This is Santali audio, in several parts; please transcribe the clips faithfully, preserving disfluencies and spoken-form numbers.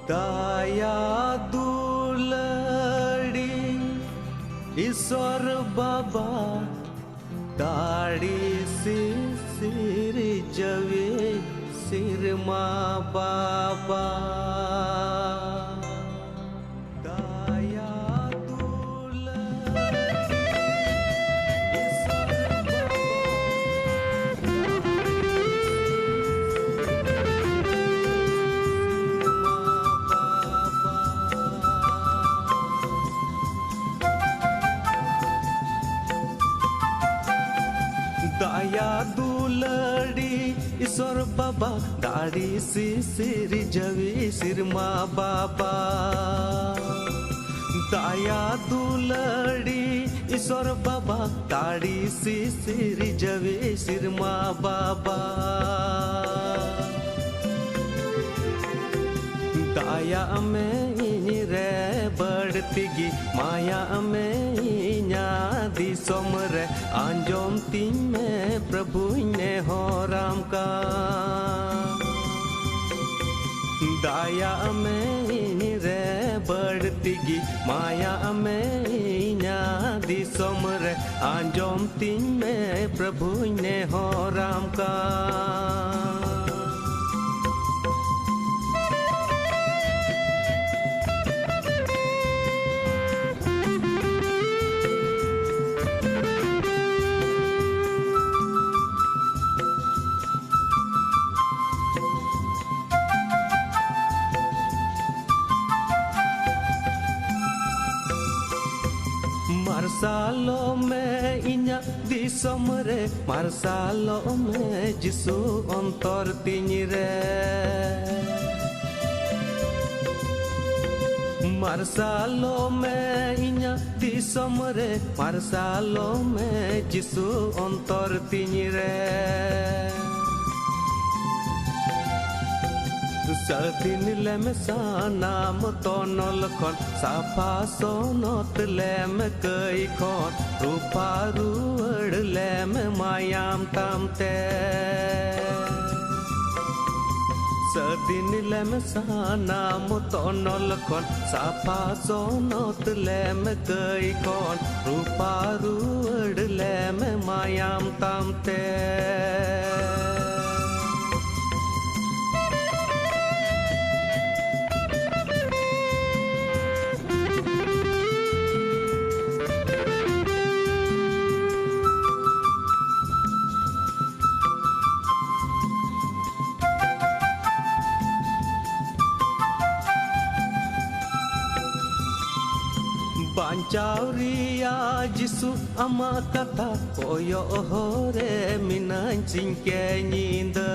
ᱫᱟᱭᱟ ᱫᱩᱞᱟᱹᱲᱤ ᱤᱥᱚᱨ ᱵᱟᱵᱟ, ᱫᱟᱲᱮ ᱥᱤᱥᱤᱨ ᱡᱟᱹᱣᱤ ᱥᱤᱨᱢᱟ ᱵᱟᱵᱟ᱾ ᱫᱟᱭᱟ ᱫᱩᱞᱟᱹᱲᱤ ᱤᱥᱚᱨ ᱵᱟᱵᱟ, ᱫᱟᱭᱟ ᱫᱩᱞᱟᱹᱲᱤ ᱤᱥᱚᱨ ᱵᱟᱵᱟ, ᱫᱟᱲᱮ ᱥᱤᱥᱤᱨ ᱡᱟᱹᱣᱤ ᱥᱤᱨᱢᱟ ᱵᱟᱵᱟ᱾ ᱫᱟᱭᱟ ᱫᱩᱞᱟᱹᱲᱤ ᱤᱥᱚᱨ ᱵᱟᱵᱟ, ᱫᱟᱲᱮ ᱥᱤᱥᱤᱨ ᱡᱟᱹᱣᱤ ᱥᱤᱨᱢᱟ ᱵᱟᱵᱟ᱾ ᱫᱟᱭᱟᱜ ᱢᱮ ᱤᱧ ᱨᱮ ᱵᱟᱹᱲᱛᱤ ᱜᱮ, ᱢᱟᱭᱟᱜ ᱢᱮ ᱤᱧᱟᱹᱜ ᱫᱤᱥᱚᱢ ᱨᱮ, ᱟᱸᱡᱚᱢ ᱛᱤᱧ ᱢᱮ ᱯᱨᱚᱵᱷᱩᱧ ᱱᱮᱦᱚᱨᱟᱢ ᱠᱟᱱ᱾ ᱫᱟᱭᱟᱜ ᱢᱮ ᱤᱧ ᱨᱮ ᱵᱟᱹᱲᱛᱤ ᱜᱮ, ᱢᱟᱭᱟᱜ ᱢᱮ ᱤᱧᱟᱹᱜ ᱫᱤᱥᱚᱢ ᱨᱮ, ᱟᱸᱡᱚᱢ ᱛᱤᱧ ᱢᱮ ᱯᱨᱚᱵᱷᱩᱧ ᱱᱮᱦᱚᱨᱟᱢ ᱠᱟᱱ᱾ ᱢᱟᱨᱥᱟᱞᱚᱜ ᱢᱮ ᱤᱧᱟᱹᱜ ᱫᱤᱥᱚᱢ ᱨᱮ, ᱢᱟᱨᱥᱟᱞᱚᱜ ᱢᱮ ᱡᱤᱥᱩ ᱚᱱᱛᱚᱨ ᱛᱤᱧ ᱨᱮ᱾ ᱢᱟᱨᱥᱟᱞᱚᱜ ᱢᱮ ᱤᱧᱟᱹᱜ ᱫᱤᱥᱚᱢ ᱨᱮ, ᱢᱟᱨᱥᱟᱞᱚᱜ ᱢᱮ ᱡᱤᱥᱩ ᱚᱱᱛᱚᱨ ᱛᱤᱧ ᱨᱮ᱾ ᱥᱟᱹᱫᱷᱤᱱ ᱞᱮᱢ ᱥᱟᱱᱟᱢ ᱛᱚᱱᱚᱞ ᱠᱷᱚᱱ, ᱥᱟᱯᱷᱟ ᱥᱚᱱᱚᱛ ᱞᱮᱢ ᱠᱟᱹᱭ ᱠᱷᱚᱱ, ᱨᱩᱯᱷᱟ ᱨᱩᱣᱟᱹᱲ ᱞᱮᱢ ᱢᱟᱭᱟᱢ ᱛᱟᱢ ᱛᱮ᱾ ᱥᱟᱹᱫᱤᱱ ᱞᱮᱢ ᱥᱟᱱᱟᱢ ᱛᱚᱱᱚᱞ ᱠᱷᱚᱱ, ᱥᱟᱯᱷᱟ ᱥᱚᱱᱚᱛ ᱞᱮᱢ ᱠᱟᱹᱭ ᱠᱷᱚᱱ, ᱨᱩᱯᱟ ᱨᱩᱣᱟᱹᱲ ᱞᱮᱢ ᱢᱟᱭᱟᱢ ᱛᱟᱢ ᱛᱮ᱾ ᱵᱟᱧᱪᱟᱣ ᱨᱮᱭᱟᱜ ᱡᱤᱥᱩ ᱟᱢᱟᱜ ᱠᱟᱛᱷᱟ ᱠᱚᱭᱚᱜ ᱦᱚᱨ ᱨᱮ ᱢᱤᱱᱟᱹᱧ ᱥᱤᱧ ᱠᱮ ᱧᱤᱫᱟᱹ᱾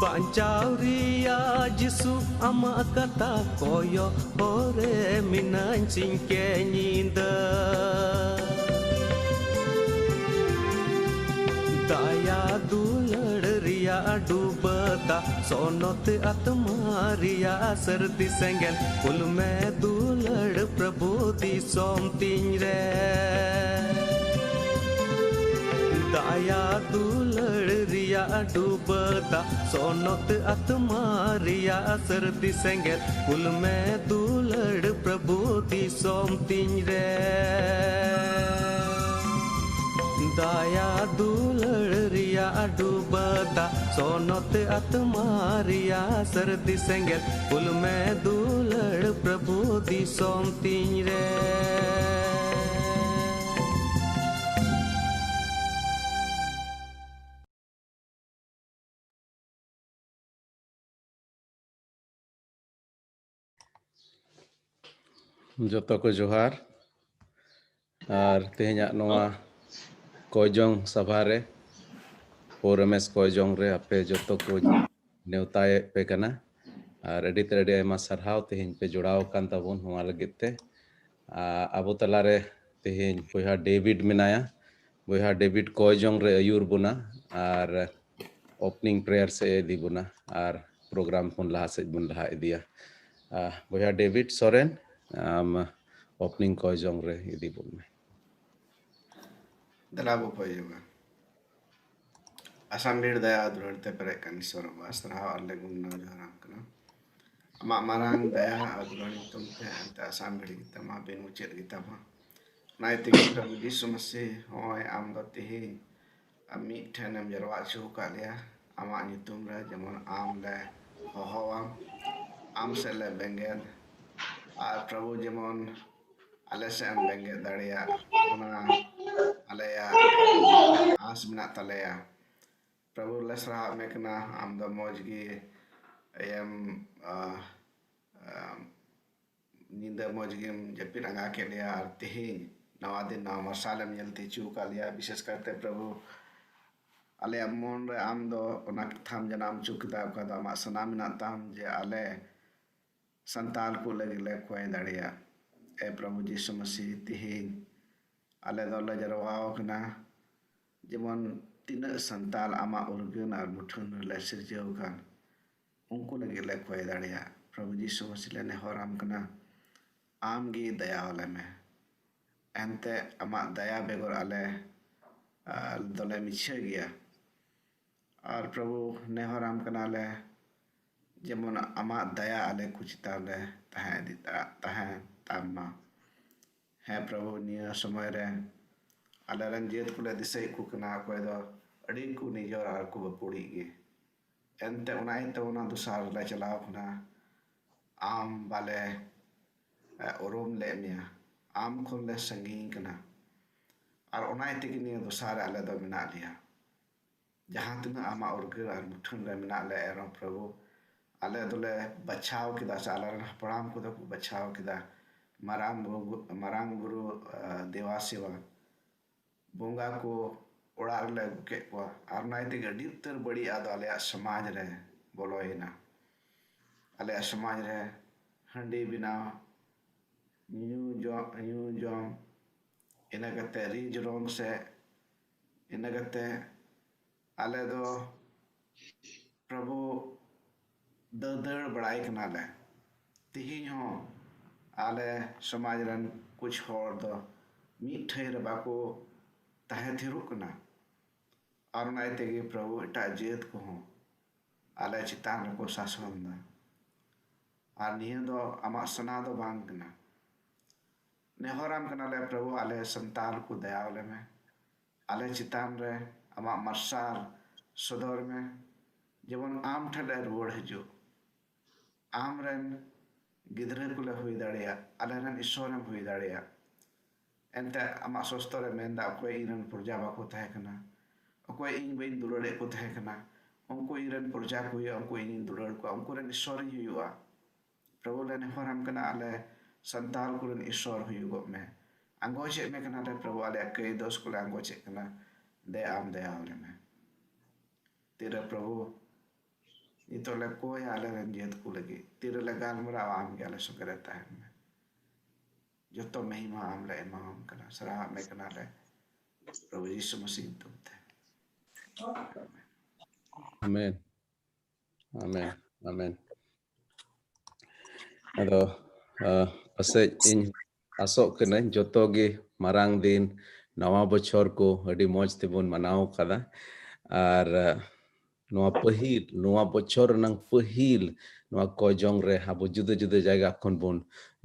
ᱵᱟᱧᱪᱟᱣ ᱨᱮᱭᱟᱜ ᱡᱤᱥᱩ ᱟᱢᱟᱜ ᱠᱟᱛᱷᱟ ᱠᱚᱭᱚᱜ ᱦᱚᱨ ᱨᱮ ᱢᱤᱱᱟᱹᱧ ᱥᱤᱧ ᱠᱮ ᱧᱤᱫᱟᱹ᱾ ᱫᱟᱭᱟ ᱫᱩᱞᱟᱹᱲ ᱨᱮᱭᱟᱜ ᱰᱩᱵᱟᱹ ᱫᱟᱜ, ᱥᱚᱱᱚᱛ ᱟᱛᱢᱟ ᱨᱮᱭᱟᱜ ᱥᱟᱹᱨᱫᱤ ᱥᱮᱸᱜᱮᱞ, ᱠᱩᱞ ᱢᱮ ᱫᱩᱞᱟᱹᱲ ᱯᱨᱚᱵᱷᱩ ᱫᱤᱥᱚᱢ ᱛᱤᱧ ᱨᱮ᱾ ᱫᱟᱭᱟ ᱫᱩᱞᱟᱹᱲ ᱨᱮᱭᱟᱜ ᱰᱩᱵᱟᱹ ᱫᱟᱜ, ᱥᱚᱱᱚᱛ ᱟᱛᱢᱟ ᱨᱮᱭᱟᱜ ᱥᱟᱹᱨᱫᱤ ᱥᱮᱸᱜᱮᱞ, ᱠᱩᱞ ᱢᱮ ᱫᱩᱞᱟᱹᱲ ᱯᱨᱚᱵᱷᱩ ᱫᱤᱥᱚᱢ ᱛᱤᱧ ᱨᱮ᱾ ᱫᱟᱭᱟ ᱫᱩᱞᱟᱹᱲ ᱨᱮᱭᱟᱜ ᱰᱩᱵᱟᱹ ᱫᱟᱜ, ᱥᱚᱱᱚᱛ ᱟᱛᱢᱟ ᱨᱮᱭᱟᱜ ᱥᱟᱹᱨᱫᱤ ᱥᱮᱸᱜᱮᱞ, ᱠᱩᱞ ᱢᱮ ᱫᱩᱞᱟᱹᱲ ᱯᱨᱚᱵᱷᱩ ᱫᱤᱥᱚᱢ ᱛᱤᱧ ᱨᱮ᱾ ᱡᱚᱛᱚ ᱠᱚ ᱡᱚᱦᱟᱨ᱾ ᱟᱨ ᱛᱮᱦᱮᱧᱟᱜ ᱱᱚᱣᱟ ᱠᱚᱭᱡᱚᱝ ᱥᱟᱵᱷᱟ ᱨᱮ, ᱯᱳᱨᱮᱢᱮᱥ ᱠᱚᱭᱡᱚᱝ ᱨᱮ ᱟᱯᱮ ᱡᱚᱛᱚ ᱠᱚ ᱱᱮᱣᱛᱟᱭᱮᱫ ᱯᱮ ᱠᱟᱱᱟ᱾ ᱟᱨ ᱟᱹᱰᱤ ᱛᱮ ᱟᱹᱰᱤ ᱟᱭᱢᱟ ᱥᱟᱨᱦᱟᱣ ᱛᱮᱦᱮᱧ ᱯᱮ ᱡᱚᱲᱟᱣ ᱟᱠᱟᱱ ᱛᱟᱵᱚᱱ ᱱᱚᱣᱟ ᱞᱟᱹᱜᱤᱫ ᱛᱮ᱾ ᱟᱨ ᱟᱵᱚ ᱛᱟᱞᱟᱨᱮ ᱛᱮᱦᱮᱧ ᱵᱚᱭᱦᱟ ᱰᱮᱵᱷᱤᱰ ᱢᱮᱱᱟᱭᱟ᱾ ᱵᱚᱭᱦᱟ ᱰᱮᱵᱷᱤᱰ ᱠᱚᱭᱡᱚᱝ ᱨᱮ ᱟᱹᱭᱩᱨ ᱵᱚᱱᱟ ᱟᱨ opening prayer ᱥᱮᱫ ᱮ ᱤᱫᱤ ᱵᱚᱱᱟ ᱟᱨ program ᱵᱚᱱ ᱞᱟᱦᱟ ᱥᱮᱫ ᱵᱚᱱ ᱞᱟᱦᱟ ᱤᱫᱤᱭᱟ᱾ ᱟᱨ ᱵᱚᱭᱦᱟ ᱰᱮᱵᱷᱤᱰ ᱥᱚᱨᱮᱱ, ᱟᱢ opening ᱠᱚᱭᱡᱚᱝ ᱨᱮ ᱤᱫᱤ ᱵᱚᱱ ᱢᱮ᱾ ᱫᱮᱞᱟ ᱵᱚ ᱠᱚᱭᱡᱚᱝᱟ᱾ ᱟᱥᱟᱢ ᱵᱷᱤᱲ ᱫᱟᱭᱟ ᱫᱩᱞᱟᱹᱲ ᱛᱮ ᱯᱮᱨᱮᱡ ᱠᱟᱱ ᱤᱥᱚᱨ ᱵᱟᱵᱟ, ᱥᱟᱨᱦᱟᱣ ᱟᱨ ᱞᱮ ᱜᱩᱱ ᱱᱟᱢ ᱡᱚᱦᱟᱨᱟᱢ ᱠᱟᱱᱟ᱾ ᱟᱢᱟᱜ ᱢᱟᱨᱟᱝ ᱫᱟᱭᱟ ᱟᱨ ᱫᱩᱞᱟᱹᱲ ᱧᱩᱛᱩᱢ ᱛᱮ ᱮᱱᱛᱮ ᱟᱥᱟᱢ ᱵᱷᱤᱲ ᱜᱮᱛᱟᱢᱟ, ᱵᱤᱱ ᱢᱩᱪᱟᱹᱫ ᱜᱮᱛᱟᱢᱟ᱾ ᱚᱱᱟ ᱤᱭᱟᱹᱛᱮ ᱜᱮ ᱯᱨᱚᱵᱷᱩ ᱡᱤᱥᱩ ᱢᱟᱥᱤ, ᱱᱚᱜᱼᱚᱭ ᱟᱢ ᱫᱚ ᱛᱤᱦᱤᱧ ᱟᱢ ᱢᱤᱫ ᱴᱷᱮᱱ ᱮᱢ ᱡᱟᱨᱣᱟ ᱦᱚᱪᱚ ᱟᱠᱟᱫ ᱞᱮᱭᱟ᱾ ᱟᱢᱟᱜ ᱧᱩᱛᱩᱢ ᱨᱮ ᱡᱮᱢᱚᱱ ᱟᱢ ᱞᱮ ᱦᱚᱦᱚᱣᱟᱢ, ᱟᱢ ᱥᱮᱫ ᱞᱮ ᱵᱮᱸᱜᱮᱫ, ᱟᱨ ᱯᱨᱚᱵᱷᱩ ᱡᱮᱢᱚᱱ ᱟᱞᱮ ᱥᱮᱫ ᱮᱢ ᱵᱮᱸᱜᱮᱫ ᱫᱟᱲᱮᱭᱟᱜ, ᱚᱱᱟ ᱟᱞᱮᱭᱟᱜ ᱟᱸᱥ ᱢᱮᱱᱟᱜ ᱛᱟᱞᱮᱭᱟ᱾ ᱯᱨᱚᱵᱷᱩ ᱞᱮ ᱥᱟᱨᱦᱟᱣ ᱢᱮ ᱠᱟᱱᱟ, ᱟᱢ ᱫᱚ ᱢᱚᱡᱽ ᱜᱮ ᱮᱢ, ᱟᱦ, ᱟᱢ, ᱧᱤᱫᱟᱹ ᱢᱚᱡᱽ ᱜᱮᱢ ᱡᱟᱹᱯᱤᱫ ᱟᱸᱜᱟ ᱠᱮᱫ ᱞᱮᱭᱟ, ᱟᱨ ᱛᱮᱦᱮᱧ ᱱᱟᱣᱟ ᱫᱤᱱ, ᱱᱟᱣᱟ ᱢᱟᱨᱥᱟᱞ ᱮᱢ ᱧᱮᱞ ᱛᱮ ᱦᱚᱪᱚ ᱟᱠᱟᱫ ᱞᱮᱭᱟ᱾ ᱵᱤᱥᱮᱥ ᱠᱟᱨᱛᱮ ᱯᱨᱚᱵᱷᱩ, ᱟᱞᱮᱭᱟᱜ ᱢᱚᱱ ᱨᱮ ᱟᱢ ᱫᱚ ᱚᱱᱟ ᱠᱟᱛᱷᱟᱢ ᱡᱟᱱᱟᱢ ᱦᱚᱪᱚ ᱠᱮᱫᱟ, ᱚᱠᱟ ᱫᱚ ᱟᱢᱟᱜ ᱥᱟᱱᱟ ᱢᱮᱱᱟᱜ ᱛᱟᱢ, ᱡᱮ ᱟᱞᱮ ᱥᱟᱱᱛᱟᱞ ᱠᱚ ᱞᱟᱹᱜᱤᱫ ᱞᱮ ᱠᱚᱭ ᱫᱟᱲᱮᱭᱟᱜ᱾ ᱮ ᱯᱨᱚᱵᱷᱩ ᱡᱤᱥᱩ ᱢᱟᱥᱤ, ᱛᱮᱦᱮᱧ ᱟᱞᱮ ᱫᱚᱞᱮ ᱡᱟᱨᱣᱟ ᱟᱠᱟᱱᱟ, ᱡᱮᱢᱚᱱ ᱛᱤᱱᱟᱹᱜ ᱥᱟᱱᱛᱟᱞ ᱟᱢᱟᱜ ᱩᱨᱜᱟᱹᱱ ᱟᱨ ᱢᱩᱴᱷᱟᱹᱱ ᱨᱮᱞᱮ ᱥᱤᱨᱡᱟᱹᱣ ᱟᱠᱟᱱ, ᱩᱱᱠᱩ ᱞᱟᱹᱜᱤᱫ ᱞᱮ ᱠᱚᱭ ᱫᱟᱲᱮᱭᱟᱜ᱾ ᱯᱨᱚᱵᱷᱩ ᱡᱤᱥᱩ ᱢᱟᱥᱤ, ᱞᱮ ᱱᱮᱦᱚᱨᱟᱢ ᱠᱟᱱᱟ, ᱟᱢ ᱜᱮ ᱫᱟᱭᱟ ᱟᱞᱮ ᱢᱮ᱾ ᱮᱱᱛᱮ ᱟᱢᱟᱜ ᱫᱟᱭᱟ ᱵᱮᱜᱚᱨ ᱟᱞᱮ, ᱟᱨ ᱫᱚᱞᱮ ᱢᱤᱪᱷᱟᱹ ᱜᱮᱭᱟ᱾ ᱟᱨ ᱯᱨᱚᱵᱷᱩ, ᱱᱮᱦᱚᱨᱟᱢ ᱠᱟᱱᱟᱞᱮ, ᱡᱮᱢᱚᱱ ᱟᱢᱟᱜ ᱫᱟᱭᱟ ᱟᱞᱮ ᱠᱚ ᱪᱮᱛᱟᱱ ᱨᱮ ᱛᱟᱦᱮᱸ ᱤᱫᱤ ᱛᱟ-, ᱛᱟᱦᱮᱸ ᱛᱟᱢ ᱢᱟ᱾ ᱦᱮᱸ ᱯᱨᱚᱵᱷᱩ, ᱱᱤᱭᱟᱹ ᱥᱚᱢᱚᱭ ᱨᱮ ᱟᱞᱮᱨᱮᱱ ᱡᱟᱹᱛ ᱠᱚᱞᱮ ᱫᱤᱥᱟᱹᱭᱮᱫ ᱠᱚ ᱠᱟᱱᱟ, ᱚᱠᱚᱭ ᱫᱚ ᱟᱹᱰᱤ ᱠᱚ ᱱᱤᱡᱚᱨ ᱟᱨ ᱠᱚ ᱵᱟᱹᱯᱩᱲᱤᱡ ᱜᱮ᱾ ᱮᱱᱛᱮ ᱚᱱᱟ ᱤᱭᱟᱹᱛᱮ ᱚᱱᱟ ᱫᱚᱥᱟᱨ ᱨᱮᱞᱮ ᱪᱟᱞᱟᱣ ᱠᱟᱱᱟ, ᱟᱢ ᱵᱟᱞᱮ, ᱮ, ᱩᱨᱩᱢ ᱞᱮᱫ ᱢᱮᱭᱟ, ᱟᱢ ᱠᱷᱚᱱ ᱞᱮ ᱥᱟᱺᱜᱤᱧ ᱠᱟᱱᱟ᱾ ᱟᱨ ᱚᱱᱟ ᱤᱭᱟᱹ ᱛᱮᱜᱮ ᱱᱤᱭᱟᱹ ᱫᱚᱥᱟᱨ ᱨᱮ ᱟᱞᱮ ᱫᱚ ᱢᱮᱱᱟᱜ ᱞᱮᱭᱟ᱾ ᱡᱟᱦᱟᱸ ᱛᱤᱱᱟᱹᱜ ᱟᱢᱟᱜ ᱩᱨᱜᱟᱹᱱ ᱟᱨ ᱢᱩᱴᱷᱟᱹᱱ ᱨᱮ ᱢᱮᱱᱟᱜ ᱞᱮ, ᱮᱱ ᱨᱮᱦᱚᱸ ᱯᱨᱚᱵᱷᱩ, ᱟᱞᱮ ᱫᱚᱞᱮ ᱵᱟᱪᱷᱟᱣ ᱠᱮᱫᱟ, ᱥᱮ ᱟᱞᱮᱨᱮᱱ ᱦᱟᱯᱲᱟᱢ ᱠᱚᱫᱚ ᱠᱚ ᱵᱟᱪᱷᱟᱣ ᱠᱮᱫᱟ ᱢᱟᱨᱟᱝ ᱵᱩᱨᱩ, ᱢᱟᱨᱟᱝ ᱵᱩᱨᱩ, ᱟ, ᱫᱮᱵᱟ ᱥᱮᱵᱟ᱾ ᱵᱚᱸᱜᱟ ᱠᱚ ᱚᱲᱟᱜ ᱨᱮᱞᱮ ᱟᱹᱜᱩ ᱠᱮᱫ ᱠᱚᱣᱟ, ᱟᱨ ᱚᱱᱟ ᱤᱭᱟᱹ ᱛᱮᱜᱮ ᱟᱹᱰᱤ ᱩᱛᱟᱹᱨ ᱵᱟᱹᱲᱤᱡ ᱟᱫᱚ ᱟᱞᱮᱭᱟᱜ ᱥᱚᱢᱟᱡᱽ ᱨᱮ ᱵᱚᱞᱚᱭᱮᱱᱟ᱾ ᱟᱞᱮᱭᱟᱜ ᱥᱚᱢᱟᱡᱽ ᱨᱮ ᱦᱟᱺᱰᱤ ᱵᱮᱱᱟᱣ, ᱧᱩ ᱡᱚᱢ, ᱧᱩ ᱡᱚᱢ, ᱤᱱᱟᱹ ᱠᱟᱛᱮ ᱨᱤᱡ ᱨᱚᱝ ᱥᱮ, ᱤᱱᱟᱹ ᱠᱟᱛᱮ ᱟᱞᱮ ᱫᱚ ᱯᱨᱚᱵᱷᱩ ᱫᱟᱹᱫᱟᱹᱲ ᱵᱟᱲᱟᱭ ᱠᱟᱱᱟᱞᱮ᱾ ᱛᱮᱦᱮᱧ ᱦᱚᱸ ᱟᱞᱮ ᱥᱚᱢᱟᱡᱽ ᱨᱮᱱ ᱠᱩᱪ ᱦᱚᱲ ᱫᱚ ᱢᱤᱫ ᱴᱷᱟᱹᱭ ᱨᱮ ᱵᱟᱠᱚ ᱛᱟᱦᱮᱸ ᱛᱷᱤᱨᱚᱜ ᱠᱟᱱᱟ᱾ ᱟᱨ ᱚᱱᱟ ᱤᱭᱟᱹ ᱛᱮᱜᱮ ᱯᱨᱚᱵᱷᱩ ᱮᱴᱟᱜ ᱡᱟᱹᱛ ᱠᱚᱦᱚᱸ ᱟᱞᱮ ᱪᱮᱛᱟᱱ ᱨᱮᱠᱚ ᱥᱟᱥᱚᱱ ᱮᱫᱟ᱾ ᱟᱨ ᱱᱤᱭᱟᱹ ᱫᱚ ᱟᱢᱟᱜ ᱥᱟᱱᱟ ᱫᱚ ᱵᱟᱝ ᱠᱟᱱᱟ᱾ ᱱᱮᱦᱚᱨᱟᱢ ᱠᱟᱱᱟᱞᱮ ᱯᱨᱚᱵᱷᱩ, ᱟᱞᱮ ᱥᱟᱱᱛᱟᱞ ᱠᱚ ᱫᱟᱭᱟ ᱟᱞᱮ ᱢᱮ, ᱟᱞᱮ ᱪᱮᱛᱟᱱ ᱨᱮ ᱟᱢᱟᱜ ᱢᱟᱨᱥᱟᱞ ᱥᱚᱫᱚᱨ ᱢᱮ, ᱡᱮᱢᱚᱱ ᱟᱢ ᱴᱷᱮᱱ ᱞᱮ ᱨᱩᱣᱟᱹᱲ ᱦᱤᱡᱩᱜ᱾ ᱟᱢ ᱨᱮᱱ ᱜᱤᱫᱽᱨᱟᱹ ᱠᱚᱞᱮ ᱦᱩᱭ ᱫᱟᱲᱮᱭᱟᱜ, ᱟᱞᱮ ᱨᱮᱱ ᱤᱥᱥᱚᱨᱮᱢ ᱦᱩᱭ ᱫᱟᱲᱮᱭᱟᱜ᱾ ᱮᱱᱛᱮ ᱟᱢᱟᱜ ᱥᱚᱥᱛᱚ ᱨᱮ ᱢᱮᱱᱫᱟ, ᱚᱠᱚᱭ ᱤᱧ ᱨᱮᱱ ᱯᱨᱚᱡᱟ ᱵᱟᱠᱚ ᱛᱟᱦᱮᱸ ᱠᱟᱱᱟ, ᱚᱠᱚᱭ ᱤᱧ ᱵᱟᱹᱧ ᱫᱩᱞᱟᱹᱲᱮᱫ ᱠᱚ ᱛᱟᱦᱮᱸ ᱠᱟᱱᱟ, ᱩᱱᱠᱩ ᱤᱧ ᱨᱮᱱ ᱯᱨᱚᱡᱟ ᱠᱚ ᱦᱩᱭᱩᱜᱼᱟ, ᱩᱱᱠᱩ ᱤᱧᱤᱧ ᱫᱩᱞᱟᱹᱲ ᱠᱚᱣᱟ, ᱩᱱᱠᱩ ᱨᱮᱱ ᱤᱥᱥᱚᱨᱤᱧ ᱦᱩᱭᱩᱜᱼᱟ᱾ ᱯᱨᱚᱵᱷᱩ ᱞᱮ ᱱᱮᱦᱚᱨᱟᱢ ᱠᱟᱱᱟ, ᱟᱞᱮ ᱥᱟᱱᱛᱟᱞ ᱠᱚᱨᱮᱱ ᱤᱥᱥᱚᱨ ᱦᱩᱭᱩᱜᱚᱜ ᱢᱮ᱾ ᱟᱸᱜᱚᱪᱮᱫ ᱢᱮ ᱠᱟᱱᱟᱞᱮ ᱯᱨᱚᱵᱷᱩ, ᱟᱞᱮᱭᱟᱜ ᱠᱟᱹᱭ ᱫᱳᱥ ᱠᱚᱞᱮ ᱟᱸᱜᱚᱪᱮᱫ ᱠᱟᱱᱟ, ᱫᱮ ᱟᱢ ᱫᱟᱭᱟ ᱟᱞᱮ ᱢᱮ᱾ ᱛᱤᱨᱮ ᱯᱨᱚᱵᱷᱩ ᱱᱤᱛᱚᱜ ᱞᱮ ᱠᱚᱭᱟ ᱟᱞᱮ ᱨᱮᱱ ᱡᱟᱹᱛ ᱠᱚ ᱞᱟᱹᱜᱤᱫ, ᱛᱤᱨᱮᱞᱮ ᱜᱟᱞᱢᱟᱨᱟᱣᱟ, ᱟᱢ ᱜᱮ ᱟᱞᱮ ᱥᱚᱸᱜᱮ ᱨᱮ ᱛᱟᱦᱮᱱ ᱢᱮ᱾ ᱡᱚᱛᱚ ᱢᱮᱦᱤᱢᱟ ᱟᱢ ᱞᱮ ᱮᱢᱟᱣᱟᱢ ᱠᱟᱱᱟ, ᱥᱟᱨᱦᱟᱣ ᱢᱮ ᱠᱟᱱᱟᱞᱮ ᱯᱨᱚᱵᱷᱩ ᱡᱤᱥᱩ ᱢᱟᱥᱤ ᱧᱩᱛᱩᱢ ᱛᱮ᱾ ᱟᱢᱮᱱ᱾ ᱟᱢᱮᱱ᱾ ᱟᱢᱮᱱ᱾ ᱟᱫᱚ ᱯᱟᱥᱮᱡ ᱤᱧ ᱟᱥᱚᱜ ᱠᱟᱹᱱᱟᱹᱧ ᱡᱚᱛᱚ ᱜᱮ ᱢᱟᱨᱟᱝ ᱫᱤᱱ, ᱱᱟᱣᱟ ᱵᱚᱪᱷᱚᱨ ᱠᱚ ᱟᱹᱰᱤ ᱢᱚᱡᱽ ᱛᱮᱵᱚᱱ ᱢᱟᱱᱟᱣ ᱠᱟᱫᱟ᱾ ᱟᱨ ᱱᱚᱣᱟ ᱯᱟᱹᱦᱤᱞ, ᱱᱚᱣᱟ ᱵᱚᱪᱷᱚᱨ ᱨᱮᱱᱟᱝ ᱯᱟᱹᱦᱤᱞ ᱱᱚᱣᱟ ᱠᱚᱭᱡᱚᱝ ᱨᱮ ᱟᱵᱚ ᱡᱩᱫᱟᱹ ᱡᱩᱫᱟᱹ ᱡᱟᱭᱜᱟ ᱠᱷᱚᱱ ᱵᱚᱱ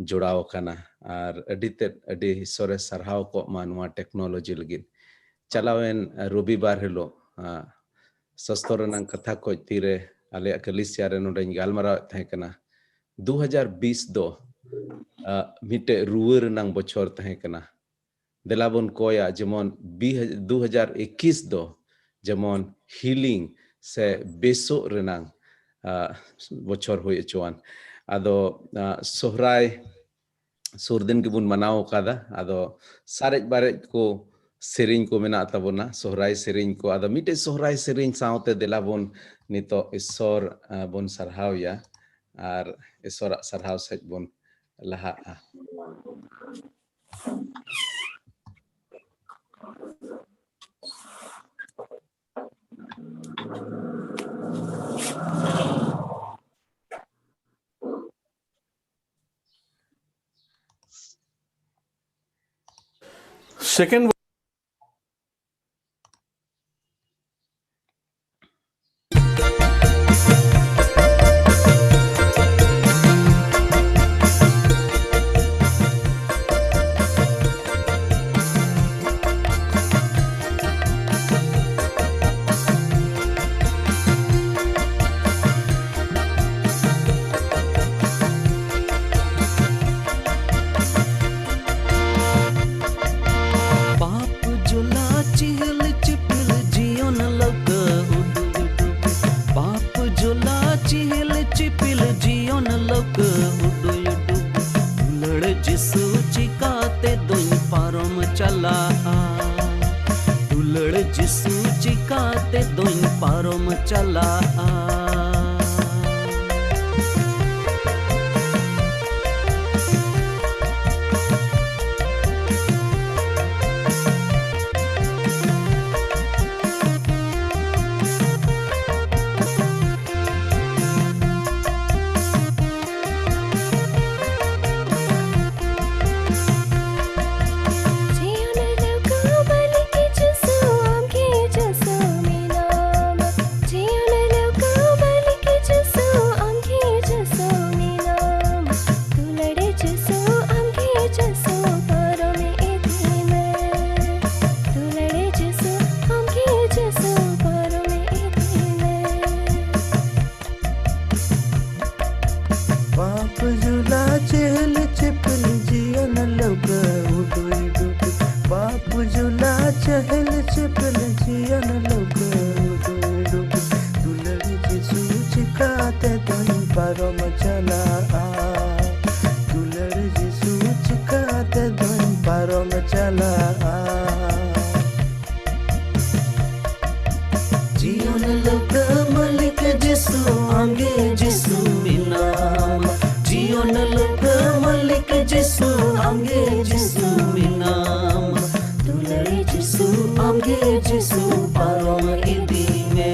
ᱡᱚᱲᱟᱣ ᱟᱠᱟᱱᱟ᱾ ᱟᱨ ᱟᱹᱰᱤ ᱛᱮᱫ ᱟᱹᱰᱤ ᱤᱥᱥᱚᱨᱮ ᱥᱟᱨᱦᱟᱣ ᱠᱚᱜ ᱢᱟ ᱱᱚᱣᱟ ᱴᱮᱠᱱᱳᱞᱚᱡᱤ ᱞᱟᱹᱜᱤᱫ᱾ ᱪᱟᱞᱟᱣᱮᱱ ᱨᱚᱵᱤᱵᱟᱨ ᱦᱤᱞᱳᱜ ᱥᱟᱥᱛᱚ ᱨᱮᱱᱟᱝ ᱠᱟᱛᱷᱟ ᱠᱷᱚᱡ ᱛᱤᱨᱮ ᱟᱞᱮᱭᱟᱜ ᱠᱟᱹᱞᱤᱥᱤᱭᱟ ᱨᱮ ᱱᱚᱰᱮᱧ ᱜᱟᱞᱢᱟᱨᱟᱣᱮᱫ ᱛᱟᱦᱮᱸ ᱠᱟᱱᱟ᱾ ᱫᱩ ᱦᱟᱡᱟᱨ ᱵᱤᱥ ᱫᱚ ᱢᱤᱫᱴᱮᱡ ᱨᱩᱣᱟᱹ ᱨᱮᱱᱟᱝ ᱵᱚᱪᱷᱚᱨ ᱛᱟᱦᱮᱸ ᱠᱟᱱᱟ᱾ ᱫᱮᱞᱟ ᱵᱚᱱ ᱠᱚᱭᱟ ᱡᱮᱢᱚᱱ ᱫᱩ ᱦᱟᱡᱟᱨ ᱮᱠᱤᱥ ᱫᱚ ᱡᱮᱢᱚᱱ ᱦᱤᱞᱤᱝ ᱥᱮ ᱵᱮᱥᱚᱜ ᱨᱮᱱᱟᱝ ᱵᱚᱪᱷᱚᱨ ᱦᱩᱭ ᱦᱚᱪᱚᱣᱟᱱ᱾ ᱟᱫᱚ ᱥᱚᱦᱨᱟᱭ ᱥᱩᱨ ᱫᱤᱱ ᱜᱮᱵᱚᱱ ᱢᱟᱱᱟᱣ ᱟᱠᱟᱫᱟ᱾ ᱟᱫᱚ ᱥᱟᱨᱮᱡ ᱵᱟᱨᱮᱡ ᱠᱚ ᱥᱮᱨᱮᱧ ᱠᱚ ᱢᱮᱱᱟᱜ ᱛᱟᱵᱚᱱᱟ, ᱥᱚᱦᱨᱟᱭ ᱥᱮᱨᱮᱧ ᱠᱚ᱾ ᱟᱫᱚ ᱢᱤᱫᱴᱮᱡ ᱥᱚᱦᱨᱟᱭ ᱥᱮᱨᱮᱧ ᱥᱟᱶᱛᱮ ᱫᱮᱞᱟ ᱵᱚᱱ ᱱᱤᱛᱚᱜ ᱤᱥᱥᱚᱨ ᱵᱚᱱ ᱥᱟᱨᱦᱟᱣᱭᱟ ᱟᱨ ᱤᱥᱥᱚᱨᱟᱜ ᱥᱟᱨᱦᱟᱣ ᱥᱮᱫ ᱵᱚᱱ ᱞᱟᱦᱟᱜᱼᱟ᱾ Second, ᱡᱤᱥᱩ ᱪᱤᱠᱟᱹᱛᱮ ᱫᱚᱧ ᱯᱟᱨᱚᱢ ᱪᱟᱞᱟᱜᱼᱟ? ᱫᱩᱞᱟᱹᱲ ᱡᱤᱥᱩ ᱪᱤᱠᱟᱹᱛᱮ ᱫᱚᱧ ᱯᱟᱨᱚᱢ ᱪᱟᱞᱟᱜᱼᱟ? ᱯᱟᱯ ᱡᱩᱞᱟ ᱪᱮᱦᱞ ᱪᱮᱯᱮᱞ ᱡᱤᱭᱚᱱ ᱞᱟᱹᱣᱠᱟᱹ ᱩᱰᱩᱭ ᱰᱩᱵᱩᱡ᱾ ᱯᱟᱯ ᱡᱩᱞᱟ ᱪᱮᱦᱞ ᱪᱮᱯᱮᱞ ᱡᱤᱭᱚᱱ ᱞᱟᱹᱣᱠᱟᱹ ᱩᱰᱩᱭ ᱰᱩᱵᱩᱡ᱾ ᱫᱩᱞᱟᱹᱲ ᱡᱤᱥᱩ ᱪᱤᱠᱟᱹᱛᱮ ᱫᱚᱧ ᱯᱟᱨᱚᱢ ᱪᱟᱞᱟᱜᱼᱟ? ᱫᱩᱞᱟᱹᱲ ᱡᱤᱥᱩ ᱪᱤᱠᱟᱹᱛᱮ ᱫᱚᱧ ᱯᱟᱨᱚᱢ ᱪᱟᱞᱟᱜᱼᱟ? ᱡᱤᱭᱚᱱ ᱞᱟᱹᱣᱠᱟᱹ ᱢᱟᱹᱞᱤᱠ ᱡᱤᱥᱩ, ᱟᱢᱜᱮ ᱡᱤᱥᱩ ᱢᱮᱱᱟᱢᱟ᱾ ᱡᱤᱭᱚᱱ ᱞᱟᱹᱣᱠᱟᱹ ᱢᱟᱹᱞᱤᱠ ᱡᱤᱥᱩ, ᱟᱢᱜᱮ ᱡᱤᱥᱩ ᱢᱮᱱᱟᱢᱟ᱾ ᱫᱩᱞᱟᱹᱲ ᱡᱤᱥᱩ, ᱟᱢᱜᱮ ᱡᱤᱥᱩ ᱯᱟᱨᱚᱢ ᱤᱫᱤ ᱢᱮ᱾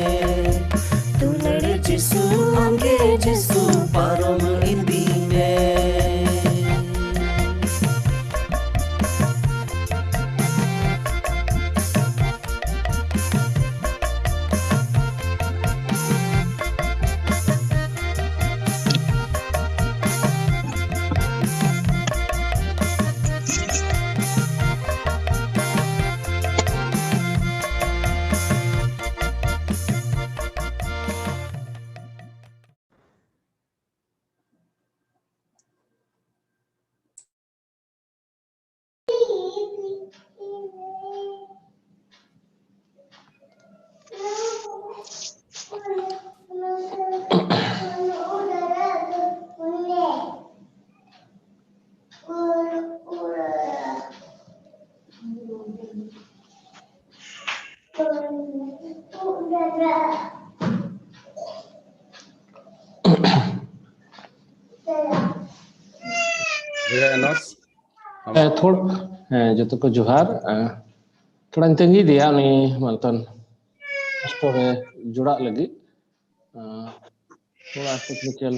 ᱫᱩᱞᱟᱹᱲ ᱡᱤᱥᱩ, ᱟᱢᱜᱮ ᱡᱤᱥᱩ ᱯᱟᱨᱚᱢ ᱤᱫᱤ ᱢᱮ᱾ ᱦᱮᱸ, ᱛᱷᱚᱲ-, ᱦᱮᱸ, ᱡᱚᱛᱚ ᱠᱚ ᱡᱚᱦᱟᱨ᱾ ᱮᱸ, ᱛᱷᱚᱲᱟᱧ ᱛᱟᱺᱜᱤ ᱤᱫᱤᱭᱟ ᱩᱱᱤ ᱢᱟᱱᱛᱷᱟᱱ ᱢᱟᱥᱴᱚᱨ ᱨᱮ ᱡᱚᱲᱟᱜ ᱞᱟᱹᱜᱤᱫ᱾ ᱮᱸ, ᱛᱷᱚᱲᱟ technical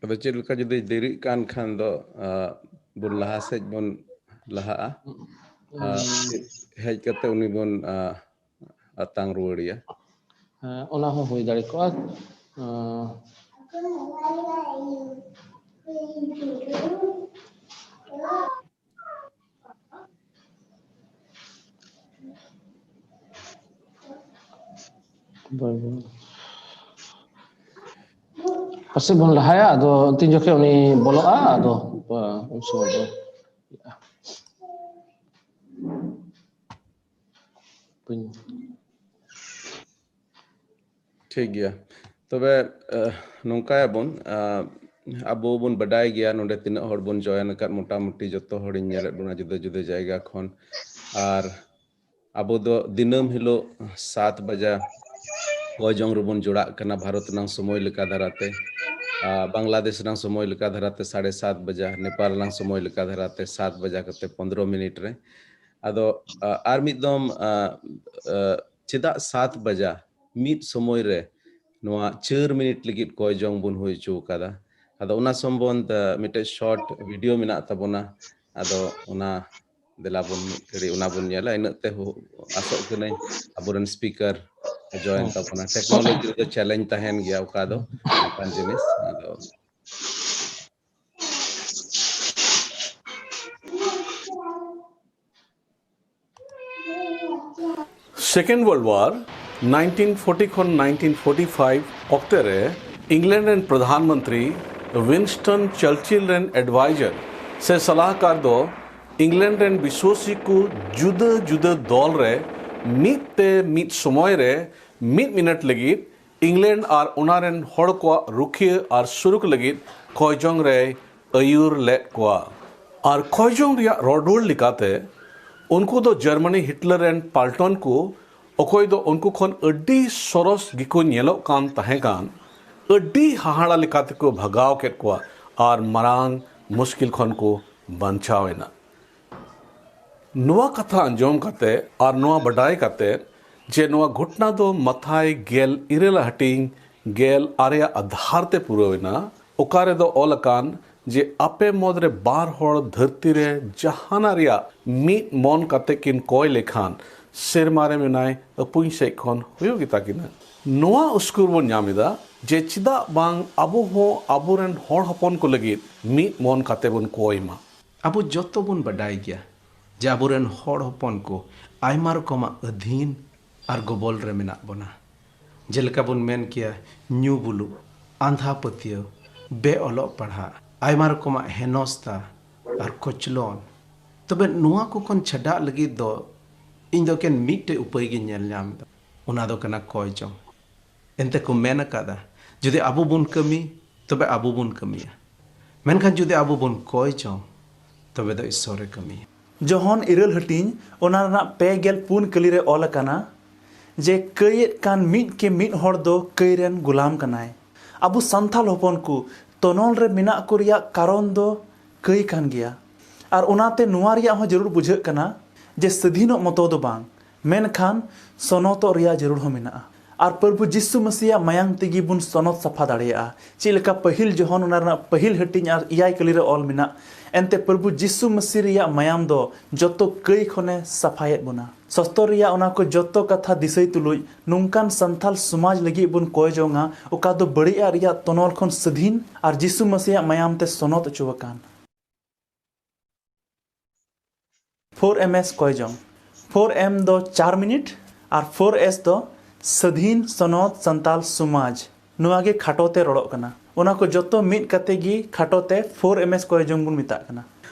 ᱟᱫᱚ ᱪᱮᱫ ᱞᱮᱠᱟ ᱡᱩᱫᱤ ᱫᱮᱨᱤᱜ ᱠᱟᱱ ᱠᱷᱟᱱ ᱫᱚ, ᱟ, ᱵᱚᱱ ᱞᱟᱦᱟ ᱥᱮᱫ ᱵᱚᱱ ᱞᱟᱦᱟᱜᱼᱟ᱾ ᱟ, ᱦᱮᱡ ᱠᱟᱛᱮ ᱩᱱᱤ ᱵᱚᱱ, ᱟ, ᱟᱛᱟᱝ ᱨᱩᱣᱟᱹᱲᱮᱭᱟ᱾ ᱦᱮᱸ, ᱚᱱᱟ ᱦᱚᱸ ᱦᱩᱭ ᱫᱟᱲᱮ ᱠᱚᱜᱼᱟ᱾ ᱟ, ᱯᱟᱥᱮᱡ ᱵᱚᱱ ᱞᱟᱦᱟᱭᱟ, ᱟᱫᱚ ᱛᱤᱱ ᱡᱚᱠᱷᱮᱡ ᱩᱱᱤ ᱵᱚᱞᱚᱜᱼᱟ, ᱟᱫᱚ, ᱟ, ᱩᱱ ᱥᱚᱢᱚᱭ ᱫᱚ ᱵᱟᱹᱧ ᱴᱷᱤᱠ ᱜᱮᱭᱟ᱾ ᱛᱚᱵᱮ, ᱟ, ᱱᱚᱝᱠᱟᱭᱟᱵᱚᱱ, ᱟ, ᱟᱵᱚ ᱵᱚᱱ ᱵᱟᱰᱟᱭ ᱜᱮᱭᱟ ᱱᱚᱰᱮ ᱛᱤᱱᱟᱹᱜ ᱦᱚᱲ ᱵᱚᱱ join ᱟᱠᱟᱫ, ᱢᱚᱴᱟᱢᱩᱴᱤ ᱡᱚᱛᱚ ᱦᱚᱲᱤᱧ ᱧᱮᱞᱮᱫ ᱵᱚᱱᱟ ᱡᱩᱫᱟᱹ ᱡᱩᱫᱟᱹ ᱡᱟᱭᱜᱟ ᱠᱷᱚᱱ᱾ ᱟᱨ ᱟᱵᱚ ᱫᱚ ᱫᱤᱱᱟᱹᱢ ᱦᱤᱞᱳᱜ ᱥᱟᱛ ᱵᱟᱡᱟ ᱠᱚᱭ ᱡᱚᱝ ᱨᱮᱵᱚᱱ ᱡᱚᱲᱟᱜ ᱠᱟᱱᱟ, ᱵᱷᱟᱨᱚᱛ ᱨᱮᱱᱟᱜ ᱥᱚᱢᱚᱭ ᱞᱮᱠᱟ ᱫᱷᱟᱨᱟᱛᱮ᱾ ᱟ, ᱵᱟᱝᱞᱟᱫᱮᱥ ᱨᱮᱱᱟᱜ ᱥᱚᱢᱚᱭ ᱞᱮᱠᱟ ᱫᱷᱟᱨᱟᱛᱮ ᱥᱟᱲᱮ ᱥᱟᱛ ᱵᱟᱡᱟ, ᱱᱮᱯᱟᱞ ᱨᱮᱱᱟᱜ ᱥᱚᱢᱚᱭ ᱞᱮᱠᱟ ᱫᱷᱟᱨᱟᱛᱮ ᱥᱟᱛ ᱵᱟᱡᱟ ᱠᱟᱛᱮ ᱯᱚᱱᱫᱽᱨᱚ ᱢᱤᱱᱤᱴ ᱨᱮ᱾ ᱟᱫᱚ, ᱟ, ᱟᱨ ᱢᱤᱫ ᱫᱚᱢ, ᱟ, ᱟ, ᱪᱮᱫᱟᱜ ᱥᱟᱛ ᱵᱟᱡᱟ ᱢᱤᱫ ᱥᱚᱢᱚᱭ ᱨᱮ ᱱᱚᱣᱟ ᱪᱟᱹᱨ ᱢᱤᱱᱤᱴ ᱞᱟᱹᱜᱤᱫ ᱠᱚᱭ ᱡᱚᱝ ᱵᱚᱱ ᱦᱩᱭ ᱦᱚᱪᱚ ᱟᱠᱟᱫᱟ? ᱟᱫᱚ ᱚᱱᱟ ᱥᱚᱢᱵᱚᱱᱫᱷ, ᱟ, ᱢᱤᱫᱴᱮᱡ short video ᱢᱮᱱᱟᱜ ᱛᱟᱵᱚᱱᱟ᱾ ᱟᱫᱚ ᱚᱱᱟ ᱫᱮᱞᱟ ᱵᱚᱱ ᱢᱤᱫ ᱜᱷᱟᱹᱲᱤ ᱚᱱᱟ ᱵᱚᱱ ᱧᱮᱞᱟ᱾ ᱤᱱᱟᱹᱜ ᱛᱮ ᱦᱩ-, ᱟᱥᱚᱜ ᱠᱟᱹᱱᱟᱹᱧ ᱟᱵᱚᱨᱮᱱ speaker join ᱦᱮᱸ᱾ ᱛᱟᱵᱚᱱᱟ᱾ Technology ᱨᱮᱫᱚ challenge ᱛᱟᱦᱮᱱ ᱜᱮᱭᱟ ᱚᱠᱟ ᱫᱚ, ᱚᱱᱠᱟᱱ ᱡᱤᱱᱤᱥ᱾ ᱟᱫᱚ Second World War, nineteen forty ᱠᱷᱚᱱ nineteen forty five ᱚᱠᱛᱮ ᱨᱮ ᱤᱝᱞᱮᱱᱰ ᱨᱮᱱ ᱯᱨᱚᱫᱷᱟᱱ ᱢᱚᱱᱛᱨᱤ ᱣᱤᱱᱥᱴᱚᱱ ᱪᱟᱨᱪᱤᱞ ᱨᱮᱱ ᱮᱰᱵᱟᱭᱡᱟᱨ ᱥᱮ ᱥᱟᱞᱟᱦᱠᱟᱨ ᱫᱚ ᱤᱝᱞᱮᱱᱰ ᱨᱮᱱ ᱵᱤᱥᱣᱟᱥᱤ ᱠᱚ ᱡᱩᱫᱟᱹ ᱡᱩᱫᱟᱹ ᱫᱚᱞ ᱨᱮ ᱢᱤᱫ ᱛᱮ ᱢᱤᱫ ᱥᱚᱢᱚᱭ ᱨᱮ ᱢᱤᱫ ᱢᱤᱱᱤᱴ ᱞᱟᱹᱜᱤᱫ ᱤᱝᱞᱮᱱᱰ ᱟᱨ ᱚᱱᱟ ᱨᱮᱱ ᱦᱚᱲ ᱠᱚᱣᱟᱜ ᱨᱩᱠᱷᱤᱭᱟᱹ ᱟᱨ ᱥᱩᱨᱩᱠ ᱞᱟᱹᱜᱤᱫ ᱠᱚᱭᱡᱚᱝ ᱨᱮᱭ ᱟᱹᱭᱩᱨ ᱞᱮᱫ ᱠᱚᱣᱟ᱾ ᱟᱨ ᱠᱚᱭᱡᱚᱝ ᱨᱮᱭᱟᱜ ᱨᱚᱲ ᱨᱩᱣᱟᱹᱲ ᱞᱮᱠᱟᱛᱮ, ᱩᱱᱠᱩ ᱫᱚ ᱡᱟᱨᱢᱟᱱᱤ ᱦᱤᱴᱞᱟᱨ ᱨᱮᱱ ᱯᱟᱞᱴᱚᱱ ᱠᱚ, ᱚᱠᱚᱭ ᱫᱚ ᱩᱱᱠᱩ ᱠᱷᱚᱱ ᱟᱹᱰᱤ ᱥᱚᱨᱚᱥ ᱜᱮᱠᱚ ᱧᱮᱞᱚᱜ ᱠᱟᱱ ᱛᱟᱦᱮᱸ ᱠᱟᱱ, ᱟᱹᱰᱤ ᱦᱟᱦᱟᱲᱟ ᱞᱮᱠᱟ ᱛᱮᱠᱚ ᱵᱷᱟᱜᱟᱣ ᱠᱮᱫ ᱠᱚᱣᱟ ᱟᱨ ᱢᱟᱨᱟᱝ ᱢᱩᱥᱠᱤᱞ ᱠᱷᱚᱱ ᱠᱚ ᱵᱟᱧᱪᱟᱣ ᱮᱱᱟ᱾ ᱱᱚᱣᱟ ᱠᱟᱛᱷᱟ ᱟᱸᱡᱚᱢ ᱠᱟᱛᱮ ᱟᱨ ᱱᱚᱣᱟ ᱵᱟᱰᱟᱭ ᱠᱟᱛᱮ ᱡᱮ ᱱᱚᱣᱟ ᱜᱷᱚᱴᱱᱟ ᱫᱚ ᱢᱟᱛᱷᱟᱭ ᱜᱮᱞ ᱤᱨᱟᱹᱞ ᱟᱜ ᱦᱟᱹᱴᱤᱧ ᱜᱮᱞ ᱟᱨᱮ ᱟᱜ ᱟᱫᱷᱟᱨ ᱛᱮ ᱯᱩᱨᱟᱹᱣ ᱮᱱᱟ, ᱚᱠᱟ ᱨᱮᱫᱚ ᱚᱞ ᱟᱠᱟᱱ ᱡᱮ ᱟᱯᱮ ᱢᱩᱫᱽ ᱨᱮ ᱵᱟᱨ ᱦᱚᱲ ᱫᱷᱟᱹᱨᱛᱤ ᱨᱮ ᱡᱟᱦᱟᱱᱟᱜ ᱨᱮᱭᱟᱜ ᱢᱤᱫ ᱢᱚᱱ ᱠᱟᱛᱮ ᱠᱤᱱ ᱠᱚᱭ ᱞᱮᱠᱷᱟᱱ, ᱥᱮᱨᱢᱟ ᱨᱮ ᱢᱮᱱᱟᱭ ᱟᱹᱯᱩᱧ ᱥᱮᱫ ᱠᱷᱚᱱ ᱦᱩᱭᱩᱜ ᱜᱮᱛᱟ ᱠᱤᱱᱟ᱾ ᱱᱚᱣᱟ ᱩᱥᱠᱩᱨ ᱵᱚᱱ ᱧᱟᱢ ᱮᱫᱟ ᱡᱮ ᱪᱮᱫᱟᱜ ᱵᱟᱝ ᱟᱵᱚ ᱦᱚᱸ ᱟᱵᱚᱨᱮᱱ ᱦᱚᱲ ᱦᱚᱯᱚᱱ ᱠᱚ ᱞᱟᱹᱜᱤᱫ ᱢᱤᱫ ᱢᱚᱱ ᱠᱟᱛᱮ ᱵᱚᱱ ᱠᱚᱭ ᱢᱟ᱾ ᱟᱵᱚ ᱡᱚᱛᱚ ᱵᱚᱱ ᱵᱟᱰᱟᱭ ᱜᱮᱭᱟ ᱡᱮ ᱟᱵᱚᱨᱮᱱ ᱦᱚᱲ ᱦᱚᱯᱚᱱ ᱠᱚ ᱟᱭᱢᱟ ᱨᱚᱠᱚᱢᱟᱜ ᱟᱹᱫᱷᱤᱱ ᱟᱨ ᱜᱚᱵᱚᱞ ᱨᱮ ᱢᱮᱱᱟᱜ ᱵᱚᱱᱟ᱾ ᱡᱮᱞᱮᱠᱟ ᱵᱚᱱ ᱢᱮᱱ ᱠᱮᱭᱟ, ᱧᱩ ᱵᱩᱞᱩᱜ, ᱟᱸᱫᱷᱟ ᱯᱟᱹᱛᱭᱟᱹᱣ, ᱵᱮ ᱚᱞᱚᱜ ᱯᱟᱲᱦᱟᱜ, ᱟᱭᱢᱟ ᱨᱚᱠᱚᱢᱟᱜ ᱦᱮᱱᱚᱥᱛᱟ ᱟᱨ ᱠᱚᱪᱞᱚᱱ᱾ ᱛᱚᱵᱮ ᱱᱚᱣᱟ ᱠᱚ ᱠᱷᱚᱱ ᱪᱷᱟᱰᱟᱜ ᱞᱟᱹᱜᱤᱫ ᱫᱚ ᱤᱧ ᱫᱚ ᱮᱠᱮᱱ ᱢᱤᱫᱴᱮᱡ ᱩᱯᱟᱹᱭ ᱜᱤᱧ ᱧᱮᱞ ᱧᱟᱢ ᱮᱫᱟ, ᱚᱱᱟ ᱫᱚ ᱠᱟᱱᱟ ᱠᱚᱭ ᱡᱚᱝ᱾ ᱮᱱᱛᱮ ᱠᱚ ᱢᱮᱱ ᱟᱠᱟᱫᱟ, ᱡᱩᱫᱤ ᱟᱵᱚ ᱵᱚᱱ ᱠᱟᱹᱢᱤ, ᱛᱚᱵᱮ ᱟᱵᱚ ᱵᱚᱱ ᱠᱟᱹᱢᱤᱭᱟ᱾ ᱢᱮᱱᱠᱷᱟᱱ ᱡᱩᱫᱤ ᱟᱵᱚ ᱵᱚᱱ ᱠᱚᱭ ᱡᱚᱝ, ᱛᱚᱵᱮ ᱫᱚ ᱤᱥᱥᱚᱨᱮ ᱠᱟᱹᱢᱤᱭᱟ᱾ ᱡᱚᱦᱚᱱ ᱤᱨᱟᱹᱞ ᱦᱟᱹᱴᱤᱧ, ᱚᱱᱟ ᱨᱮᱱᱟᱜ ᱯᱮ ᱜᱮᱞ ᱯᱩᱱ ᱠᱟᱹᱞᱤ ᱨᱮ ᱚᱞ ᱟᱠᱟᱱᱟ ᱡᱮ ᱠᱟᱹᱭᱮᱫ ᱠᱟᱱ ᱢᱤᱫ ᱠᱮ ᱢᱤᱫ ᱦᱚᱲ ᱫᱚ ᱠᱟᱹᱭ ᱨᱮᱱ ᱜᱩᱞᱟᱢ ᱠᱟᱱᱟᱭ᱾ ᱟᱵᱚ ᱥᱟᱱᱛᱟᱲ ᱦᱚᱯᱚᱱ ᱠᱚ ᱛᱚᱱᱚᱞ ᱨᱮ ᱢᱮᱱᱟᱜ ᱠᱚ ᱨᱮᱭᱟᱜ ᱠᱟᱨᱚᱱ ᱫᱚ ᱠᱟᱹᱭ ᱠᱟᱱ ᱜᱮᱭᱟ᱾ ᱟᱨ ᱚᱱᱟᱛᱮ ᱱᱚᱣᱟ ᱨᱮᱭᱟᱜ ᱦᱚᱸ ᱡᱟᱹᱨᱩᱲ ᱵᱩᱡᱷᱟᱹᱜ ᱠᱟᱱᱟ ᱡᱮ ᱥᱟᱹᱫᱷᱤᱱᱚᱜ ᱢᱚᱛᱚ ᱫᱚ ᱵᱟᱝ, ᱢᱮᱱᱠᱷᱟᱱ ᱥᱚᱱᱚᱛᱚᱜ ᱨᱮᱭᱟᱜ ᱡᱟᱹᱨᱩᱲ ᱦᱚᱸ ᱢᱮᱱᱟᱜᱼᱟ᱾ ᱟᱨ ᱯᱨᱚᱵᱷᱩ ᱡᱤᱥᱩ ᱢᱟᱹᱥᱤᱭᱟᱜ ᱢᱟᱭᱟᱝ ᱛᱮᱜᱮ ᱵᱚᱱ ᱥᱚᱱᱚᱛ ᱥᱟᱯᱷᱟ ᱫᱟᱲᱮᱭᱟᱜᱼᱟ᱾ ᱪᱮᱫ ᱞᱮᱠᱟ ᱯᱟᱹᱦᱤᱞ ᱡᱚᱦᱚᱱ ᱚᱱᱟ ᱨᱮᱱᱟᱜ ᱯᱟᱹᱦᱤᱞ ᱦᱟᱹᱴᱤᱧ ᱟᱨ ᱮᱭᱟᱭ ᱠᱟᱹᱞᱤ ᱨᱮ ᱚᱞ ᱢᱮᱱᱟᱜ, ᱮᱱᱛᱮ ᱯᱨᱚᱵᱷᱩ ᱡᱤᱥᱩ ᱢᱟᱹᱥᱤ ᱨᱮᱭᱟᱜ ᱢᱟᱭᱟᱢ ᱫᱚ ᱡᱚᱛᱚ ᱠᱟᱹᱭ ᱠᱷᱚᱱᱮ ᱥᱟᱯᱷᱟᱭᱮᱫ ᱵᱚᱱᱟ᱾ ᱥᱚᱥᱛᱚᱨ ᱨᱮᱭᱟᱜ ᱚᱱᱟ ᱠᱚ ᱡᱚᱛᱚ ᱠᱟᱛᱷᱟ ᱫᱤᱥᱟᱹᱭ ᱛᱩᱞᱩᱡ ᱱᱚᱝᱠᱟᱱ ᱥᱟᱱᱛᱟᱞ ᱥᱚᱢᱟᱡᱽ ᱞᱟᱹᱜᱤᱫ ᱵᱚᱱ ᱠᱚᱭ ᱡᱚᱝᱟ, ᱚᱠᱟ ᱫᱚ ᱵᱟᱹᱲᱤᱡ ᱟᱜ ᱨᱮᱭᱟᱜ ᱛᱚᱱᱚᱞ ᱠᱷᱚᱱ ᱥᱟᱹᱫᱷᱤᱱ ᱟᱨ ᱡᱤᱥᱩ ᱢᱟᱹᱥᱤᱭᱟᱜ ᱢᱟᱭᱟᱢ ᱛᱮ ᱥᱚᱱᱚᱛ ᱚᱪᱚ ᱟᱠᱟᱱ᱾ ᱯᱷᱳᱨ ᱮᱢ ᱮᱥ ᱠᱚᱭ ᱡᱚᱝ᱾ ᱯᱷᱳᱨ ᱮᱢ ᱫᱚ ᱪᱟᱨ ᱢᱤᱱᱤᱴ ᱟᱨ ᱯᱷᱳᱨ ᱮᱥ ᱫᱚ ᱥᱟᱹᱫᱷᱤᱱ ᱥᱚᱱᱚᱛ ᱥᱟᱱᱛᱟᱞ ᱥᱚᱢᱟᱡᱽ, ᱱᱚᱣᱟ ᱜᱮ ᱠᱷᱟᱴᱚ ᱛᱮ ᱨᱚᱲᱚᱜ ᱠᱟᱱᱟ᱾ ᱚᱱᱟ ᱠᱚ ᱡᱚᱛᱚ ᱢᱤᱫ ᱠᱟᱛᱮ ᱜᱮ ᱠᱷᱟᱴᱚ ᱛᱮ ᱯᱷᱳᱨ ᱮᱢ ᱮᱥ ᱠᱚᱭᱡᱚᱝ ᱵᱚᱱ ᱢᱮᱛᱟᱜ ᱠᱟᱱᱟ᱾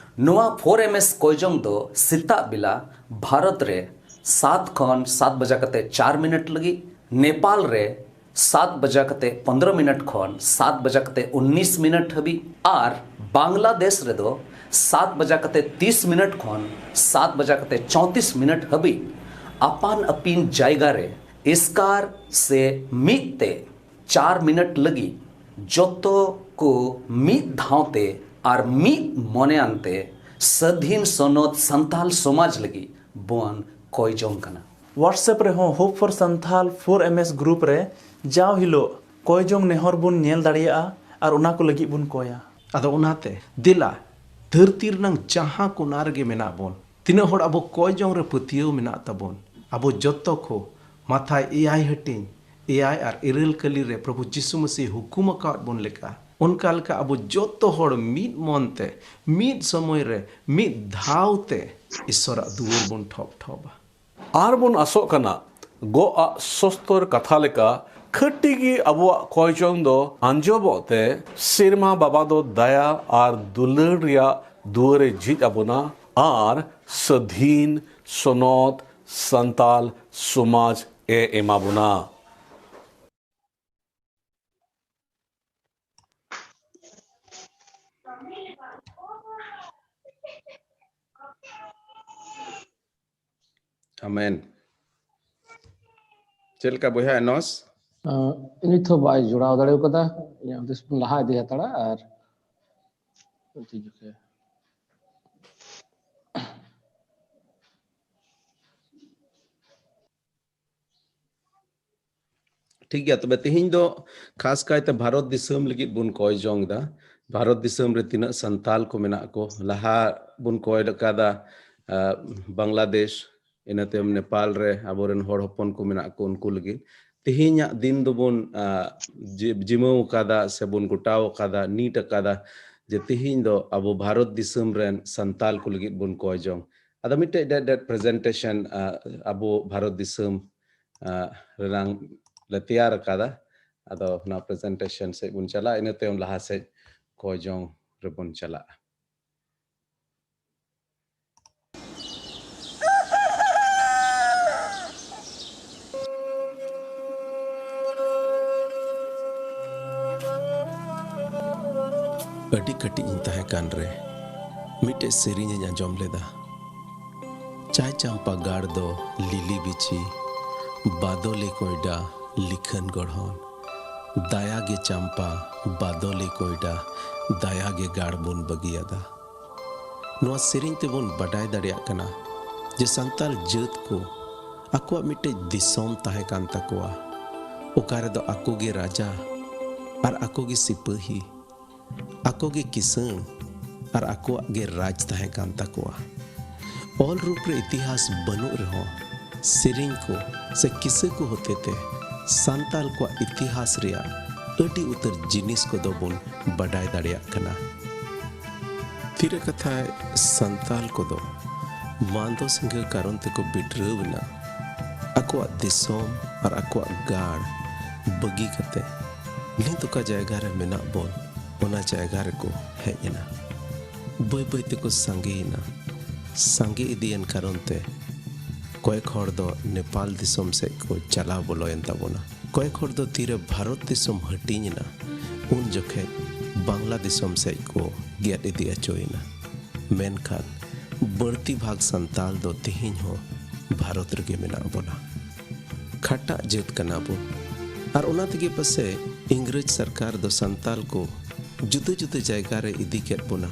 ᱱᱚᱣᱟ ᱯᱷᱳᱨ ᱮᱢ ᱮᱥ ᱠᱚᱭᱡᱚᱝ ᱫᱚ ᱥᱮᱛᱟᱜ ᱵᱮᱞᱟ ᱵᱷᱟᱨᱚᱛ ᱨᱮ ᱥᱟᱛ ᱠᱷᱚᱱ ᱥᱟᱛ ᱵᱟᱡᱟ ᱠᱟᱛᱮ ᱪᱟᱨ ᱢᱤᱱᱤᱴ ᱞᱟᱹᱜᱤᱫ, ᱱᱮᱯᱟᱞ ᱨᱮ ᱥᱟᱛ ᱵᱟᱡᱟ ᱠᱟᱛᱮ ᱯᱚᱱᱫᱽᱨᱚ ᱢᱤᱱᱤᱴ ᱠᱷᱚᱱ ᱥᱟᱛ ᱵᱟᱡᱟ ᱠᱟᱛᱮ ᱩᱱᱱᱤᱥ ᱢᱤᱱᱤᱴ ᱦᱟᱹᱵᱤᱡ, ᱟᱨ ᱵᱟᱝᱞᱟᱫᱮᱥ ᱨᱮᱫᱚ ᱥᱟᱛ ᱵᱟᱡᱟ ᱠᱟᱛᱮ ᱛᱤᱥ ᱢᱤᱱᱤᱴ ᱠᱷᱚᱱ ᱥᱟᱛ ᱵᱟᱡᱟ ᱠᱟᱛᱮ ᱪᱚᱣᱛᱤᱥ ᱢᱤᱱᱤᱴ ᱦᱟᱹᱵᱤᱡ ᱟᱯᱟᱱ ᱟᱹᱯᱤᱱ ᱡᱟᱭᱜᱟ ᱨᱮ ᱮᱥᱠᱟᱨ ᱥᱮ ᱢᱤᱫ ᱛᱮ ᱪᱟᱨ ᱢᱤᱱᱤᱴ ᱞᱟᱹᱜᱤᱫ ᱡᱚᱛᱚ ᱠᱚ ᱢᱤᱫ ᱫᱷᱟᱣ ᱛᱮ ᱟᱨ ᱢᱤᱫ ᱢᱚᱱᱮᱭᱟᱱ ᱛᱮ ᱥᱟᱹᱫᱷᱤᱱ ᱥᱚᱱᱚᱛ ᱥᱟᱱᱛᱟᱞ ᱥᱚᱢᱟᱡᱽ ᱞᱟᱹᱜᱤᱫ ᱵᱚᱱ ᱠᱚᱭ ᱡᱚᱝ ᱠᱟᱱᱟ᱾ WhatsApp ᱨᱮᱦᱚᱸ Hope for Santhal four M S group ᱨᱮ ᱡᱟᱣ ᱦᱤᱞᱳᱜ ᱠᱚᱭ ᱡᱚᱝ ᱱᱮᱦᱚᱨ ᱵᱚᱱ ᱧᱮᱞ ᱫᱟᱲᱮᱭᱟᱜᱼᱟ ᱟᱨ ᱚᱱᱟ ᱠᱚ ᱞᱟᱹᱜᱤᱫ ᱵᱚᱱ ᱠᱚᱭᱟ᱾ ᱟᱫᱚ ᱚᱱᱟᱛᱮ ᱫᱮᱞᱟ, ᱫᱷᱟᱹᱨᱛᱤ ᱨᱮᱱᱟᱝ ᱡᱟᱦᱟᱸ ᱠᱚᱱᱟ ᱨᱮᱜᱮ ᱢᱮᱱᱟᱜ ᱵᱚᱱ, ᱛᱤᱱᱟᱹᱜ ᱦᱚᱲ ᱟᱵᱚ ᱠᱚᱭ ᱡᱚᱝ ᱨᱮ ᱯᱟᱹᱛᱭᱟᱹᱣ ᱢᱮᱱᱟᱜ ᱛᱟᱵᱚᱱ, ᱟᱵᱚ ᱡᱚᱛᱚ ᱠᱚ ᱢᱟᱛᱷᱟᱭ ᱮᱭᱟᱭ ᱦᱟᱹᱴᱤᱧ ᱮᱭᱟᱭ ᱟᱨ ᱤᱨᱟᱹᱞ ᱠᱟᱹᱞᱤ ᱨᱮ ᱯᱨᱚᱵᱷᱩ ᱡᱤᱥᱩ ᱢᱟᱹᱥᱤ ᱦᱩᱠᱩᱢ ᱟᱠᱟᱫ ᱵᱚᱱ ᱞᱮᱠᱟ, ᱚᱱᱠᱟ ᱞᱮᱠᱟ ᱟᱵᱚ ᱡᱚᱛᱚ ᱦᱚᱲ ᱢᱤᱫ ᱢᱚᱱ ᱛᱮ, ᱢᱤᱫ ᱥᱚᱢᱚᱭ ᱨᱮ, ᱢᱤᱫ ᱫᱷᱟᱣ ᱛᱮ ᱤᱥᱚᱨᱟᱜ ᱫᱩᱣᱟᱹᱨ ᱵᱚᱱ ᱴᱷᱚᱯ ᱴᱷᱚᱯᱟ᱾ ᱟᱨ ᱵᱚᱱ ᱟᱥᱚᱜ ᱠᱟᱱᱟ, ᱜᱚᱜ ᱟᱜ ᱥᱚᱥᱛᱚᱨ ᱠᱟᱛᱷᱟ ᱞᱮᱠᱟ ᱠᱷᱟᱹᱴᱤ ᱜᱮ ᱟᱵᱚᱣᱟᱜ ᱠᱚᱭ ᱡᱚᱝ ᱫᱚ ᱟᱸᱡᱚᱢᱚᱜ ᱛᱮ ᱥᱮᱨᱢᱟ ᱵᱟᱵᱟ ᱫᱚ ᱫᱟᱭᱟ ᱟᱨ ᱫᱩᱞᱟᱹᱲ ᱨᱮᱭᱟᱜ ᱫᱩᱣᱟᱹᱨᱮ ᱡᱷᱤᱡ ᱟᱵᱚᱱᱟ ᱟᱨ ᱥᱟᱹᱫᱷᱤᱱ ᱥᱚᱱᱚᱛ ᱥᱟᱱᱛᱟᱞ ᱥᱚᱢᱟᱡᱽ ᱮ ᱮᱢᱟ ᱵᱚᱱᱟ᱾ ᱟᱢᱮᱱ᱾ ᱪᱮᱫ ᱞᱮᱠᱟ ᱵᱚᱭᱦᱟ ᱮᱱᱚᱥ? ᱟᱸ, ᱱᱤᱛ ᱦᱚᱸ ᱵᱟᱭ ᱡᱚᱲᱟᱣ ᱫᱟᱲᱮ ᱠᱟᱫᱟ᱾ ᱤᱧᱟᱹᱜ ᱦᱩᱫᱤᱥ ᱵᱚᱱ ᱞᱟᱦᱟ ᱤᱫᱤ ᱦᱟᱛᱟᱲᱟ ᱟᱨ ᱴᱷᱤᱠ ᱜᱮᱭᱟ᱾ ᱴᱷᱤᱠ ᱜᱮᱭᱟ, ᱛᱚᱵᱮ ᱛᱮᱦᱮᱧ ᱫᱚ ᱠᱷᱟᱥ ᱠᱟᱭᱛᱮ ᱵᱷᱟᱨᱚᱛ ᱫᱤᱥᱚᱢ ᱞᱟᱹᱜᱤᱫ ᱵᱚᱱ ᱠᱚᱭ ᱡᱚᱝ ᱮᱫᱟ᱾ ᱵᱷᱟᱨᱚᱛ ᱫᱤᱥᱚᱢ ᱨᱮ ᱛᱤᱱᱟᱹᱜ ᱥᱟᱱᱛᱟᱞ ᱠᱚ ᱢᱮᱱᱟᱜ ᱠᱚ, ᱞᱟᱦᱟ ᱵᱚᱱ ᱠᱚᱭ ᱟᱠᱟᱫᱟ, ᱟᱸ, ᱵᱟᱝᱞᱟᱫᱮᱥ, ᱤᱱᱟᱹ ᱛᱟᱭᱚᱢ ᱱᱮᱯᱟᱞ ᱨᱮ ᱟᱵᱚᱨᱮᱱ ᱦᱚᱲ ᱦᱚᱯᱚᱱ ᱠᱚ ᱢᱮᱱᱟᱜ ᱠᱚ, ᱩᱱᱠᱩ ᱞᱟᱹᱜᱤᱫ᱾ ᱛᱮᱦᱮᱧᱟᱜ ᱫᱤᱱ ᱫᱚᱵᱚᱱ, ᱟᱸ, ᱡᱤ-, ᱡᱤᱢᱟᱹᱣ ᱟᱠᱟᱫᱟ ᱥᱮ ᱵᱚᱱ ᱜᱚᱴᱟᱣ ᱟᱠᱟᱫᱟ, ᱱᱤᱴ ᱟᱠᱟᱫᱟ, ᱡᱮ ᱛᱮᱦᱮᱧ ᱫᱚ ᱟᱵᱚ ᱵᱷᱟᱨᱚᱛ ᱫᱤᱥᱚᱢ ᱨᱮᱱ ᱥᱟᱱᱛᱟᱞ ᱠᱚ ᱞᱟᱹᱜᱤᱫ ᱵᱚᱱ ᱠᱚᱭ ᱡᱚᱝ᱾ ᱟᱫᱚ ᱢᱤᱫᱴᱮᱡ ᱰᱮᱴ ᱰᱮᱴ ᱯᱨᱮᱡᱮᱱᱴᱮᱥᱚᱱ ᱟᱵᱚ ᱵᱷᱟᱨᱚᱛ ᱫᱤᱥᱚᱢ ᱨᱮᱱᱟᱝ ᱞᱮ ᱛᱮᱭᱟᱨ ᱟᱠᱟᱫᱟ᱾ ᱟᱫᱚ ᱚᱱᱟ ᱯᱨᱮᱡᱮᱱᱴᱮᱥᱚᱱ ᱥᱮᱫ ᱵᱚᱱ ᱪᱟᱞᱟᱜᱼᱟ, ᱤᱱᱟᱹ ᱛᱟᱭᱚᱢ ᱞᱟᱦᱟ ᱥᱮᱫ ᱠᱚ ᱡᱚᱝ ᱨᱮᱵᱚᱱ ᱪᱟᱞᱟᱜᱼᱟ᱾ ᱟᱹᱰᱤ ᱠᱟᱹᱴᱤᱡ ᱤᱧ ᱛᱟᱦᱮᱸ ᱠᱟᱱ ᱨᱮ ᱢᱤᱫᱴᱮᱡ ᱥᱮᱨᱮᱧ ᱤᱧ ᱟᱸᱡᱚᱢ ᱞᱮᱫᱟ᱾ ᱪᱟᱭ ᱪᱟᱢᱯᱟ ᱜᱟᱲ ᱫᱚ ᱞᱤᱞᱤ ᱵᱤᱪᱷᱤ, ᱵᱟᱫᱚᱞᱤ ᱠᱚᱭᱰᱟ ᱞᱤᱠᱷᱟᱹᱱ ᱜᱚᱲᱦᱚᱱ, ᱫᱟᱭᱟ ᱜᱮ ᱪᱟᱢᱯᱟ ᱵᱟᱫᱚᱞᱤ ᱠᱚᱭᱰᱟ, ᱫᱟᱭᱟ ᱜᱮ ᱜᱟᱲ ᱵᱚᱱ ᱵᱟᱹᱜᱤᱭᱟᱫᱟ᱾ ᱱᱚᱣᱟ ᱥᱮᱨᱮᱧ ᱛᱮᱵᱚᱱ ᱵᱟᱰᱟᱭ ᱫᱟᱲᱮᱭᱟᱜ ᱠᱟᱱᱟ ᱡᱮ ᱥᱟᱱᱛᱟᱲ ᱡᱟᱹᱛ ᱠᱚ ᱟᱠᱚᱣᱟᱜ ᱢᱤᱫᱴᱮᱡ ᱫᱤᱥᱚᱢ ᱛᱟᱦᱮᱸ ᱠᱟᱱ ᱛᱟᱠᱚᱣᱟ, ᱚᱠᱟ ᱨᱮᱫᱚ ᱟᱠᱚ ᱜᱮ ᱨᱟᱡᱟ ᱟᱨ ᱟᱠᱚ ᱜᱮ ᱥᱤᱯᱟᱹᱦᱤ, ᱟᱠᱚ ᱜᱮ ᱠᱤᱥᱟᱹᱬ ᱟᱨ ᱟᱠᱚᱣᱟᱜ ᱜᱮ ᱨᱟᱡᱽ ᱛᱟᱦᱮᱸ ᱠᱟᱱ ᱛᱟᱠᱚᱣᱟ᱾ ᱚᱞ ᱨᱩᱯ ᱨᱮ ᱤᱛᱤᱦᱟᱥ ᱵᱟᱹᱱᱩᱜ ᱨᱮᱦᱚᱸ, ᱥᱮᱨᱮᱧ ᱠᱚ ᱥᱮ ᱠᱤᱥᱟᱹ ᱠᱚ ᱦᱚᱛᱮᱛᱮ ᱥᱟᱱᱛᱟᱞ ᱠᱚᱣᱟᱜ ᱤᱛᱤᱦᱟᱥ ᱨᱮᱭᱟᱜ ᱟᱹᱰᱤ ᱩᱛᱟᱹᱨ ᱡᱤᱱᱤᱥ ᱠᱚᱫᱚ ᱵᱚᱱ ᱵᱟᱰᱟᱭ ᱫᱟᱲᱮᱭᱟᱜ ᱠᱟᱱᱟ᱾ ᱛᱤᱨᱮ ᱠᱟᱛᱷᱟᱭ ᱥᱟᱱᱛᱟᱞ ᱠᱚᱫᱚ ᱢᱟᱱᱫᱚ ᱥᱤᱸᱜᱷᱟᱹ ᱠᱟᱨᱚᱱ ᱛᱮᱠᱚ ᱵᱤᱰᱨᱟᱹᱣ ᱮᱱᱟ᱾ ᱟᱠᱚᱣᱟᱜ ᱫᱤᱥᱚᱢ ᱟᱨ ᱟᱠᱚᱣᱟᱜ ᱜᱟᱲ ᱵᱟᱹᱜᱤ ᱠᱟᱛᱮ ᱱᱤᱛ ᱚᱠᱟ ᱡᱟᱭᱜᱟ ᱨᱮ ᱢᱮᱱᱟᱜ ᱵᱚᱱ, ᱚᱱᱟ ᱡᱟᱭᱜᱟ ᱨᱮᱠᱚ ᱦᱮᱡ ᱮᱱᱟ᱾ ᱵᱟᱹᱭ ᱵᱟᱹᱭ ᱛᱮᱠᱚ ᱥᱟᱸᱜᱮᱭᱮᱱᱟ᱾ ᱥᱟᱸᱜᱮ ᱤᱫᱤᱭᱮᱱ ᱠᱟᱨᱚᱱ ᱛᱮ ᱠᱚᱭᱮᱠ ᱦᱚᱲ ᱫᱚ ᱱᱮᱯᱟᱞ ᱫᱤᱥᱚᱢ ᱥᱮᱫ ᱠᱚ ᱪᱟᱞᱟᱣ ᱵᱚᱞᱚᱭᱮᱱ ᱛᱟᱵᱚᱱᱟ᱾ ᱠᱚᱭᱮᱠ ᱦᱚᱲ ᱫᱚ ᱛᱤᱨᱮ ᱵᱷᱟᱨᱚᱛ ᱫᱤᱥᱚᱢ ᱦᱟᱹᱴᱤᱧ ᱮᱱᱟ, ᱩᱱ ᱡᱚᱠᱷᱮᱡ ᱵᱟᱝᱞᱟ ᱫᱤᱥᱚᱢ ᱥᱮᱫ ᱠᱚ ᱜᱮᱫ ᱤᱫᱤ ᱚᱪᱚᱭᱮᱱᱟ᱾ ᱢᱮᱱᱠᱷᱟᱱ ᱵᱟᱹᱲᱛᱤ ᱵᱷᱟᱜᱽ ᱥᱟᱱᱛᱟᱞ ᱫᱚ ᱛᱮᱦᱮᱧ ᱦᱚᱸ ᱵᱷᱟᱨᱚᱛ ᱨᱮᱜᱮ ᱢᱮᱱᱟᱜ ᱵᱚᱱᱟ᱾ ᱠᱷᱟᱴᱟᱜ ᱡᱟᱹᱛ ᱠᱟᱱᱟ ᱵᱚᱱ᱾ ᱟᱨ ᱚᱱᱟ ᱛᱮᱜᱮ ᱯᱟᱥᱮᱡ ᱤᱝᱨᱮᱡᱽ ᱥᱚᱨᱠᱟᱨ ᱫᱚ ᱥᱟᱱᱛᱟᱞ ᱠᱚ ᱡᱩᱫᱟᱹ ᱡᱩᱫᱟᱹ ᱡᱟᱭᱜᱟ ᱨᱮ ᱤᱫᱤ ᱠᱮᱫ ᱵᱚᱱᱟ᱾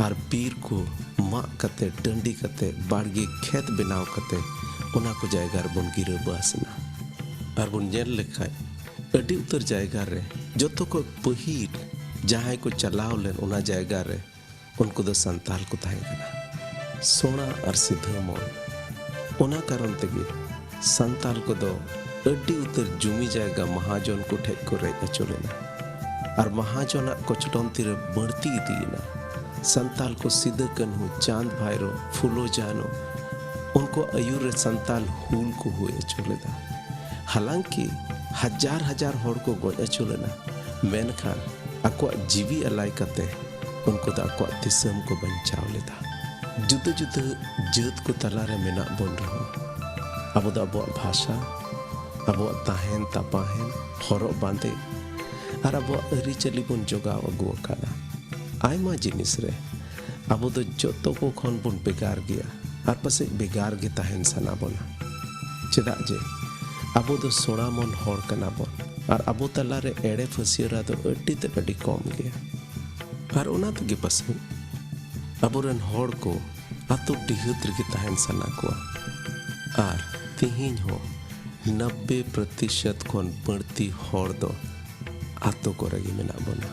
ᱟᱨ ᱵᱤᱨ ᱠᱚ ᱢᱟᱜ ᱠᱟᱛᱮ, ᱴᱟᱺᱰᱤ ᱠᱟᱛᱮ, ᱵᱟᱲᱜᱮ ᱠᱷᱮᱛ ᱵᱮᱱᱟᱣ ᱠᱟᱛᱮ ᱚᱱᱟ ᱠᱚ ᱡᱟᱭᱜᱟ ᱨᱮᱵᱚᱱ ᱜᱤᱨᱟᱹᱵᱟᱥ ᱮᱱᱟ᱾ ᱟᱨ ᱵᱚᱱ ᱧᱮᱞ ᱞᱮᱠᱷᱟᱡ ᱟᱹᱰᱤ ᱩᱛᱟᱹᱨ ᱡᱟᱭᱜᱟ ᱨᱮ ᱡᱚᱛᱚ ᱠᱷᱚᱡ ᱯᱟᱹᱦᱤᱞ ᱡᱟᱦᱟᱸᱭ ᱠᱚ ᱪᱟᱞᱟᱣ ᱞᱮᱱ ᱚᱱᱟ ᱡᱟᱭᱜᱟ ᱨᱮ ᱩᱱᱠᱩ ᱫᱚ ᱥᱟᱱᱛᱟᱞ ᱠᱚ ᱛᱟᱦᱮᱸ ᱠᱟᱱᱟ, ᱥᱚᱬᱟ ᱟᱨ ᱥᱤᱫᱷᱟᱹ ᱢᱚᱞ᱾ ᱚᱱᱟ ᱠᱟᱨᱚᱱ ᱛᱮᱜᱮ ᱥᱟᱱᱛᱟᱞ ᱠᱚᱫᱚ ᱟᱹᱰᱤ ᱩᱛᱟᱹᱨ ᱡᱩᱢᱤ ᱡᱟᱭᱜᱟ ᱢᱟᱦᱟᱡᱚᱱ ᱠᱚ ᱴᱷᱮᱡ ᱠᱚ ᱨᱮᱡ ᱦᱚᱪᱚ ᱞᱮᱱᱟ᱾ ᱟᱨ ᱢᱟᱦᱟᱡᱚᱱᱟᱜ ᱠᱚᱪᱞᱚᱱ ᱛᱤᱨᱮ ᱵᱟᱹᱲᱛᱤ ᱤᱫᱤᱭᱮᱱᱟ, ᱥᱟᱱᱛᱟᱞ ᱠᱚ ᱥᱤᱫᱟᱹ ᱠᱟᱹᱱᱦᱩ, ᱪᱟᱸᱫᱽ ᱵᱷᱟᱭᱨᱳ, ᱯᱷᱩᱞᱳ ᱡᱷᱟᱱᱳ, ᱩᱱᱠᱩᱣᱟᱜ ᱟᱹᱭᱩᱨ ᱨᱮ ᱥᱟᱱᱛᱟᱞ ᱦᱩᱞ ᱠᱚ ᱦᱩᱭ ᱦᱚᱪᱚ ᱞᱮᱫᱟ᱾ ᱦᱟᱞᱟᱝᱠᱤ ᱦᱟᱡᱟᱨ ᱦᱟᱡᱟᱨ ᱦᱚᱲ ᱠᱚ ᱜᱚᱡ ᱦᱚᱪᱚ ᱞᱮᱱᱟ, ᱢᱮᱱᱠᱷᱟᱱ ᱟᱠᱚᱣᱟᱜ ᱡᱤᱣᱤ ᱟᱞᱟᱭ ᱠᱟᱛᱮ ᱩᱱᱠᱩ ᱫᱚ ᱟᱠᱚᱣᱟᱜ ᱫᱤᱥᱚᱢ ᱠᱚ ᱵᱟᱧᱪᱟᱣ ᱞᱮᱫᱟ᱾ ᱡᱩᱫᱟᱹ ᱡᱩᱫᱟᱹ ᱡᱟᱹᱛ ᱠᱚ ᱛᱟᱞᱟᱨᱮ ᱢᱮᱱᱟᱜ ᱵᱚᱱ ᱨᱮᱦᱚᱸ, ᱟᱵᱚ ᱫᱚ ᱟᱵᱚᱣᱟᱜ ᱵᱷᱟᱥᱟ, ᱟᱵᱚᱣᱟᱜ ᱛᱟᱦᱮᱱ ᱛᱟᱯᱟᱦᱮᱱ, ᱦᱚᱨᱚᱜ ᱵᱟᱸᱫᱮ ᱟᱨ ᱟᱵᱚᱣᱟᱜ ᱟᱹᱨᱤᱪᱟᱹᱞᱤ ᱵᱚᱱ ᱡᱚᱜᱟᱣ ᱟᱹᱜᱩ ᱟᱠᱟᱫᱟ᱾ ᱟᱭᱢᱟ ᱡᱤᱱᱤᱥ ᱨᱮ ᱟᱵᱚ ᱫᱚ ᱡᱚᱛᱚ ᱠᱚ ᱠᱷᱚᱱ ᱵᱚᱱ ᱵᱷᱮᱜᱟᱨ ᱜᱮᱭᱟ ᱟᱨ ᱯᱟᱥᱮᱡ ᱵᱷᱮᱜᱟᱨ ᱜᱮ ᱛᱟᱦᱮᱱ ᱥᱟᱱᱟ ᱵᱚᱱᱟ᱾ ᱪᱮᱫᱟᱜ ᱡᱮ ᱟᱵᱚ ᱫᱚ ᱥᱚᱲᱟᱢᱚᱱ ᱦᱚᱲ ᱠᱟᱱᱟ ᱵᱚᱱ ᱟᱨ ᱟᱵᱚ ᱛᱟᱞᱟᱨᱮ ᱮᱲᱮ ᱯᱷᱟᱹᱥᱭᱟᱹᱨᱟ ᱫᱚ ᱟᱹᱰᱤ ᱛᱮᱫ ᱟᱹᱰᱤ ᱠᱚᱢ ᱜᱮᱭᱟ᱾ ᱟᱨ ᱚᱱᱟ ᱛᱮᱜᱮ ᱯᱟᱥᱮᱡ ᱟᱵᱚᱨᱮᱱ ᱦᱚᱲ ᱠᱚ ᱟᱛᱳ ᱰᱤᱦᱟᱹᱛ ᱨᱮᱜᱮ ᱛᱟᱦᱮᱱ ᱥᱟᱱᱟ ᱠᱚᱣᱟ ᱟᱨ ᱛᱮᱦᱮᱧ ᱦᱚᱸ ᱱᱚᱵᱵᱳᱭ ᱯᱨᱚᱛᱤᱥᱚᱛ ᱠᱷᱚᱱ ᱵᱟᱹᱲᱛᱤ ᱦᱚᱲ ᱫᱚ ᱟᱛᱳ ᱠᱚᱨᱮ ᱜᱮ ᱢᱮᱱᱟᱜ ᱵᱚᱱᱟ᱾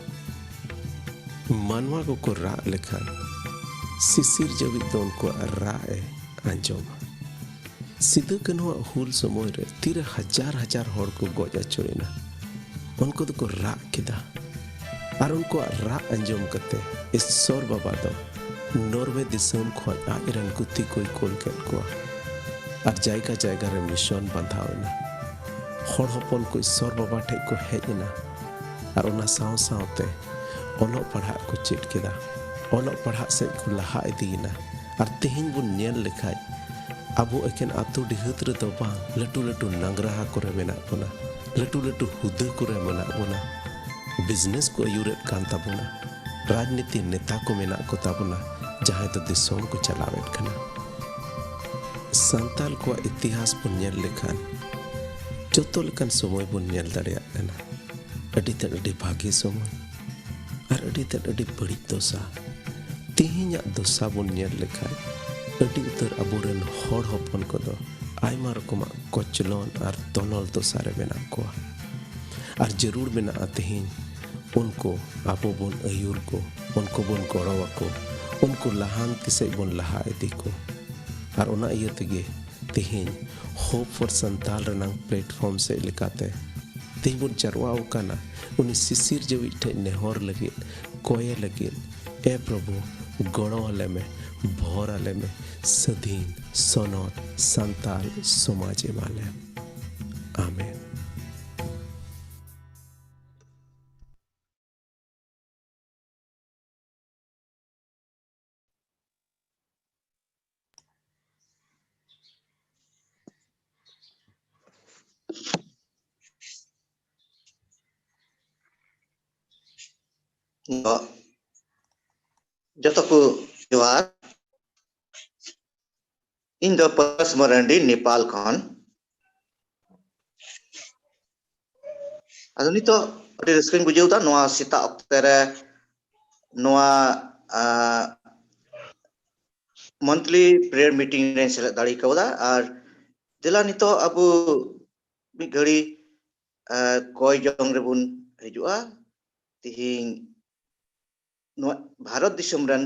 ᱢᱟᱱᱣᱟ ᱠᱚᱠᱚ ᱨᱟᱜ ᱞᱮᱠᱷᱟᱱ ᱥᱤᱥᱤᱨ ᱡᱟᱹᱣᱤᱡ ᱫᱚ ᱩᱱᱠᱩᱣᱟᱜ ᱨᱟᱜ ᱮ ᱟᱸᱡᱚᱢᱟ᱾ ᱥᱤᱫᱟᱹ ᱠᱟᱹᱱᱦᱩᱣᱟᱜ ᱦᱩᱞ ᱥᱚᱢᱚᱭ ᱨᱮ ᱛᱤᱨᱮ ᱦᱟᱡᱟᱨ ᱦᱟᱡᱟᱨ ᱦᱚᱲ ᱠᱚ ᱜᱚᱡ ᱟᱹᱪᱩᱨ ᱮᱱᱟ, ᱩᱱᱠᱩ ᱫᱚᱠᱚ ᱨᱟᱜ ᱠᱮᱫᱟ᱾ ᱟᱨ ᱩᱱᱠᱩᱣᱟᱜ ᱨᱟᱜ ᱟᱸᱡᱚᱢ ᱠᱟᱛᱮ ᱤᱥᱥᱚᱨ ᱵᱟᱵᱟ ᱫᱚ ᱱᱚᱨᱣᱮ ᱫᱤᱥᱚᱢ ᱠᱷᱚᱱ ᱟᱡ ᱨᱮᱱ ᱜᱩᱛᱤ ᱠᱚᱭ ᱠᱩᱞ ᱠᱮᱫ ᱠᱚᱣᱟ᱾ ᱟᱨ ᱡᱟᱭᱜᱟ ᱡᱟᱭᱜᱟ ᱨᱮ ᱢᱤᱥᱚᱱ ᱵᱟᱸᱫᱷᱟᱣ ᱮᱱᱟ᱾ ᱦᱚᱲ ᱦᱚᱯᱚᱱ ᱠᱚ ᱤᱥᱥᱚᱨ ᱵᱟᱵᱟ ᱴᱷᱮᱱ ᱠᱚ ᱦᱮᱡ ᱮᱱᱟ ᱟᱨ ᱚᱱᱟ ᱥᱟᱶ ᱥᱟᱶᱛᱮ ᱚᱞᱚᱜ ᱯᱟᱲᱦᱟᱜ ᱠᱚ ᱪᱮᱫ ᱠᱮᱫᱟ᱾ ᱚᱞᱚᱜ ᱯᱟᱲᱦᱟᱜ ᱥᱮᱫ ᱠᱚ ᱞᱟᱦᱟ ᱤᱫᱤᱭᱮᱱᱟ᱾ ᱟᱨ ᱛᱮᱦᱮᱧ ᱵᱚᱱ ᱧᱮᱞ ᱞᱮᱠᱷᱟᱡ ᱟᱵᱚ ᱮᱠᱮᱱ ᱟᱛᱳ ᱰᱤᱦᱟᱹᱛ ᱨᱮᱫᱚ ᱵᱟᱝ, ᱞᱟᱹᱴᱩ ᱞᱟᱹᱴᱩ ᱱᱟᱝᱜᱽᱨᱟᱦᱟ ᱠᱚᱨᱮ ᱢᱮᱱᱟᱜ ᱵᱚᱱᱟ, ᱞᱟᱹᱴᱩ ᱞᱟᱹᱴᱩ ᱦᱩᱫᱟᱹ ᱠᱚᱨᱮ ᱢᱮᱱᱟᱜ ᱵᱚᱱᱟ, ᱵᱤᱡᱽᱱᱮᱥ ᱠᱚ ᱟᱹᱭᱩᱨᱮᱫ ᱠᱟᱱ ᱛᱟᱵᱚᱱᱟ, ᱨᱟᱡᱽᱱᱤᱛᱤ ᱱᱮᱛᱟ ᱠᱚ ᱢᱮᱱᱟᱜ ᱠᱚ ᱛᱟᱵᱚᱱᱟ, ᱡᱟᱦᱟᱸᱭ ᱫᱚ ᱫᱤᱥᱚᱢ ᱠᱚ ᱪᱟᱞᱟᱣᱮᱫ ᱠᱟᱱᱟ᱾ ᱥᱟᱱᱛᱟᱞ ᱠᱚᱣᱟᱜ ᱤᱛᱤᱦᱟᱥ ᱵᱚᱱ ᱧᱮᱞ ᱞᱮᱠᱷᱟᱱ ᱡᱚᱛᱚ ᱞᱮᱠᱟᱱ ᱥᱚᱢᱚᱭ ᱵᱚᱱ ᱧᱮᱞ ᱫᱟᱲᱮᱭᱟᱜ ᱠᱟᱱᱟ᱾ ᱟᱹᱰᱤ ᱛᱮᱫ ᱟᱹᱰᱤ ᱵᱷᱟᱹᱜᱤ ᱥᱚᱢᱚᱭ ᱟᱨ ᱟᱹᱰᱤ ᱛᱮᱫ ᱟᱹᱰᱤ ᱵᱟᱹᱲᱤᱡ ᱫᱚᱥᱟ᱾ ᱛᱮᱦᱮᱧᱟᱜ ᱫᱚᱥᱟ ᱵᱚᱱ ᱧᱮᱞ ᱞᱮᱠᱷᱟᱱ ᱟᱹᱰᱤ ᱩᱛᱟᱹᱨ ᱟᱵᱚᱨᱮᱱ ᱦᱚᱲ ᱦᱚᱯᱚᱱ ᱠᱚᱫᱚ ᱟᱭᱢᱟ ᱨᱚᱠᱚᱢᱟᱜ ᱠᱚᱪᱞᱚᱱ ᱟᱨ ᱛᱚᱱᱚᱞ ᱫᱚᱥᱟ ᱨᱮ ᱢᱮᱱᱟᱜ ᱠᱚᱣᱟ᱾ ᱟᱨ ᱡᱟᱹᱨᱩᱲ ᱢᱮᱱᱟᱜᱼᱟ ᱛᱮᱦᱮᱧ ᱩᱱᱠᱩ ᱟᱵᱚ ᱵᱚᱱ ᱟᱹᱭᱩᱨ ᱠᱚ, ᱩᱱᱠᱩ ᱵᱚᱱ ᱜᱚᱲᱚ ᱟᱠᱚ, ᱩᱱᱠᱩ ᱞᱟᱦᱟᱱᱛᱤ ᱥᱮᱫ ᱵᱚᱱ ᱞᱟᱦᱟ ᱤᱫᱤ ᱠᱚ᱾ ᱟᱨ ᱚᱱᱟ ᱤᱭᱟᱹ ᱛᱮᱜᱮ ᱛᱮᱦᱮᱧ Hope for Santal ᱨᱮᱱᱟᱝ platform ᱥᱮᱫ ᱞᱮᱠᱟᱛᱮ ᱛᱮᱦᱮᱧ ᱵᱚᱱ ᱡᱟᱨᱣᱟ ᱟᱠᱟᱱᱟ ᱩᱱᱤ ᱥᱤᱥᱤᱨ ᱡᱟᱹᱣᱤᱡ ᱴᱷᱮᱱ ᱱᱮᱦᱚᱨ ᱞᱟᱹᱜᱤᱫ, ᱠᱚᱭᱮ ᱞᱟᱹᱜᱤᱫ, ᱮ ᱯᱨᱚᱵᱷᱩ, ᱜᱚᱲᱚ ᱟᱞᱮ ᱢᱮ, ᱵᱷᱚᱨ ᱟᱞᱮ ᱢᱮ, ᱥᱟᱹᱫᱷᱤᱱ ᱥᱚᱱᱚᱛ ᱥᱟᱱᱛᱟᱞ ᱥᱚᱢᱟᱡᱽ ᱮᱢᱟ ᱞᱮᱢ᱾ ᱟᱢᱮᱱ᱾ ᱡᱚᱛᱚ ᱠᱚ ᱡᱚᱦᱟᱨ᱾ ᱤᱧ ᱫᱚ ᱯᱚᱨᱮᱥ ᱢᱟᱨᱟᱱᱰᱤ, ᱱᱮᱯᱟᱞ ᱠᱷᱚᱱ᱾ ᱟᱫᱚ ᱱᱤᱛᱚᱜ ᱟᱹᱰᱤ ᱨᱟᱹᱥᱠᱟᱹᱧ ᱵᱩᱡᱷᱟᱹᱣ ᱮᱫᱟ, ᱱᱚᱣᱟ ᱥᱮᱛᱟᱜ ᱚᱠᱛᱮ ᱨᱮ ᱱᱚᱣᱟ, ᱟ, monthly prayer meeting ᱨᱮᱧ ᱥᱮᱞᱮᱫ ᱫᱟᱲᱮ ᱠᱟᱣᱫᱟ᱾ ᱟᱨ ᱫᱮᱞᱟ ᱱᱤᱛᱚᱜ ᱟᱵᱚ ᱢᱤᱫ ᱜᱷᱟᱹᱲᱤ, ᱟ, ᱠᱚᱭ ᱡᱚᱝ ᱨᱮᱵᱚᱱ ᱦᱤᱡᱩᱜᱼᱟ᱾ ᱛᱤᱦᱤᱧ ᱱᱚᱣᱟ ᱵᱷᱟᱨᱚᱛ ᱫᱤᱥᱚᱢ ᱨᱮᱱ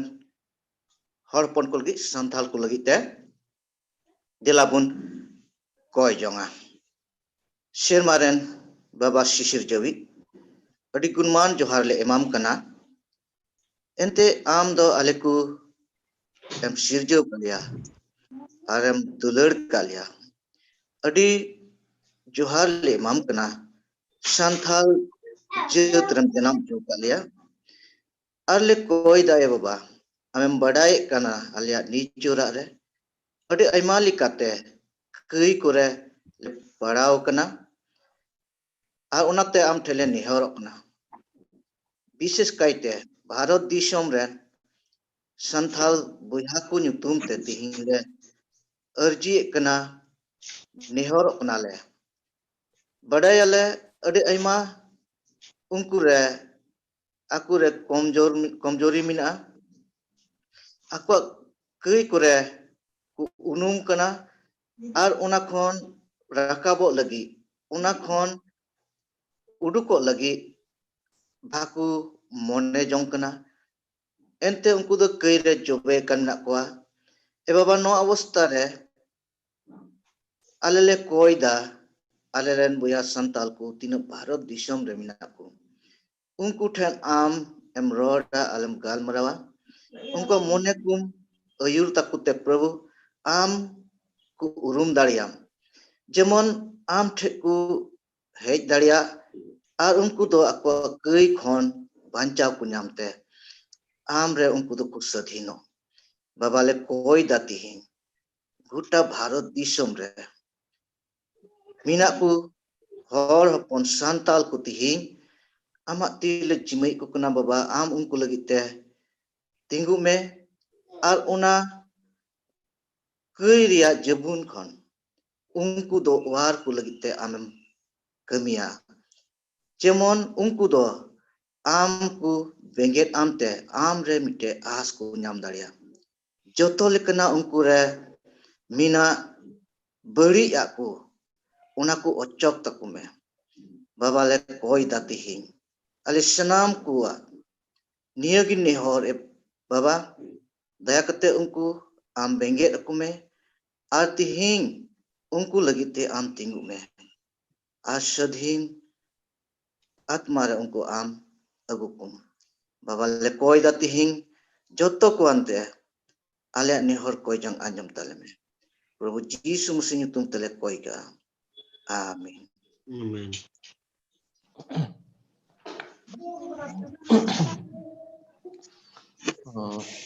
ᱦᱚᱲ ᱦᱚᱯᱚᱱ ᱠᱚ ᱞᱟᱹᱜᱤᱫ, ᱥᱟᱱᱛᱟᱲ ᱠᱚ ᱞᱟᱹᱜᱤᱫ ᱛᱮ ᱫᱮᱞᱟ ᱵᱚᱱ ᱠᱚᱭ ᱡᱚᱝᱟ᱾ ᱥᱮᱨᱢᱟ ᱨᱮᱱ ᱵᱟᱵᱟ ᱥᱤᱥᱤᱨᱡᱟᱹᱣᱤᱡ, ᱟᱹᱰᱤ ᱜᱩᱱᱢᱟᱱ ᱡᱚᱦᱟᱨ ᱞᱮ ᱮᱢᱟᱢ ᱠᱟᱱᱟ᱾ ᱮᱱᱛᱮ ᱟᱢ ᱫᱚ ᱟᱞᱮ ᱠᱚ ᱮᱢ ᱥᱤᱨᱡᱟᱹᱣ ᱠᱟᱫ ᱞᱮᱭᱟ ᱟᱨᱮᱢ ᱫᱩᱞᱟᱹᱲ ᱠᱟᱫ ᱞᱮᱭᱟ᱾ ᱟᱹᱰᱤ ᱡᱚᱦᱟᱨ ᱞᱮ ᱮᱢᱟᱢ ᱠᱟᱱᱟ, ᱥᱟᱱᱛᱟᱲ ᱡᱟᱹᱛ ᱨᱮᱢ ᱡᱟᱱᱟᱢ ᱦᱚᱪᱚ ᱠᱟᱫ ᱞᱮᱭᱟ᱾ ᱟᱨ ᱞᱮ ᱠᱚᱭ ᱫᱟ, ᱮ ᱵᱟᱵᱟ, ᱟᱢᱮᱢ ᱵᱟᱰᱟᱭᱮᱫ ᱠᱟᱱᱟ ᱟᱞᱮᱭᱟᱜ ᱱᱤᱡ ᱚᱲᱟᱜ ᱨᱮ ᱟᱹᱰᱤ ᱟᱭᱢᱟ ᱞᱮᱠᱟᱛᱮ ᱠᱟᱹᱭ ᱠᱚᱨᱮ ᱞᱮ ᱯᱟᱲᱟᱣ ᱠᱟᱱᱟ᱾ ᱟᱨ ᱚᱱᱟᱛᱮ ᱟᱢ ᱴᱷᱮᱱ ᱞᱮ ᱱᱮᱦᱚᱨᱚᱜ ᱠᱟᱱᱟ, ᱵᱤᱥᱮᱥ ᱠᱟᱭᱛᱮ ᱵᱷᱟᱨᱚᱛ ᱫᱤᱥᱚᱢ ᱨᱮᱱ ᱥᱟᱱᱛᱟᱲ ᱵᱚᱭᱦᱟ ᱠᱚ ᱧᱩᱛᱩᱢ ᱛᱮ ᱛᱤᱦᱤᱧ ᱞᱮ ᱟᱹᱨᱡᱤᱭᱮᱫ ᱠᱟᱱᱟ, ᱱᱮᱦᱚᱨᱚᱜ ᱠᱟᱱᱟᱞᱮ᱾ ᱵᱟᱰᱟᱭᱟᱞᱮ ᱟᱹᱰᱤ ᱟᱭᱢᱟ ᱩᱱᱠᱩ ᱨᱮ, ᱟᱠᱚ ᱨᱮ ᱠᱚᱢᱡᱳᱨ, ᱠᱚᱢᱡᱳᱨᱤ ᱢᱮᱱᱟᱜᱼᱟ, ᱟᱠᱚᱣᱟᱜ ᱠᱟᱹᱭ ᱠᱚᱨᱮ ᱠᱚ ᱩᱱᱩᱢ ᱠᱟᱱᱟ, ᱟᱨ ᱚᱱᱟ ᱠᱷᱚᱱ ᱨᱟᱠᱟᱵᱚᱜ ᱞᱟᱹᱜᱤᱫ, ᱚᱱᱟ ᱠᱷᱚᱱ ᱩᱰᱩᱠᱚᱜ ᱞᱟᱹᱜᱤᱫ ᱵᱟᱠᱚ ᱢᱚᱱᱮ ᱡᱚᱝ ᱠᱟᱱᱟ᱾ ᱮᱱᱛᱮ ᱩᱱᱠᱩ ᱫᱚ ᱠᱟᱹᱭ ᱨᱮ ᱡᱚᱵᱮ ᱟᱠᱟᱱ ᱢᱮᱱᱟᱜ ᱠᱚᱣᱟ᱾ ᱮ ᱵᱟᱵᱟ, ᱱᱚᱣᱟ ᱚᱵᱚᱥᱛᱟ ᱨᱮ ᱟᱞᱮ ᱞᱮ ᱠᱚᱭ ᱫᱟ, ᱟᱞᱮ ᱨᱮᱱ ᱵᱚᱭᱦᱟ ᱥᱟᱱᱛᱟᱞ ᱠᱚ ᱛᱤᱱᱟᱹᱜ ᱵᱷᱟᱨᱚᱛ ᱫᱤᱥᱚᱢ ᱨᱮ ᱢᱮᱱᱟᱜ ᱠᱚ, ᱩᱱᱠᱩ ᱴᱷᱮᱱ ᱟᱢ ᱟᱞᱮᱢ ᱨᱚᱲᱟ, ᱟᱞᱮᱢ ᱜᱟᱞᱢᱟᱨᱟᱣᱟ, ᱩᱱᱠᱩ ᱢᱚᱱᱮ ᱠᱚᱢ ᱟᱹᱭᱩᱨ ᱛᱟᱠᱚ ᱛᱮ ᱯᱨᱚᱵᱷᱩ ᱟᱢ ᱠᱚ ᱩᱨᱩᱢ ᱫᱟᱲᱮᱭᱟᱢ, ᱡᱮᱢᱚᱱ ᱟᱢ ᱴᱷᱮᱱ ᱠᱚ ᱦᱮᱡ ᱫᱟᱲᱮᱭᱟᱜ ᱟᱨ ᱩᱱᱠᱩ ᱫᱚ ᱟᱠᱚᱣᱟᱜ ᱠᱟᱹᱭ ᱠᱷᱚᱱ ᱵᱟᱧᱪᱟᱣ ᱠᱚ ᱧᱟᱢ ᱛᱮ ᱟᱢ ᱨᱮ ᱩᱱᱠᱩ ᱫᱚᱠᱚ ᱥᱟᱹᱫᱷᱤᱱᱚᱜ᱾ ᱵᱟᱵᱟ ᱞᱮ ᱠᱚᱭ ᱫᱟ ᱛᱤᱦᱤᱧ ᱜᱚᱴᱟ ᱵᱷᱟᱨᱚᱛ ᱫᱤᱥᱚᱢ ᱨᱮ ᱢᱮᱱᱟᱜ ᱠᱚ ᱦᱚᱲ ᱦᱚᱯᱚᱱ ᱥᱟᱱᱛᱟᱞ ᱠᱚ ᱛᱤᱦᱤᱧ ᱟᱢᱟᱜ ᱛᱤ ᱨᱮ ᱡᱤᱢᱟᱹᱭᱮᱫ ᱠᱚ ᱠᱟᱱᱟ ᱵᱟᱵᱟ, ᱟᱢ ᱩᱱᱠᱩ ᱞᱟᱹᱜᱤᱫ ᱛᱮ ᱛᱤᱸᱜᱩ ᱢᱮ ᱟᱨ ᱚᱱᱟ ᱠᱟᱹᱭ ᱨᱮᱭᱟᱜ ᱡᱟᱹᱵᱩᱱ ᱠᱷᱚᱱ ᱩᱱᱠᱩ ᱫᱚ ᱚᱣᱟᱨ ᱠᱚ ᱞᱟᱹᱜᱤᱫ ᱛᱮ ᱟᱢᱮᱢ ᱠᱟᱹᱢᱤᱭᱟ, ᱡᱮᱢᱚᱱ ᱩᱱᱠᱩ ᱫᱚ ᱟᱢ ᱠᱚ ᱵᱮᱸᱜᱮᱫ ᱟᱢ ᱛᱮ ᱟᱢ ᱨᱮ ᱢᱤᱫᱴᱮᱡ ᱟᱸᱥ ᱠᱚ ᱧᱟᱢ ᱫᱟᱲᱮᱭᱟᱜ᱾ ᱡᱚᱛᱚ ᱞᱮᱠᱟᱱᱟᱜ ᱩᱱᱠᱩ ᱨᱮ ᱢᱮᱱᱟᱜ ᱵᱟᱹᱲᱤᱡ ᱟᱜ ᱠᱚ, ᱚᱱᱟ ᱠᱚ ᱚᱪᱚᱜ ᱛᱟᱠᱚ ᱢᱮ᱾ ᱵᱟᱵᱟ ᱞᱮ ᱠᱚᱭ ᱫᱟ ᱛᱤᱦᱤᱧ ᱟᱞᱮ ᱥᱟᱱᱟᱢ ᱠᱚᱣᱟᱜ ᱱᱤᱭᱟᱹ ᱜᱮ ᱱᱮᱦᱚᱨ, ᱮ ᱵᱟᱵᱟ, ᱫᱟᱭᱟ ᱠᱟᱛᱮ ᱩᱱᱠᱩ ᱟᱢ ᱵᱮᱸᱜᱮᱫ ᱟᱠᱚ ᱢᱮ ᱟᱨ ᱛᱤᱦᱤᱧ ᱩᱱᱠᱩ ᱞᱟᱹᱜᱤᱫ ᱛᱮ ᱟᱢ ᱛᱤᱸᱜᱩᱜ ᱢᱮ ᱟᱨ ᱥᱟᱹᱫᱷᱤᱱ ᱟᱛᱢᱟ ᱨᱮ ᱩᱱᱠᱩ ᱟᱢ ᱟᱹᱜᱩ ᱠᱚᱢ᱾ ᱵᱟᱵᱟ ᱞᱮ ᱠᱚᱭ ᱫᱟ ᱛᱤᱦᱤᱧ ᱡᱚᱛᱚ ᱠᱚ ᱟᱱᱛᱮ ᱟᱞᱮᱭᱟᱜ ᱱᱮᱦᱚᱨ ᱠᱚᱭ ᱡᱚᱝ ᱟᱸᱡᱚᱢ ᱛᱟᱞᱮ ᱢᱮ᱾ ᱯᱨᱚᱵᱷᱩ ᱡᱤᱥᱩ ᱢᱟᱥᱤ ᱧᱩᱛᱩᱢ ᱛᱮᱞᱮ ᱠᱚᱭ ᱠᱟᱜᱼᱟ᱾ ᱟᱢᱮᱱ᱾ ᱟᱢᱮᱱ᱾ ᱚ,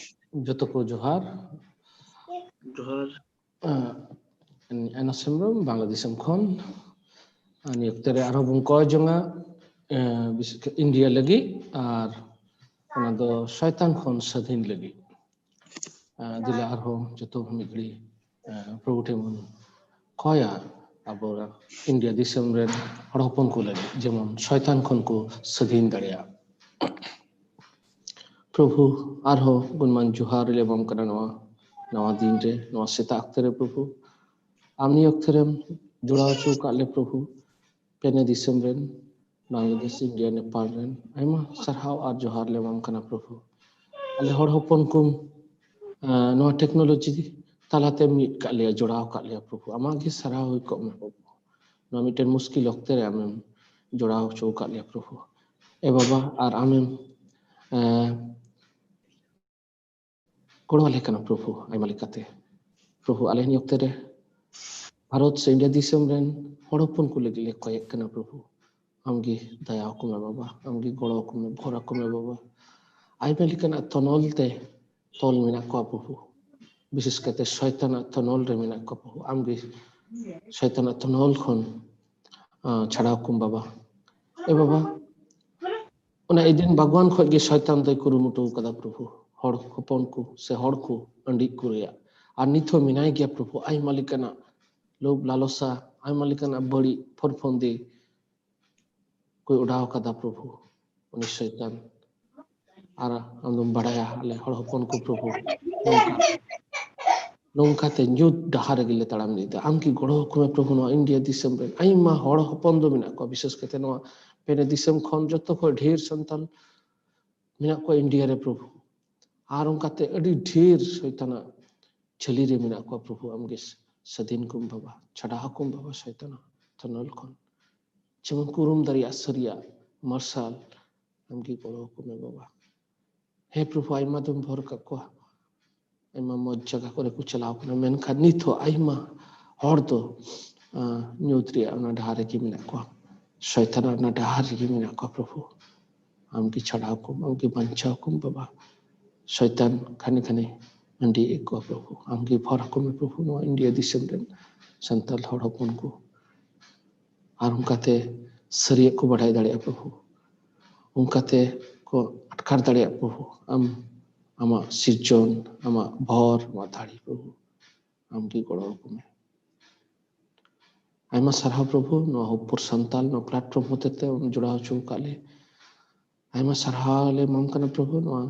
ᱡᱚᱛᱚ ᱠᱚ ᱡᱚᱦᱟᱨ᱾ ᱡᱚᱦᱟᱨ᱾ ᱮᱸ, ᱮᱱᱟᱥ ᱦᱮᱢᱵᱨᱚᱢ, ᱵᱟᱝᱞᱟ ᱫᱤᱥᱚᱢ ᱠᱷᱚᱱ᱾ ᱟᱨ ᱱᱤᱭᱟᱹ ᱚᱠᱛᱮ ᱨᱮ ᱟᱨᱦᱚᱸ ᱵᱚᱱ ᱠᱚᱭ ᱡᱚᱝᱟ, ᱮᱸ, ᱵᱤᱥᱮᱥ ᱠᱟᱛᱮ ᱤᱱᱰᱤᱭᱟ ᱞᱟᱹᱜᱤᱫ, ᱟᱨ ᱚᱱᱟ ᱫᱚ ᱥᱚᱭᱛᱟᱱ ᱠᱷᱚᱱ ᱥᱟᱹᱫᱷᱤᱱ ᱞᱟᱹᱜᱤᱫ᱾ ᱮᱸ, ᱫᱮᱞᱟ ᱟᱨᱦᱚᱸ ᱡᱚᱛᱚ ᱢᱤᱫ ᱜᱷᱟᱹᱲᱤ, ᱮᱸ, ᱯᱨᱚᱵᱷᱩ ᱴᱷᱮᱱ ᱵᱚᱱ ᱠᱚᱭᱟ, ᱟᱵᱚ ᱤᱱᱰᱤᱭᱟ ᱫᱤᱥᱚᱢ ᱨᱮᱱ ᱦᱚᱲ ᱦᱚᱯᱚᱱ ᱠᱚ ᱞᱟᱹᱜᱤᱫ, ᱡᱮᱢᱚᱱ ᱥᱚᱭᱛᱟᱱ ᱠᱷᱚᱱ ᱠᱚ ᱥᱟᱹᱫᱷᱤᱱ ᱫᱟᱲᱮᱭᱟᱜ᱾ ᱯᱨᱚᱵᱷᱩ, ᱟᱨᱦᱚᱸ ᱜᱩᱱᱢᱟᱱ ᱡᱚᱦᱟᱨ ᱞᱮ ᱮᱢᱟᱢ ᱠᱟᱱᱟ ᱱᱚᱣᱟ ᱱᱟᱣᱟ ᱫᱤᱱ ᱨᱮ, ᱱᱚᱣᱟ ᱥᱮᱛᱟᱜ ᱚᱠᱛᱮ ᱨᱮ ᱯᱨᱚᱵᱷᱩ᱾ ᱟᱢ ᱱᱤᱭᱟᱹ ᱚᱠᱛᱮ ᱨᱮᱢ ᱡᱚᱲᱟᱣ ᱦᱚᱪᱚ ᱟᱠᱟᱫ ᱞᱮ ᱯᱨᱚᱵᱷᱩ, ᱯᱮᱱᱮ ᱫᱤᱥᱚᱢ ᱨᱮᱱ, ᱵᱟᱝᱞᱟᱫᱮᱥ, ᱤᱱᱰᱤᱭᱟ, ᱱᱮᱯᱟᱞ ᱨᱮᱱ ᱟᱭᱢᱟ ᱥᱟᱨᱦᱟᱣ ᱟᱨ ᱡᱚᱦᱟᱨ ᱞᱮ ᱮᱢᱟᱢ ᱠᱟᱱᱟ ᱯᱨᱚᱵᱷᱩ᱾ ᱟᱞᱮ ᱦᱚᱲ ᱦᱚᱯᱚᱱ ᱠᱚ, ᱟᱸ, ᱱᱚᱣᱟ ᱴᱮᱠᱱᱳᱞᱚᱡᱤ ᱛᱟᱞᱟᱛᱮ ᱢᱤᱫ ᱠᱟᱜ ᱞᱮᱭᱟ, ᱡᱚᱲᱟᱣ ᱠᱟᱜ ᱞᱮᱭᱟ ᱯᱨᱚᱵᱷᱩ᱾ ᱟᱢᱟᱜ ᱜᱮ ᱥᱟᱨᱦᱟᱣ ᱦᱩᱭ ᱠᱚᱜ ᱢᱟ ᱯᱨᱚᱵᱷᱩ᱾ ᱱᱚᱣᱟ ᱢᱤᱫᱴᱮᱱ ᱢᱩᱥᱠᱤᱞ ᱚᱠᱛᱮ ᱨᱮ ᱟᱢᱮᱢ ᱡᱚᱲᱟᱣ ᱦᱚᱪᱚ ᱟᱠᱟᱫ ᱞᱮᱭᱟ ᱯᱨᱚᱵᱷᱩ᱾ ᱮ ᱵᱟᱵᱟ, ᱟᱨ ᱟᱢᱮᱢ ᱜᱚᱲᱚ ᱟᱞᱮ ᱠᱟᱱᱟ ᱯᱨᱚᱵᱷᱩ ᱟᱭᱢᱟ ᱞᱮᱠᱟᱛᱮ᱾ ᱯᱨᱚᱵᱷᱩ, ᱟᱞᱮ ᱱᱤᱭᱟᱹ ᱚᱠᱛᱮ ᱨᱮ ᱵᱷᱟᱨᱚᱛ ᱥᱮ ᱤᱱᱰᱤᱭᱟ ᱫᱤᱥᱚᱢ ᱨᱮᱱ ᱦᱚᱲ ᱦᱚᱯᱚᱱ ᱠᱚ ᱞᱟᱹᱜᱤᱫ ᱞᱮ ᱠᱚᱭᱮᱜ ᱠᱟᱱᱟ ᱯᱨᱚᱵᱷᱩ᱾ ᱟᱢᱜᱮ ᱫᱟᱭᱟ ᱟᱠᱚ ᱢᱮ ᱵᱟᱵᱟ, ᱟᱢᱜᱮ ᱜᱚᱲᱚ ᱟᱠᱚ ᱢᱮ, ᱵᱷᱚᱨ ᱟᱠᱚ ᱢᱮ ᱵᱟᱵᱟ᱾ ᱟᱭᱢᱟ ᱞᱮᱠᱟᱱᱟᱜ ᱛᱚᱱᱚᱞ ᱛᱮ ᱛᱚᱞ ᱢᱮᱱᱟᱜ ᱠᱚᱣᱟ ᱯᱨᱚᱵᱷᱩ, ᱵᱤᱥᱮᱥ ᱠᱟᱛᱮ ᱥᱚᱭᱛᱟᱱᱟᱜ ᱛᱚᱱᱚᱞ ᱨᱮ ᱢᱮᱱᱟᱜ ᱠᱚᱣᱟ ᱯᱨᱚᱵᱷᱩ᱾ ᱟᱢᱜᱮ ᱥᱚᱭᱛᱟᱱᱟᱜ ᱛᱚᱱᱚᱞ ᱠᱷᱚᱱ ᱪᱷᱟᱰᱟᱣ ᱠᱚᱢ ᱵᱟᱵᱟ᱾ ᱮ ᱵᱟᱵᱟ, ᱚᱱᱟ ᱮᱫᱮᱱ ᱵᱟᱜᱽᱣᱟᱱ ᱠᱷᱚᱱ ᱜᱮ ᱥᱚᱭᱛᱟᱱ ᱫᱚᱭ ᱠᱩᱨᱩᱢᱩᱴᱩ ᱟᱠᱟᱫᱟ ᱯᱨᱚᱵᱷᱩ, ᱦᱚᱲ ᱦᱚᱯᱚᱱ ᱠᱚ ᱥᱮ ᱦᱚᱲ ᱠᱚ ᱟᱹᱰᱤ ᱠᱚ ᱨᱮᱭᱟᱜ᱾ ᱟᱨ ᱱᱤᱛ ᱦᱚᱸ ᱢᱮᱱᱟᱭ ᱜᱮᱭᱟ ᱯᱨᱚᱵᱷᱩ, ᱟᱭᱢᱟ ᱞᱮᱠᱟᱱᱟᱜ ᱞᱳᱵᱷ ᱞᱟᱞᱚᱥᱟ, ᱟᱭᱢᱟ ᱞᱮᱠᱟᱱᱟᱜ ᱵᱟᱹᱲᱤᱡ ᱯᱷᱚᱨᱯᱷᱚᱱᱫᱤ ᱠᱚᱭ ᱚᱰᱟᱣ ᱟᱠᱟᱫᱟ ᱯᱨᱚᱵᱷᱩ, ᱩᱱᱤ ᱥᱚᱭᱛᱟᱱ᱾ ᱟᱨ ᱟᱢ ᱫᱚᱢ ᱵᱟᱲᱟᱭᱟ ᱟᱞᱮ ᱦᱚᱲ ᱦᱚᱯᱚᱱ ᱠᱚ ᱯᱨᱚᱵᱷᱩ ᱱᱚᱝᱠᱟ, ᱱᱚᱝᱠᱟᱛᱮ ᱧᱩᱛ ᱰᱟᱦᱟᱨ ᱨᱮᱜᱮ ᱞᱮ ᱛᱟᱲᱟᱢ ᱤᱫᱤᱭᱮᱫᱟ᱾ ᱟᱢ ᱠᱤ ᱜᱚᱲᱚ ᱟᱠᱚ ᱢᱮ ᱯᱨᱚᱵᱷᱩ, ᱱᱚᱣᱟ ᱤᱱᱰᱤᱭᱟ ᱫᱤᱥᱚᱢ ᱨᱮ ᱟᱭᱢᱟ ᱦᱚᱲ ᱦᱚᱯᱚᱱ ᱫᱚ ᱢᱮᱱᱟᱜ ᱠᱚᱣᱟ, ᱵᱤᱥᱮᱥ ᱠᱟᱛᱮ ᱱᱚᱣᱟ ᱯᱮᱱᱮ ᱫᱤᱥᱚᱢ ᱠᱷᱚᱱ ᱡᱚᱛᱚ ᱠᱷᱚᱱ ᱰᱷᱮᱨ ᱥᱟᱱᱛᱟᱞ ᱢᱮᱱᱟᱜ ᱠᱚᱣᱟ ᱤᱱᱰᱤᱭᱟ ᱨᱮ ᱯᱨᱚᱵᱷᱩ᱾ ᱟᱨ ᱚᱱᱠᱟᱛᱮ ᱟᱹᱰᱤ ᱰᱷᱮᱨ ᱥᱚᱭᱛᱟᱱᱟᱜ ᱡᱷᱟᱹᱞᱤ ᱨᱮ ᱢᱮᱱᱟᱜ ᱠᱚᱣᱟ ᱯᱨᱚᱵᱷᱩ᱾ ᱟᱢᱜᱮ ᱥᱟᱹᱫᱷᱤᱱ ᱠᱚᱢ ᱵᱟᱵᱟ, ᱪᱷᱟᱰᱟᱣ ᱠᱚᱢ ᱵᱟᱵᱟ ᱥᱚᱭᱛᱟᱱᱟᱜ ᱛᱚᱱᱚᱞ ᱠᱷᱚᱱ, ᱡᱮᱢᱚᱱ ᱠᱚ ᱩᱨᱩᱢ ᱫᱟᱲᱮᱭᱟᱜ ᱥᱟᱹᱨᱤᱭᱟᱜ ᱢᱟᱨᱥᱟᱞ᱾ ᱟᱢᱜᱮ ᱜᱚᱲᱚ ᱟᱠᱚ ᱢᱮ ᱵᱟᱵᱟ᱾ ᱦᱮᱸ ᱯᱨᱚᱵᱷᱩ, ᱟᱭᱢᱟ ᱫᱚᱢ ᱵᱷᱚᱨ ᱠᱟᱜ ᱠᱚᱣᱟ, ᱟᱭᱢᱟ ᱢᱚᱡᱽ ᱡᱟᱭᱜᱟ ᱠᱚᱨᱮ ᱠᱚ ᱪᱟᱞᱟᱣ ᱠᱟᱱᱟ, ᱢᱮᱱᱠᱷᱟᱱ ᱱᱤᱛ ᱦᱚᱸ ᱟᱭᱢᱟ ᱦᱚᱲ ᱫᱚ ᱧᱩᱛ ᱨᱮᱭᱟᱜ ᱚᱱᱟ ᱰᱟᱦᱟᱨ ᱨᱮᱜᱮ ᱢᱮᱱᱟᱜ ᱠᱚᱣᱟ, ᱥᱚᱭᱛᱟᱱᱟᱜ ᱚᱱᱟ ᱰᱟᱦᱟᱨ ᱨᱮᱜᱮ ᱢᱮᱱᱟᱜ ᱠᱚᱣᱟ ᱯᱨᱚᱵᱷᱩ᱾ ᱟᱢᱜᱮ ᱪᱷᱟᱰᱟᱣ ᱠᱚᱢ, ᱟᱢᱜᱮ ᱵᱟᱧᱪᱟᱣ ᱠᱚᱢ ᱵᱟᱵᱟ᱾ ᱥᱚᱭᱛᱟᱱ ᱠᱷᱟᱱᱮ ᱠᱷᱟᱱᱮ ᱟᱹᱰᱤᱭᱮᱫ ᱠᱚᱣᱟ ᱯᱨᱚᱵᱷᱩ, ᱟᱢᱜᱮ ᱵᱷᱚᱨ ᱟᱠᱚ ᱢᱮ ᱯᱨᱚᱵᱷᱩ ᱱᱚᱣᱟ ᱤᱱᱰᱤᱭᱟ ᱫᱤᱥᱚᱢ ᱨᱮᱱ ᱥᱟᱱᱛᱟᱲ ᱦᱚᱲ ᱦᱚᱯᱚᱱ ᱠᱚ᱾ ᱟᱨ ᱚᱱᱠᱟᱛᱮ ᱥᱟᱹᱨᱤᱭᱟᱜ ᱠᱚ ᱵᱟᱰᱟᱭ ᱫᱟᱲᱮᱭᱟᱜᱼᱟ ᱯᱨᱚᱵᱷᱩ, ᱚᱱᱠᱟᱛᱮ ᱠᱚ ᱟᱴᱠᱟᱨ ᱫᱟᱲᱮᱭᱟᱜᱼᱟ ᱯᱨᱚᱵᱷᱩ᱾ ᱟᱢ, ᱟᱢᱟᱜ ᱥᱤᱨᱡᱚᱱ, ᱟᱢᱟᱜ ᱵᱷᱚᱨ, ᱟᱢᱟᱜ ᱫᱟᱲᱮ ᱯᱨᱚᱵᱷᱩ, ᱟᱢᱜᱮ ᱜᱚᱲᱚ ᱟᱠᱚ ᱢᱮ᱾ ᱟᱭᱢᱟ ᱥᱟᱨᱦᱟᱣ ᱯᱨᱚᱵᱷᱩ, ᱱᱚᱣᱟ ᱦᱚᱯᱚᱨ ᱥᱟᱱᱛᱟᱞ ᱱᱚᱣᱟ ᱯᱞᱟᱴᱯᱷᱚᱨᱢ ᱦᱚᱛᱮ ᱛᱮ ᱡᱚᱲᱟᱣ ᱦᱚᱪᱚ ᱟᱠᱟᱫ ᱞᱮ᱾ ᱟᱭᱢᱟ ᱥᱟᱨᱦᱟᱣ ᱞᱮ ᱮᱢᱟᱢ ᱠᱟᱱᱟ ᱯᱨᱚᱵᱷᱩ, ᱱᱚᱣᱟ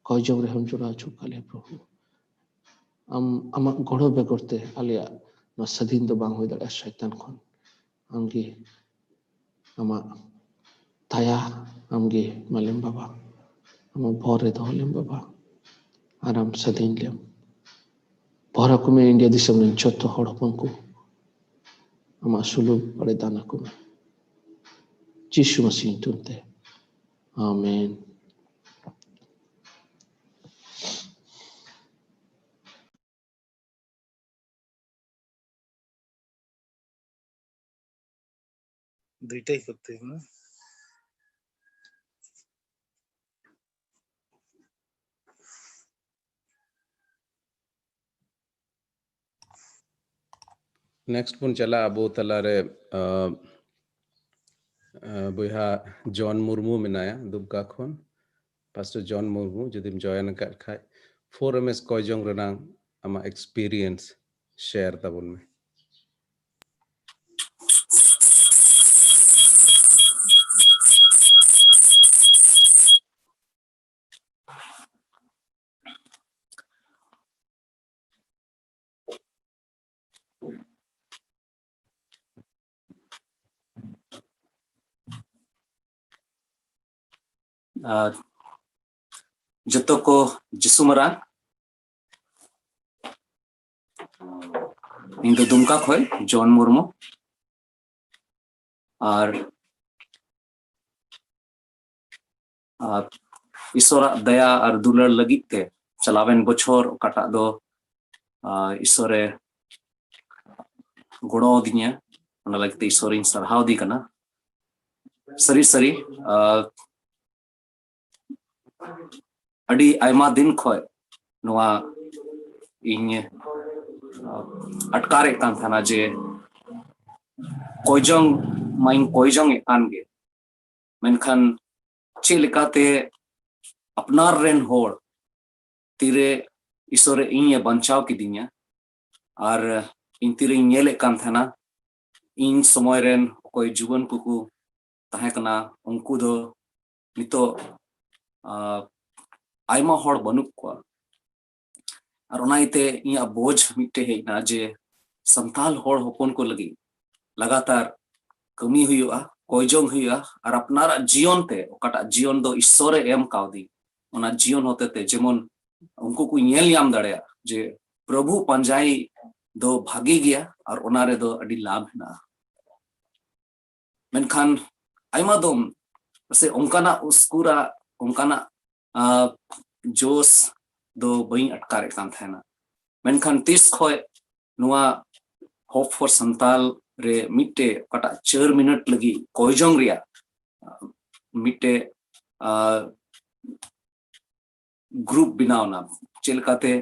ᱠᱚᱭ ᱡᱚᱝ ᱨᱮᱦᱚᱸᱢ ᱡᱚᱲᱟᱣ ᱦᱚᱪᱚ ᱟᱠᱟᱫ ᱞᱮᱭᱟ ᱯᱨᱚᱵᱷᱩ᱾ ᱟᱢ, ᱟᱢᱟᱜ ᱜᱚᱲᱚ ᱵᱮᱜᱚᱨ ᱛᱮ ᱟᱞᱮᱭᱟᱜ ᱱᱚᱣᱟ ᱥᱟᱹᱫᱷᱤᱱ ᱫᱚ ᱵᱟᱝ ᱦᱩᱭ ᱫᱟᱲᱮᱭᱟᱜᱼᱟ ᱥᱚᱭᱛᱟᱱ ᱠᱷᱚᱱ᱾ ᱟᱢᱜᱮ ᱟᱢᱟᱜ ᱫᱟᱭᱟ, ᱟᱢᱜᱮ ᱮᱢᱟᱞᱮᱢ ᱵᱟᱵᱟ, ᱟᱢᱟᱜ ᱵᱷᱚᱨ ᱨᱮ ᱫᱚᱦᱚ ᱞᱮᱢ ᱵᱟᱵᱟ, ᱟᱨ ᱟᱢ ᱥᱟᱹᱫᱷᱤᱱ ᱞᱮᱢ᱾ ᱵᱷᱚᱨ ᱟᱠᱚ ᱢᱮ ᱤᱱᱰᱤᱭᱟ ᱫᱤᱥᱚᱢ ᱨᱮᱱ ᱡᱚᱛᱚ ᱦᱚᱲ ᱦᱚᱯᱚᱱ ᱠᱚ, ᱟᱢᱟᱜ ᱥᱩᱞᱩᱠ ᱵᱟᱲᱮ ᱫᱟᱱ ᱟᱠᱚ ᱢᱮ᱾ ᱡᱤᱥᱩ ᱢᱟᱥᱤ ᱧᱩᱛᱩᱢ ᱛᱮ, ᱟᱢᱮᱱ᱾ ᱫᱩᱭᱴᱟᱭ ᱠᱚᱨᱛᱮ ᱠᱟᱱᱟ᱾ Next ᱵᱚᱱ ᱪᱟᱞᱟᱜᱼᱟ ᱟᱵᱚ ᱛᱟᱞᱟᱨᱮ, ᱟᱸ, ᱟᱸ, ᱵᱚᱭᱦᱟ ᱡᱚᱱ ᱢᱩᱨᱢᱩ ᱢᱮᱱᱟᱭᱟ ᱫᱩᱢᱠᱟ ᱠᱷᱚᱱ᱾ Pastor ᱡᱚᱱ ᱢᱩᱨᱢᱩ, ᱡᱩᱫᱤᱢ join ᱟᱠᱟᱫ ᱠᱷᱟᱡ, four M S ᱠᱚᱭᱡᱚᱝ ᱨᱮᱱᱟᱝ ᱟᱢᱟᱜ experience share ᱛᱟᱵᱚᱱ ᱢᱮ᱾ ᱟᱨ ᱡᱚᱛᱚ ᱠᱚ ᱡᱤᱥᱩ ᱢᱟᱨᱟᱝ᱾ ᱤᱧ ᱫᱚ ᱫᱩᱢᱠᱟ ᱠᱷᱚᱡ ᱡᱚᱱ ᱢᱩᱨᱢᱩ᱾ ᱟᱨ, ᱟᱨ ᱤᱥᱚᱨᱟᱜ ᱫᱟᱭᱟ ᱟᱨ ᱫᱩᱞᱟᱹᱲ ᱞᱟᱹᱜᱤᱫ ᱛᱮ ᱪᱟᱞᱟᱣᱮᱱ ᱵᱚᱪᱷᱚᱨ ᱚᱠᱟᱴᱟᱜ ᱫᱚ, ᱟᱨ ᱤᱥᱚᱨᱮ ᱜᱚᱲᱚ ᱟᱹᱫᱤᱧᱟ, ᱚᱱᱟ ᱞᱟᱹᱜᱤᱫ ᱛᱮ ᱤᱥᱚᱨᱤᱧ ᱥᱟᱨᱦᱟᱣ ᱫᱤ ᱠᱟᱱᱟ᱾ ᱥᱟᱹᱨᱤ ᱥᱟᱹᱨᱤ, ᱟᱨ ᱟᱹᱰᱤ ᱟᱭᱢᱟ ᱫᱤᱱ ᱠᱷᱚᱡ ᱱᱚᱣᱟ ᱤᱧ, ᱟᱨ ᱟᱴᱠᱟᱨᱮᱫ ᱠᱟᱱ ᱛᱟᱦᱮᱱᱟ ᱡᱮ ᱠᱚᱭᱡᱚᱝ ᱢᱟᱧ ᱠᱚᱭᱡᱚᱝ ᱮᱫ ᱠᱟᱱ ᱜᱮ, ᱢᱮᱱᱠᱷᱟᱱ ᱪᱮᱫ ᱞᱮᱠᱟᱛᱮ ᱟᱯᱱᱟᱨ ᱨᱮᱱ ᱦᱚᱲ ᱛᱤᱨᱮ ᱤᱥᱚᱨᱮ ᱤᱧᱮ ᱵᱟᱧᱪᱟᱣ ᱠᱤᱫᱤᱧᱟ᱾ ᱟᱨ ᱤᱧ ᱛᱤᱨᱮᱧ ᱧᱮᱞᱮᱫ ᱠᱟᱱ ᱛᱟᱦᱮᱱᱟ, ᱤᱧ ᱥᱚᱢᱚᱭ ᱨᱮᱱ ᱚᱠᱚᱭ ᱡᱩᱣᱟᱹᱱ ᱠᱚᱠᱚ ᱛᱟᱦᱮᱸ ᱠᱟᱱᱟ, ᱩᱱᱠᱩ ᱫᱚ ᱱᱤᱛᱚᱜ, ᱟᱸ, ᱟᱭᱢᱟ ᱦᱚᱲ ᱵᱟᱹᱱᱩᱜ ᱠᱚᱣᱟ᱾ ᱟᱨ ᱚᱱᱟ ᱤᱭᱟᱹᱛᱮ ᱤᱧᱟᱹᱜ ᱵᱳᱡᱽ ᱢᱤᱫᱴᱮᱡ ᱦᱮᱡ ᱮᱱᱟ ᱡᱮ ᱥᱟᱱᱛᱟᱞ ᱦᱚᱲ ᱦᱚᱯᱚᱱ ᱠᱚ ᱞᱟᱹᱜᱤᱫ ᱞᱟᱜᱟᱛᱟᱨ ᱠᱟᱹᱢᱤ ᱦᱩᱭᱩᱜᱼᱟ, ᱠᱚᱭᱡᱚᱝ ᱦᱩᱭᱩᱜᱼᱟ, ᱟᱨ ᱟᱯᱱᱟᱨᱟᱜ ᱡᱤᱭᱚᱱ ᱛᱮ ᱚᱠᱟᱴᱟᱜ ᱡᱤᱭᱚᱱ ᱫᱚ ᱤᱥᱥᱚᱨᱮ ᱮᱢ ᱠᱟᱣᱫᱤᱧ, ᱚᱱᱟ ᱡᱤᱭᱚᱱ ᱦᱚᱛᱮᱛᱮ ᱡᱮᱢᱚᱱ ᱩᱱᱠᱩ ᱠᱚ ᱧᱮᱞ ᱧᱟᱢ ᱫᱟᱲᱮᱭᱟᱜ ᱡᱮ ᱯᱨᱚᱵᱷᱩ ᱯᱟᱸᱡᱟᱭ ᱫᱚ ᱵᱷᱟᱜᱮ ᱜᱮᱭᱟ ᱟᱨ ᱚᱱᱟ ᱨᱮᱫᱚ ᱟᱹᱰᱤ ᱞᱟᱵᱷ ᱦᱮᱱᱟᱜᱼᱟ᱾ ᱢᱮᱱᱠᱷᱟᱱ ᱟᱭᱢᱟ ᱫᱚᱢ ᱥᱮ ᱚᱱᱠᱟᱱᱟᱜ ᱩᱥᱠᱩᱨᱟ, ᱚᱱᱠᱟᱱᱟᱜ, ᱟᱸ, ᱡᱳᱥ ᱫᱚ ᱵᱟᱹᱧ ᱟᱴᱠᱟᱨᱮᱫ ᱠᱟᱱ ᱛᱟᱦᱮᱱᱟ᱾ ᱢᱮᱱᱠᱷᱟᱱ ᱛᱤᱥ ᱠᱷᱚᱡ ᱱᱚᱣᱟ Hope for ᱥᱟᱱᱛᱟᱞ ᱨᱮ ᱢᱤᱫᱴᱮᱡ ᱚᱠᱟᱴᱟᱜ ᱪᱟᱨ ᱢᱤᱱᱤᱴ ᱞᱟᱹᱜᱤᱫ ᱠᱚᱭᱡᱚᱝ ᱨᱮᱭᱟᱜ ᱢᱤᱫᱴᱮᱡ ᱜᱨᱩᱯ ᱵᱮᱱᱟᱣ ᱮᱱᱟ᱾ ᱪᱮᱫ ᱞᱮᱠᱟᱛᱮ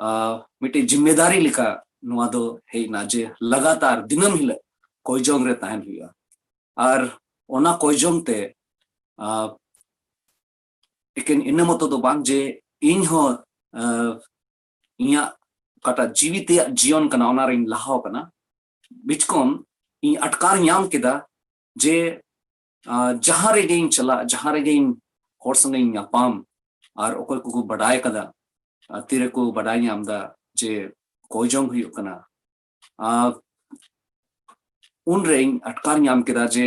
ᱟᱨ ᱢᱤᱫᱴᱮᱡ ᱡᱤᱢᱢᱮᱫᱟᱨᱤ ᱞᱮᱠᱟ ᱱᱚᱣᱟ ᱫᱚ ᱦᱮᱡ ᱮᱱᱟ ᱡᱮ ᱞᱟᱜᱟᱛᱟᱨ ᱫᱤᱱᱟᱹᱢ ᱦᱤᱞᱳᱜ ᱠᱚᱭᱡᱚᱝ ᱨᱮ ᱛᱟᱦᱮᱱ ᱦᱩᱭᱩᱜᱼᱟ᱾ ᱟᱨ ᱚᱱᱟ ᱠᱚᱭᱡᱚᱝ ᱛᱮ ᱟᱨ ᱮᱠᱮᱱ ᱤᱱᱟᱹ ᱢᱚᱛᱚ ᱫᱚ ᱵᱟᱝ ᱡᱮ ᱤᱧ ᱦᱚᱸ ᱟᱨ ᱤᱧᱟᱹᱜ ᱚᱠᱟᱴᱟᱜ ᱡᱤᱣᱤ ᱛᱮᱭᱟᱜ ᱡᱤᱭᱚᱱ ᱠᱟᱱᱟ ᱚᱱᱟ ᱨᱤᱧ ᱞᱟᱦᱟᱣ ᱠᱟᱱᱟ, ᱵᱤᱪᱠᱚᱢ ᱤᱧ ᱟᱴᱠᱟᱨ ᱧᱟᱢ ᱠᱮᱫᱟ ᱡᱮ ᱟᱨ ᱡᱟᱦᱟᱸ ᱨᱮᱜᱮᱧ ᱪᱟᱞᱟᱜ, ᱡᱟᱦᱟᱸ ᱨᱮᱜᱮᱧ ᱦᱚᱲ ᱥᱚᱸᱜᱮᱧ ᱧᱟᱯᱟᱢ, ᱟᱨ ᱚᱠᱚᱭ ᱠᱚᱠᱚ ᱵᱟᱰᱟᱭ ᱠᱟᱫᱟ, ᱟᱨ ᱛᱤᱨᱮᱠᱚ ᱵᱟᱰᱟᱭ ᱧᱟᱢ ᱫᱟ ᱡᱮ ᱠᱚᱭᱡᱚᱝ ᱦᱩᱭᱩᱜ ᱠᱟᱱᱟ, ᱟᱨ ᱩᱱᱨᱮᱧ ᱟᱴᱠᱟᱨ ᱧᱟᱢ ᱠᱮᱫᱟ ᱡᱮ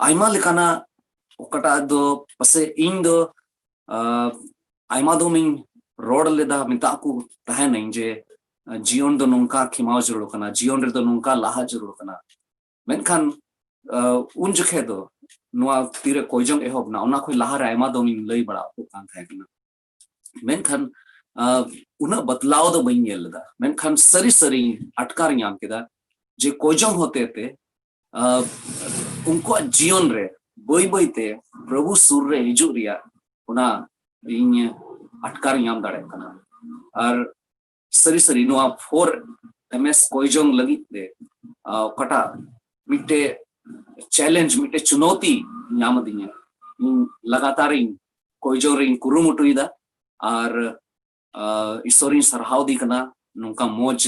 ᱟᱭᱢᱟ ᱞᱮᱠᱟᱱᱟᱜ ᱚᱠᱟᱴᱟᱜ ᱫᱚ ᱯᱟᱥᱮᱡ ᱤᱧ ᱫᱚ ᱟᱨ ᱟᱭᱢᱟ ᱫᱚᱢᱤᱧ ᱨᱚᱲ ᱞᱮᱫᱟ, ᱢᱮᱛᱟᱜ ᱠᱚ ᱛᱟᱦᱮᱱᱟᱹᱧ ᱡᱮ ᱡᱤᱭᱚᱱ ᱫᱚ ᱱᱚᱝᱠᱟ ᱠᱷᱮᱢᱟᱣ ᱡᱟᱹᱨᱩᱲ ᱠᱟᱱᱟ, ᱡᱤᱭᱚᱱ ᱨᱮᱫᱚ ᱱᱚᱝᱠᱟ ᱞᱟᱦᱟ ᱡᱟᱹᱨᱩᱲ ᱠᱟᱱᱟ᱾ ᱢᱮᱱᱠᱷᱟᱱ ᱟᱨ ᱩᱱ ᱡᱚᱠᱷᱮᱡ ᱫᱚ ᱱᱚᱣᱟ ᱛᱤᱨᱮ ᱠᱚᱭᱡᱚᱝ ᱮᱦᱚᱵ ᱮᱱᱟ, ᱚᱱᱟ ᱠᱷᱚᱱ ᱞᱟᱦᱟᱨᱮ ᱟᱭᱢᱟ ᱫᱚᱢᱤᱧ ᱞᱟᱹᱭ ᱵᱟᱲᱟ ᱟᱠᱚ ᱠᱟᱱ ᱛᱟᱦᱮᱸ ᱠᱟᱱᱟ᱾ ᱢᱮᱱᱠᱷᱟᱱ ᱟᱨ ᱩᱱᱟᱹᱜ ᱵᱟᱫᱞᱟᱣ ᱫᱚ ᱵᱟᱹᱧ ᱧᱮᱞ ᱞᱮᱫᱟ, ᱢᱮᱱᱠᱷᱟᱱ ᱥᱟᱹᱨᱤ ᱥᱟᱹᱨᱤᱧ ᱟᱴᱠᱟᱨ ᱧᱟᱢ ᱠᱮᱫᱟ ᱡᱮ ᱠᱚᱭᱡᱚᱝ ᱦᱚᱛᱮ ᱛᱮ ᱟᱨ ᱩᱱᱠᱩᱣᱟᱜ ᱡᱤᱭᱚᱱ ᱨᱮ ᱵᱟᱹᱭ ᱵᱟᱹᱭ ᱛᱮ ᱯᱨᱚᱵᱷᱩ ᱥᱩᱨ ᱨᱮ ᱦᱤᱡᱩᱜ ᱨᱮᱭᱟᱜ ᱚᱱᱟ ᱤᱧ ᱟᱴᱠᱟᱨ ᱧᱟᱢ ᱫᱟᱲᱮᱭᱟᱜ ᱠᱟᱱᱟ᱾ ᱟᱨ ᱥᱟᱹᱨᱤ ᱥᱟᱹᱨᱤ ᱱᱚᱣᱟ ᱯᱷᱳᱨ ᱮᱢ ᱮᱥ ᱠᱚᱭᱡᱚᱝ ᱞᱟᱹᱜᱤᱫ ᱛᱮ ᱟᱨ ᱚᱠᱟᱴᱟᱜ ᱢᱤᱫᱴᱮᱡ ᱪᱮᱞᱮᱧᱡᱽ, ᱢᱤᱫᱴᱮᱡ ᱪᱩᱱᱚᱣᱛᱤ ᱧᱟᱢ ᱟᱹᱫᱤᱧᱟ, ᱤᱧ ᱞᱟᱜᱟᱛᱟᱨ ᱤᱧ ᱠᱚᱭᱡᱚᱝ ᱨᱮᱧ ᱠᱩᱨᱩᱢᱩᱴᱩᱭᱮᱫᱟ᱾ ᱟᱨ ᱟᱨ ᱤᱥᱚᱨᱤᱧ ᱥᱟᱨᱦᱟᱣ ᱫᱤ ᱠᱟᱱᱟ ᱱᱚᱝᱠᱟ ᱢᱚᱡᱽ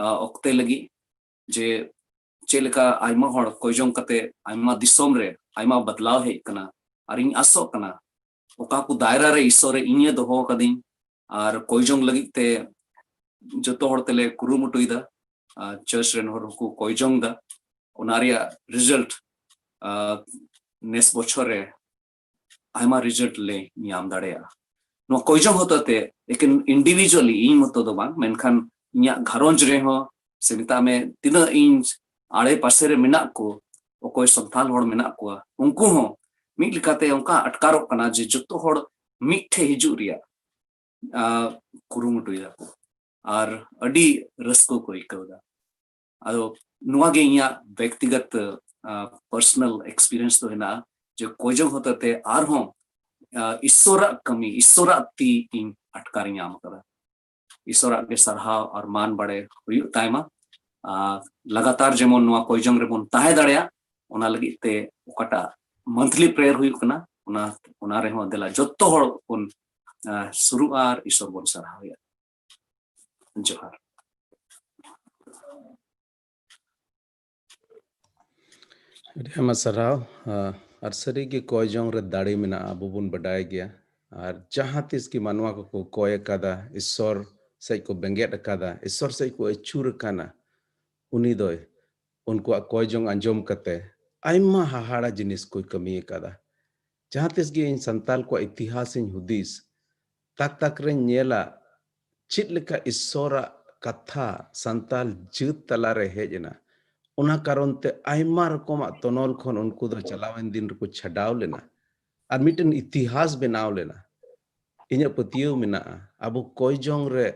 ᱟᱨ ᱚᱠᱛᱮ ᱞᱟᱹᱜᱤᱫ, ᱡᱮ ᱪᱮᱫ ᱞᱮᱠᱟ ᱟᱭᱢᱟ ᱦᱚᱲ ᱠᱚᱭᱡᱚᱝ ᱠᱟᱛᱮ ᱟᱭᱢᱟ ᱫᱤᱥᱚᱢ ᱨᱮ ᱟᱭᱢᱟ ᱵᱟᱫᱞᱟᱣ ᱦᱮᱡ ᱠᱟᱱᱟ᱾ ᱟᱨ ᱤᱧ ᱟᱥᱚᱜ ᱠᱟᱱᱟ ᱚᱠᱟ ᱠᱚ ᱫᱟᱭᱨᱟ ᱨᱮ ᱤᱥᱚᱨ ᱮ ᱤᱧᱮ ᱫᱚᱦᱚ ᱟᱠᱟᱫᱤᱧ, ᱟᱨ ᱠᱚᱭᱡᱚᱝ ᱞᱟᱹᱜᱤᱫ ᱛᱮ ᱡᱚᱛᱚ ᱦᱚᱲ ᱛᱮᱞᱮ ᱠᱩᱨᱩᱢᱩᱴᱩᱭᱮᱫᱟ᱾ ᱟᱨ ᱪᱟᱨᱪ ᱨᱮᱱ ᱦᱚᱲ ᱦᱚᱸᱠᱚ ᱠᱚᱭᱡᱚᱝ ᱫᱟ, ᱚᱱᱟ ᱨᱮᱭᱟᱜ ᱨᱮᱡᱟᱞᱴ ᱱᱮᱥ ᱵᱚᱪᱷᱚᱨ ᱨᱮ ᱟᱭᱢᱟ ᱨᱮᱡᱟᱞᱴ ᱞᱮ ᱧᱟᱢ ᱫᱟᱲᱮᱭᱟᱜᱼᱟ᱾ ᱱᱚᱣᱟ ᱠᱚᱭᱡᱚᱝ ᱦᱚᱛᱮᱛᱮ ᱮᱠᱮᱱ ᱤᱱᱰᱤᱵᱷᱤᱡᱩᱣᱟᱞᱤ ᱤᱧ ᱢᱚᱛᱚ ᱫᱚ ᱵᱟᱝ, ᱢᱮᱱᱠᱷᱟᱱ ᱤᱧᱟᱹᱜ ᱜᱷᱟᱨᱚᱸᱡᱽ ᱨᱮᱦᱚᱸ ᱥᱮ ᱢᱮᱛᱟᱜ ᱢᱮ ᱛᱤᱱᱟᱹᱜ ᱤᱧ ᱟᱲᱮ ᱯᱟᱥᱮ ᱨᱮ ᱢᱮᱱᱟᱜ ᱠᱚ, ᱚᱠᱚᱭ ᱥᱟᱱᱛᱟᱲ ᱦᱚᱲ ᱢᱮᱱᱟᱜ ᱠᱚᱣᱟ, ᱩᱱᱠᱩ ᱦᱚᱸ ᱢᱤᱫ ᱞᱮᱠᱟᱛᱮ ᱚᱱᱠᱟ ᱟᱴᱠᱟᱨᱚᱜ ᱠᱟᱱᱟ ᱡᱮ ᱡᱚᱛᱚ ᱦᱚᱲ ᱢᱤᱫ ᱴᱷᱮᱡ ᱦᱤᱡᱩᱜ ᱨᱮᱭᱟᱜ ᱟᱨ ᱠᱩᱨᱩᱢᱩᱴᱩᱭ ᱫᱟᱠᱚ, ᱟᱨ ᱟᱹᱰᱤ ᱨᱟᱹᱥᱠᱟᱹ ᱠᱚ ᱟᱹᱭᱠᱟᱹᱣ ᱫᱟ᱾ ᱟᱫᱚ ᱱᱚᱣᱟ ᱜᱮ ᱤᱧᱟᱹᱜ ᱵᱮᱠᱛᱤᱜᱚᱛ ᱯᱟᱨᱥᱚᱱᱟᱞ ᱮᱠᱥᱯᱤᱨᱤᱭᱮᱱᱥ ᱫᱚ ᱦᱮᱱᱟᱜᱼᱟ, ᱡᱮ ᱠᱚᱭᱡᱚᱝ ᱦᱚᱛᱮᱛᱮ ᱟᱨᱦᱚᱸ ᱟᱸ, ᱤᱥᱥᱚᱨᱟᱜ ᱠᱟᱹᱢᱤ, ᱤᱥᱥᱚᱨᱟᱜ ᱛᱤ ᱤᱧ ᱟᱴᱠᱟᱨ ᱧᱟᱢ ᱟᱠᱟᱫᱟ᱾ ᱤᱥᱥᱚᱨᱟᱜ ᱜᱮ ᱥᱟᱨᱦᱟᱣ ᱟᱨ ᱢᱟᱱ ᱵᱟᱲᱮ ᱦᱩᱭᱩᱜ ᱛᱟᱭᱢᱟ᱾ ᱟᱨ ᱞᱟᱜᱟᱛᱟᱨ ᱡᱮᱢᱚᱱ ᱱᱚᱣᱟ ᱠᱚᱭᱡᱚᱝ ᱨᱮᱵᱚᱱ ᱛᱟᱦᱮᱸ ᱫᱟᱲᱮᱭᱟᱜ, ᱚᱱᱟ ᱞᱟᱹᱜᱤᱫ ᱛᱮ ᱚᱠᱟᱴᱟᱜ ᱢᱚᱱᱛᱷᱞᱤ ᱯᱨᱮᱭᱟᱨ ᱦᱩᱭᱩᱜ ᱠᱟᱱᱟ, ᱚᱱᱟ, ᱚᱱᱟ ᱨᱮᱦᱚᱸ ᱫᱮᱞᱟ ᱡᱚᱛᱚ ᱦᱚᱲ ᱵᱚᱱ, ᱟᱸ, ᱥᱩᱨᱩᱜᱼᱟ ᱟᱨ ᱤᱥᱥᱚᱨ ᱵᱚᱱ ᱥᱟᱨᱦᱟᱣᱮᱭᱟ᱾ ᱡᱚᱦᱟᱨ᱾ ᱟᱹᱰᱤ ᱟᱭᱢᱟ ᱥᱟᱨᱦᱟᱣ᱾ ᱟᱨ ᱥᱟᱹᱨᱤᱜᱮ ᱠᱚᱭ ᱡᱚᱝ ᱨᱮ ᱫᱟᱲᱮ ᱢᱮᱱᱟᱜᱼᱟ, ᱟᱵᱚ ᱵᱚᱱ ᱵᱟᱰᱟᱭ ᱜᱮᱭᱟ᱾ ᱟᱨ ᱡᱟᱦᱟᱸ ᱛᱤᱥ ᱜᱮ ᱢᱟᱱᱣᱟ ᱠᱚᱠᱚ ᱠᱚᱭ ᱟᱠᱟᱫᱟ, ᱤᱥᱥᱚᱨ ᱥᱮᱫ ᱠᱚ ᱵᱮᱸᱜᱮᱫ ᱟᱠᱟᱫᱟ, ᱤᱥᱥᱚᱨ ᱥᱮᱫ ᱠᱚ ᱟᱹᱪᱩᱨ ᱟᱠᱟᱱᱟ, ᱩᱱᱤ ᱫᱚᱭ ᱩᱱᱠᱩᱣᱟᱜ ᱠᱚᱭ ᱡᱚᱝ ᱟᱸᱡᱚᱢ ᱠᱟᱛᱮ ᱟᱭᱢᱟ ᱦᱟᱦᱟᱲᱟ ᱡᱤᱱᱤᱥ ᱠᱚᱭ ᱠᱟᱹᱢᱤ ᱟᱠᱟᱫᱟ᱾ ᱡᱟᱦᱟᱸ ᱛᱤᱥ ᱜᱮ ᱤᱧ ᱥᱟᱱᱛᱟᱞ ᱠᱚᱣᱟᱜ ᱤᱛᱤᱦᱟᱥ ᱤᱧ ᱦᱩᱫᱤᱥ, ᱛᱟᱠ ᱛᱟᱠ ᱨᱮᱧ ᱧᱮᱞᱟ ᱪᱮᱫ ᱞᱮᱠᱟ ᱤᱥᱥᱚᱨᱟᱜ ᱠᱟᱛᱷᱟ ᱥᱟᱱᱛᱟᱞ ᱡᱟᱹᱛ ᱛᱟᱞᱟᱨᱮ ᱦᱮᱡ ᱮᱱᱟ᱾ ᱚᱱᱟ ᱠᱟᱨᱚᱱ ᱛᱮ ᱟᱭᱢᱟ ᱨᱚᱠᱚᱢᱟᱜ ᱛᱚᱱᱚᱞ ᱠᱷᱚᱱ ᱩᱱᱠᱩ ᱫᱚ ᱪᱟᱞᱟᱣᱮᱱ ᱫᱤᱱ ᱨᱮᱠᱚ ᱪᱷᱟᱰᱟᱣ ᱞᱮᱱᱟ ᱟᱨ ᱢᱤᱫᱴᱮᱱ ᱤᱛᱤᱦᱟᱥ ᱵᱮᱱᱟᱣ ᱞᱮᱱᱟ᱾ ᱤᱧᱟᱹᱜ ᱯᱟᱹᱛᱭᱟᱹᱣ ᱢᱮᱱᱟᱜᱼᱟ, ᱟᱵᱚ ᱠᱚᱭ ᱡᱚᱝ ᱨᱮ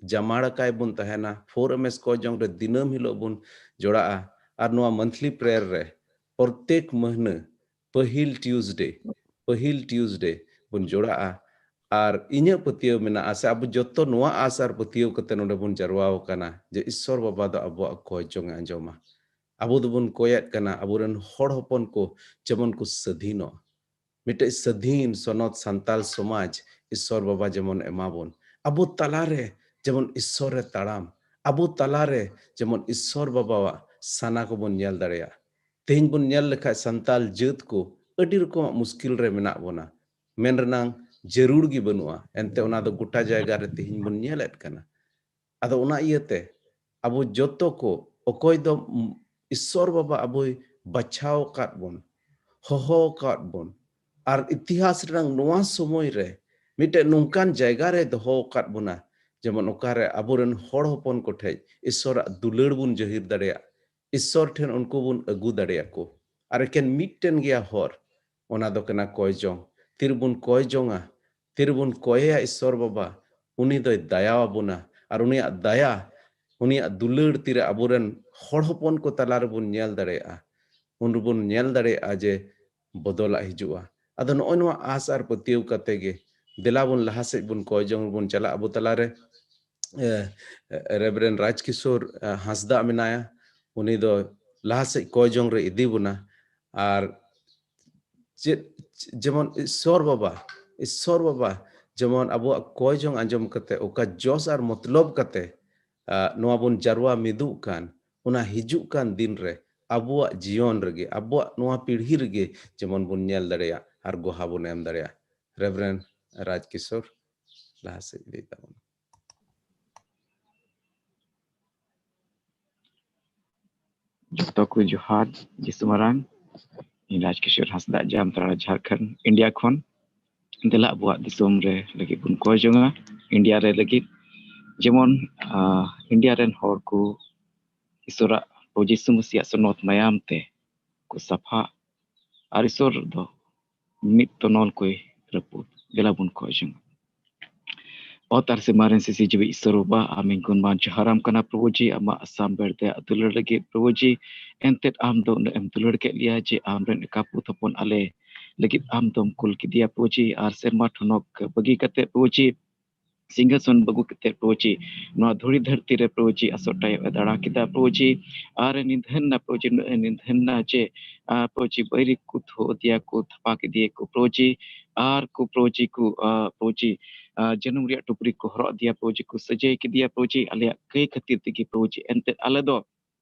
ᱡᱟᱢᱟᱲ ᱟᱠᱟᱭ ᱵᱚᱱ ᱛᱟᱦᱮᱱᱟ, ᱯᱷᱳᱨ ᱮᱢ ᱮᱥ ᱠᱚᱭ ᱡᱚᱝ ᱨᱮ ᱫᱤᱱᱟᱹᱢ ᱦᱤᱞᱳᱜ ᱵᱚᱱ ᱡᱚᱲᱟᱜᱼᱟ᱾ ᱟᱨ ᱱᱚᱣᱟ ᱢᱚᱱᱛᱷᱞᱤ ᱯᱨᱮᱭᱟᱨ ᱨᱮ ᱯᱨᱚᱛᱮᱠ ᱢᱟᱹᱦᱱᱟᱹ ᱯᱟᱹᱦᱤᱞ ᱴᱤᱭᱩᱥᱰᱮ, ᱯᱟᱹᱦᱤᱞ ᱴᱤᱭᱩᱥᱰᱮ ᱵᱚᱱ ᱡᱚᱲᱟᱜᱼᱟ᱾ ᱟᱨ ᱤᱧᱟᱹᱜ ᱯᱟᱹᱛᱭᱟᱹᱣ ᱢᱮᱱᱟᱜᱼᱟ, ᱥᱮ ᱟᱵᱚ ᱡᱚᱛᱚ ᱱᱚᱣᱟ ᱟᱥ ᱟᱨ ᱯᱟᱹᱛᱭᱟᱹᱣ ᱠᱟᱛᱮ ᱱᱚᱰᱮ ᱵᱚᱱ ᱡᱟᱨᱣᱟ ᱟᱠᱟᱱᱟ, ᱡᱮ ᱤᱥᱥᱚᱨ ᱵᱟᱵᱟ ᱫᱚ ᱟᱵᱚᱣᱟᱜ ᱠᱚᱭ ᱡᱚᱝ ᱮ ᱟᱸᱡᱚᱢᱟ᱾ ᱟᱵᱚ ᱫᱚᱵᱚᱱ ᱠᱚᱭᱮᱫ ᱠᱟᱱᱟ ᱟᱵᱚᱨᱮᱱ ᱦᱚᱲ ᱦᱚᱯᱚᱱ ᱠᱚ ᱡᱮᱢᱚᱱ ᱠᱚ ᱥᱟᱹᱫᱷᱤᱱᱚᱜ, ᱢᱤᱫᱴᱮᱡ ᱥᱟᱹᱫᱷᱤᱱ ᱥᱚᱱᱚᱛ ᱥᱟᱱᱛᱟᱞ ᱥᱚᱢᱟᱡᱽ ᱤᱥᱥᱚᱨ ᱵᱟᱵᱟ ᱡᱮᱢᱚᱱ ᱮᱢᱟ ᱵᱚᱱ, ᱟᱵᱚ ᱛᱟᱞᱟᱨᱮ ᱡᱮᱢᱚᱱ ᱤᱥᱥᱚᱨ ᱨᱮ ᱛᱟᱲᱟᱢ, ᱟᱵᱚ ᱛᱟᱞᱟᱨᱮ ᱡᱮᱢᱚᱱ ᱤᱥᱥᱚᱨ ᱵᱟᱵᱟᱣᱟᱜ ᱥᱟᱱᱟ ᱠᱚᱵᱚᱱ ᱧᱮᱞ ᱫᱟᱲᱮᱭᱟᱜ᱾ ᱛᱮᱦᱮᱧ ᱵᱚᱱ ᱧᱮᱞ ᱞᱮᱠᱷᱟᱡ ᱥᱟᱱᱛᱟᱞ ᱡᱟᱹᱛ ᱠᱚ ᱟᱹᱰᱤ ᱨᱚᱠᱚᱢᱟᱜ ᱢᱩᱥᱠᱤᱞ ᱨᱮ ᱢᱮᱱᱟᱜ ᱵᱚᱱᱟ, ᱢᱮᱱ ᱨᱮᱱᱟᱝ ᱡᱟᱹᱨᱩᱲ ᱜᱮ ᱵᱟᱹᱱᱩᱜᱼᱟ, ᱮᱱᱛᱮ ᱚᱱᱟ ᱫᱚ ᱜᱚᱴᱟ ᱡᱟᱭᱜᱟ ᱨᱮ ᱛᱮᱦᱮᱧ ᱵᱚᱱ ᱧᱮᱞᱮᱫ ᱠᱟᱱᱟ᱾ ᱟᱫᱚ ᱚᱱᱟ ᱤᱭᱟᱹᱛᱮ ᱟᱵᱚ ᱡᱚᱛᱚ ᱠᱚ, ᱚᱠᱚᱭ ᱫᱚ ᱤᱥᱥᱚᱨ ᱵᱟᱵᱟ ᱟᱵᱚᱭ ᱵᱟᱪᱷᱟᱣ ᱟᱠᱟᱫ ᱵᱚᱱ, ᱦᱚᱦᱚ ᱟᱠᱟᱫ ᱵᱚᱱ, ᱟᱨ ᱤᱛᱤᱦᱟᱥ ᱨᱮᱱᱟᱝ ᱱᱚᱣᱟ ᱥᱚᱢᱚᱭ ᱨᱮ ᱢᱤᱫᱴᱮᱡ ᱱᱚᱝᱠᱟᱱ ᱡᱟᱭᱜᱟ ᱨᱮ ᱫᱚᱦᱚ ᱟᱠᱟᱫ ᱵᱚᱱᱟ, ᱡᱮᱢᱚᱱ ᱚᱠᱟᱨᱮ ᱟᱵᱚᱨᱮᱱ ᱦᱚᱲ ᱦᱚᱯᱚᱱ ᱠᱚᱴᱷᱮᱡ ᱤᱥᱥᱚᱨᱟᱜ ᱫᱩᱞᱟᱹᱲ ᱵᱚᱱ ᱡᱟᱹᱦᱤᱨ ᱫᱟᱲᱮᱭᱟᱜ, ᱤᱥᱥᱚᱨ ᱴᱷᱮᱱ ᱩᱱᱠᱩ ᱵᱚᱱ ᱟᱹᱜᱩ ᱫᱟᱲᱮᱭᱟᱠᱚ᱾ ᱟᱨ ᱮᱠᱮᱱ ᱢᱤᱫᱴᱮᱱ ᱜᱮᱭᱟ ᱦᱚᱨ, ᱚᱱᱟ ᱫᱚ ᱠᱟᱱᱟ ᱠᱚᱭ ᱡᱚᱝ᱾ ᱛᱤᱨᱮᱵᱚᱱ ᱠᱚᱭ ᱡᱚᱝᱟ, ᱛᱤᱨᱮᱵᱚᱱ ᱠᱚᱭᱮᱭᱟ ᱤᱥᱥᱚᱨ ᱵᱟᱵᱟ, ᱩᱱᱤ ᱫᱚᱭ ᱫᱟᱭᱟ ᱟᱵᱚᱱᱟ᱾ ᱟᱨ ᱩᱱᱤᱭᱟᱜ ᱫᱟᱭᱟ, ᱩᱱᱤᱭᱟᱜ ᱫᱩᱞᱟᱹᱲ ᱛᱤᱨᱮ ᱟᱵᱚᱨᱮᱱ ᱦᱚᱲ ᱦᱚᱯᱚᱱ ᱠᱚ ᱛᱟᱞᱟ ᱨᱮᱵᱚᱱ ᱧᱮᱞ ᱫᱟᱲᱮᱭᱟᱜᱼᱟ, ᱩᱱ ᱨᱮᱵᱚᱱ ᱧᱮᱞ ᱫᱟᱲᱮᱭᱟᱜᱼᱟ ᱡᱮ ᱵᱚᱫᱚᱞᱟᱜ ᱦᱤᱡᱩᱜᱼᱟ᱾ ᱟᱫᱚ ᱱᱚᱜᱼᱚᱭ ᱱᱚᱣᱟ ᱟᱥ ᱟᱨ ᱯᱟᱹᱛᱭᱟᱹᱣ ᱠᱟᱛᱮ ᱜᱮ ᱫᱮᱞᱟ ᱵᱚᱱ ᱞᱟᱦᱟ ᱥᱮᱫ ᱵᱚᱱ ᱠᱚᱭ ᱡᱚᱝ ᱵᱚᱱ ᱪᱟᱞᱟᱜᱼᱟ᱾ ᱟᱵᱚ ᱛᱟᱞᱟᱨᱮ, ᱮ, ᱨᱮᱵᱷᱨᱮᱱᱰ ᱨᱟᱡᱽ ᱠᱤᱥᱳᱨ, ᱮ, ᱦᱟᱸᱥᱫᱟ ᱢᱮᱱᱟᱭᱟ, ᱩᱱᱤ ᱫᱚ ᱞᱟᱦᱟ ᱥᱮᱫ ᱠᱚᱭ ᱡᱚᱝ ᱨᱮ ᱤᱫᱤ ᱵᱚᱱᱟ᱾ ᱟᱨ ᱪᱮᱫ, ᱡᱮᱢᱚᱱ ᱤᱥᱥᱚᱨ ᱵᱟᱵᱟ, ᱤᱥᱥᱚᱨ ᱵᱟᱵᱟ ᱡᱮᱢᱚᱱ ᱟᱵᱚᱣᱟᱜ ᱠᱚᱭ ᱡᱚᱝ ᱟᱸᱡᱚᱢ ᱠᱟᱛᱮ ᱚᱠᱟ ᱡᱚᱥ ᱟᱨ ᱢᱚᱛᱞᱚᱵ ᱠᱟᱛᱮ, ᱟ, ᱱᱚᱣᱟ ᱵᱚᱱ ᱡᱟᱨᱣᱟ ᱢᱤᱫᱚᱜ ᱠᱟᱱ, ᱚᱱᱟ ᱦᱤᱡᱩᱜ ᱠᱟᱱ ᱫᱤᱱ ᱨᱮ ᱟᱵᱚᱣᱟᱜ ᱡᱤᱭᱚᱱ ᱨᱮᱜᱮ, ᱟᱵᱚᱣᱟᱜ ᱱᱚᱣᱟ ᱯᱤᱲᱦᱤ ᱨᱮᱜᱮ ᱡᱮᱢᱚᱱ ᱵᱚᱱ ᱧᱮᱞ ᱫᱟᱲᱮᱭᱟᱜ ᱟᱨ ᱜᱚᱦᱟ ᱵᱚᱱ ᱮᱢ ᱫᱟᱲᱮᱭᱟᱜ᱾ ᱨᱮᱵᱷᱨᱮᱱᱰ ᱨᱟᱡᱽ ᱠᱤᱥᱳᱨ, ᱞᱟᱦᱟ ᱥᱮᱫ ᱞᱟᱹᱭ ᱛᱟᱵᱚᱱ᱾ ᱡᱚᱛᱚ ᱠᱚ ᱡᱚᱦᱟᱨ, ᱡᱤᱥᱩ ᱢᱟᱨᱟᱝ᱾ ᱤᱧ ᱨᱟᱡᱽ ᱠᱤᱥᱳᱨ ᱦᱟᱸᱥᱫᱟ, ᱡᱟᱢᱛᱟᱲᱟ, ᱡᱷᱟᱲᱠᱷᱚᱸᱰ, ᱤᱱᱰᱤᱭᱟ ᱠᱷᱚᱱ᱾ ᱫᱮᱞᱟ ᱟᱵᱚᱣᱟᱜ ᱫᱤᱥᱚᱢ ᱨᱮ ᱞᱟᱹᱜᱤᱫ ᱵᱚᱱ ᱠᱚᱭ ᱡᱚᱝᱟ, ᱤᱱᱰᱤᱭᱟ ᱨᱮ ᱞᱟᱹᱜᱤᱫ᱾ ᱡᱮᱢᱚᱱ, ᱟ, ᱤᱱᱰᱤᱭᱟ ᱨᱮᱱ ᱦᱚᱲ ᱠᱚ ᱤᱥᱚᱨᱟᱜ, ᱯᱨᱚᱵᱷᱩ ᱡᱤᱥᱩ ᱢᱟᱹᱥᱤᱭᱟᱜ ᱥᱚᱱᱚᱛ ᱢᱟᱭᱟᱢ ᱛᱮ ᱠᱚ ᱥᱟᱯᱷᱟᱜ ᱟᱨ ᱤᱥᱚᱨ ᱫᱚ ᱢᱤᱫ ᱛᱚᱱᱚᱞ ᱠᱚᱭ ᱨᱟᱹᱯᱩᱫ᱾ ᱫᱮᱞᱟ ᱵᱚᱱ ᱠᱚᱭ ᱡᱚᱝᱟ᱾ ᱚᱛ ᱟᱨ ᱥᱮᱨᱢᱟ ᱨᱮᱱ ᱥᱤᱥᱤ ᱡᱤᱣᱤ ᱤᱥᱚᱨ ᱵᱟᱵᱟ, ᱟᱢ ᱤᱧ ᱜᱩᱱᱢᱟᱱ ᱡᱚᱦᱟᱨᱟᱢ ᱠᱟᱱᱟ ᱯᱨᱚᱵᱷᱩ ᱡᱤ, ᱟᱢᱟᱜ ᱟᱥᱟᱢ ᱵᱮᱲ ᱫᱟᱭᱟ ᱫᱩᱞᱟᱹᱲ ᱞᱟᱹᱜᱤᱫ ᱯᱨᱚᱵᱷᱩ ᱡᱤ᱾ ᱮᱱᱛᱮᱫ ᱟᱢ ᱫᱚ ᱩᱱᱟᱹᱜ ᱮᱢ ᱫᱩᱞᱟᱹᱲ ᱠᱮᱫ ᱞᱮᱭᱟ ᱡᱮ ᱟᱢ ᱨᱮᱱ ᱮᱠᱟ ᱯᱩᱛ ᱦᱚᱯᱚᱱ ᱟᱞᱮ ᱞᱟᱹᱜᱤᱫ ᱟᱢ ᱫᱚᱢ ᱠᱩᱞ ᱠᱮᱫᱮᱭᱟ ᱯᱨᱚᱵᱷᱩ ᱡᱤ, ᱟᱨ ᱥᱮᱨᱢᱟ ᱴᱷᱚᱱᱚᱠ ᱵᱟᱹᱜᱤ ᱠᱟᱛᱮ ᱯᱨᱚᱵᱷᱩ ᱡᱤ, ᱥᱤᱝᱦᱟᱥᱚᱱ ᱵᱟᱹᱜᱩ ᱠᱟᱛᱮ ᱯᱨᱚᱵᱷᱩ ᱡᱤ, ᱱᱚᱣᱟ ᱫᱷᱩᱲᱤ ᱫᱷᱟᱹᱨᱛᱤ ᱨᱮ ᱯᱨᱚᱵᱷᱩ ᱡᱤ ᱟᱥᱚᱜ ᱴᱟᱭᱚᱜ ᱮ ᱫᱟᱬᱟ ᱠᱮᱫᱟ ᱯᱨᱚᱵᱷᱩ ᱡᱤ, ᱟᱨ ᱮ ᱱᱤᱫᱷᱟᱹᱱ ᱱᱟ ᱯᱨᱚᱵᱷᱩ ᱡᱤ, ᱩᱱᱟᱹᱜ ᱮ ᱱᱤᱫᱷᱟᱹᱱ ᱱᱟ ᱡᱮ, ᱟ, ᱯᱨᱚᱵᱷᱩ ᱡᱤ ᱵᱟᱹᱭᱨᱤ ᱠᱚ ᱛᱷᱚ ᱤᱫᱤᱭᱟ ᱠᱚ, ᱛᱷᱟᱯᱟ ᱠᱮᱫᱮᱭᱟ ᱠᱚ ᱯᱨᱚᱵᱷᱩ ᱡᱤ, ᱟᱨ ᱠᱚ ᱯᱨᱚᱵᱷᱩ ᱡᱤ ᱠᱚ, ᱟ, ᱯᱨᱚᱵᱷᱩ ᱡᱤ, ᱟ, ᱡᱟᱹᱱᱩᱢ ᱨᱮᱭᱟᱜ ᱴᱩᱯᱨᱤ ᱠᱚ ᱦᱚᱨᱚᱜ ᱟᱫᱮᱭᱟ ᱯᱨᱚᱵᱷᱩ ᱡᱤ, ᱠᱚ ᱥᱟᱹᱡᱟᱹᱭ ᱠᱮᱫᱮᱭᱟ ᱯᱨᱚᱵᱷᱩ ᱡᱤ, ᱟᱞᱮᱭᱟᱜ ᱠᱟᱹᱭ ᱠᱷᱟᱹᱛᱤᱨ ᱛᱮᱜᱮ ᱯᱨᱚᱵᱷᱩ ᱡᱤ᱾ ᱮᱱᱛᱮᱫ ᱟᱞᱮ ᱫᱚ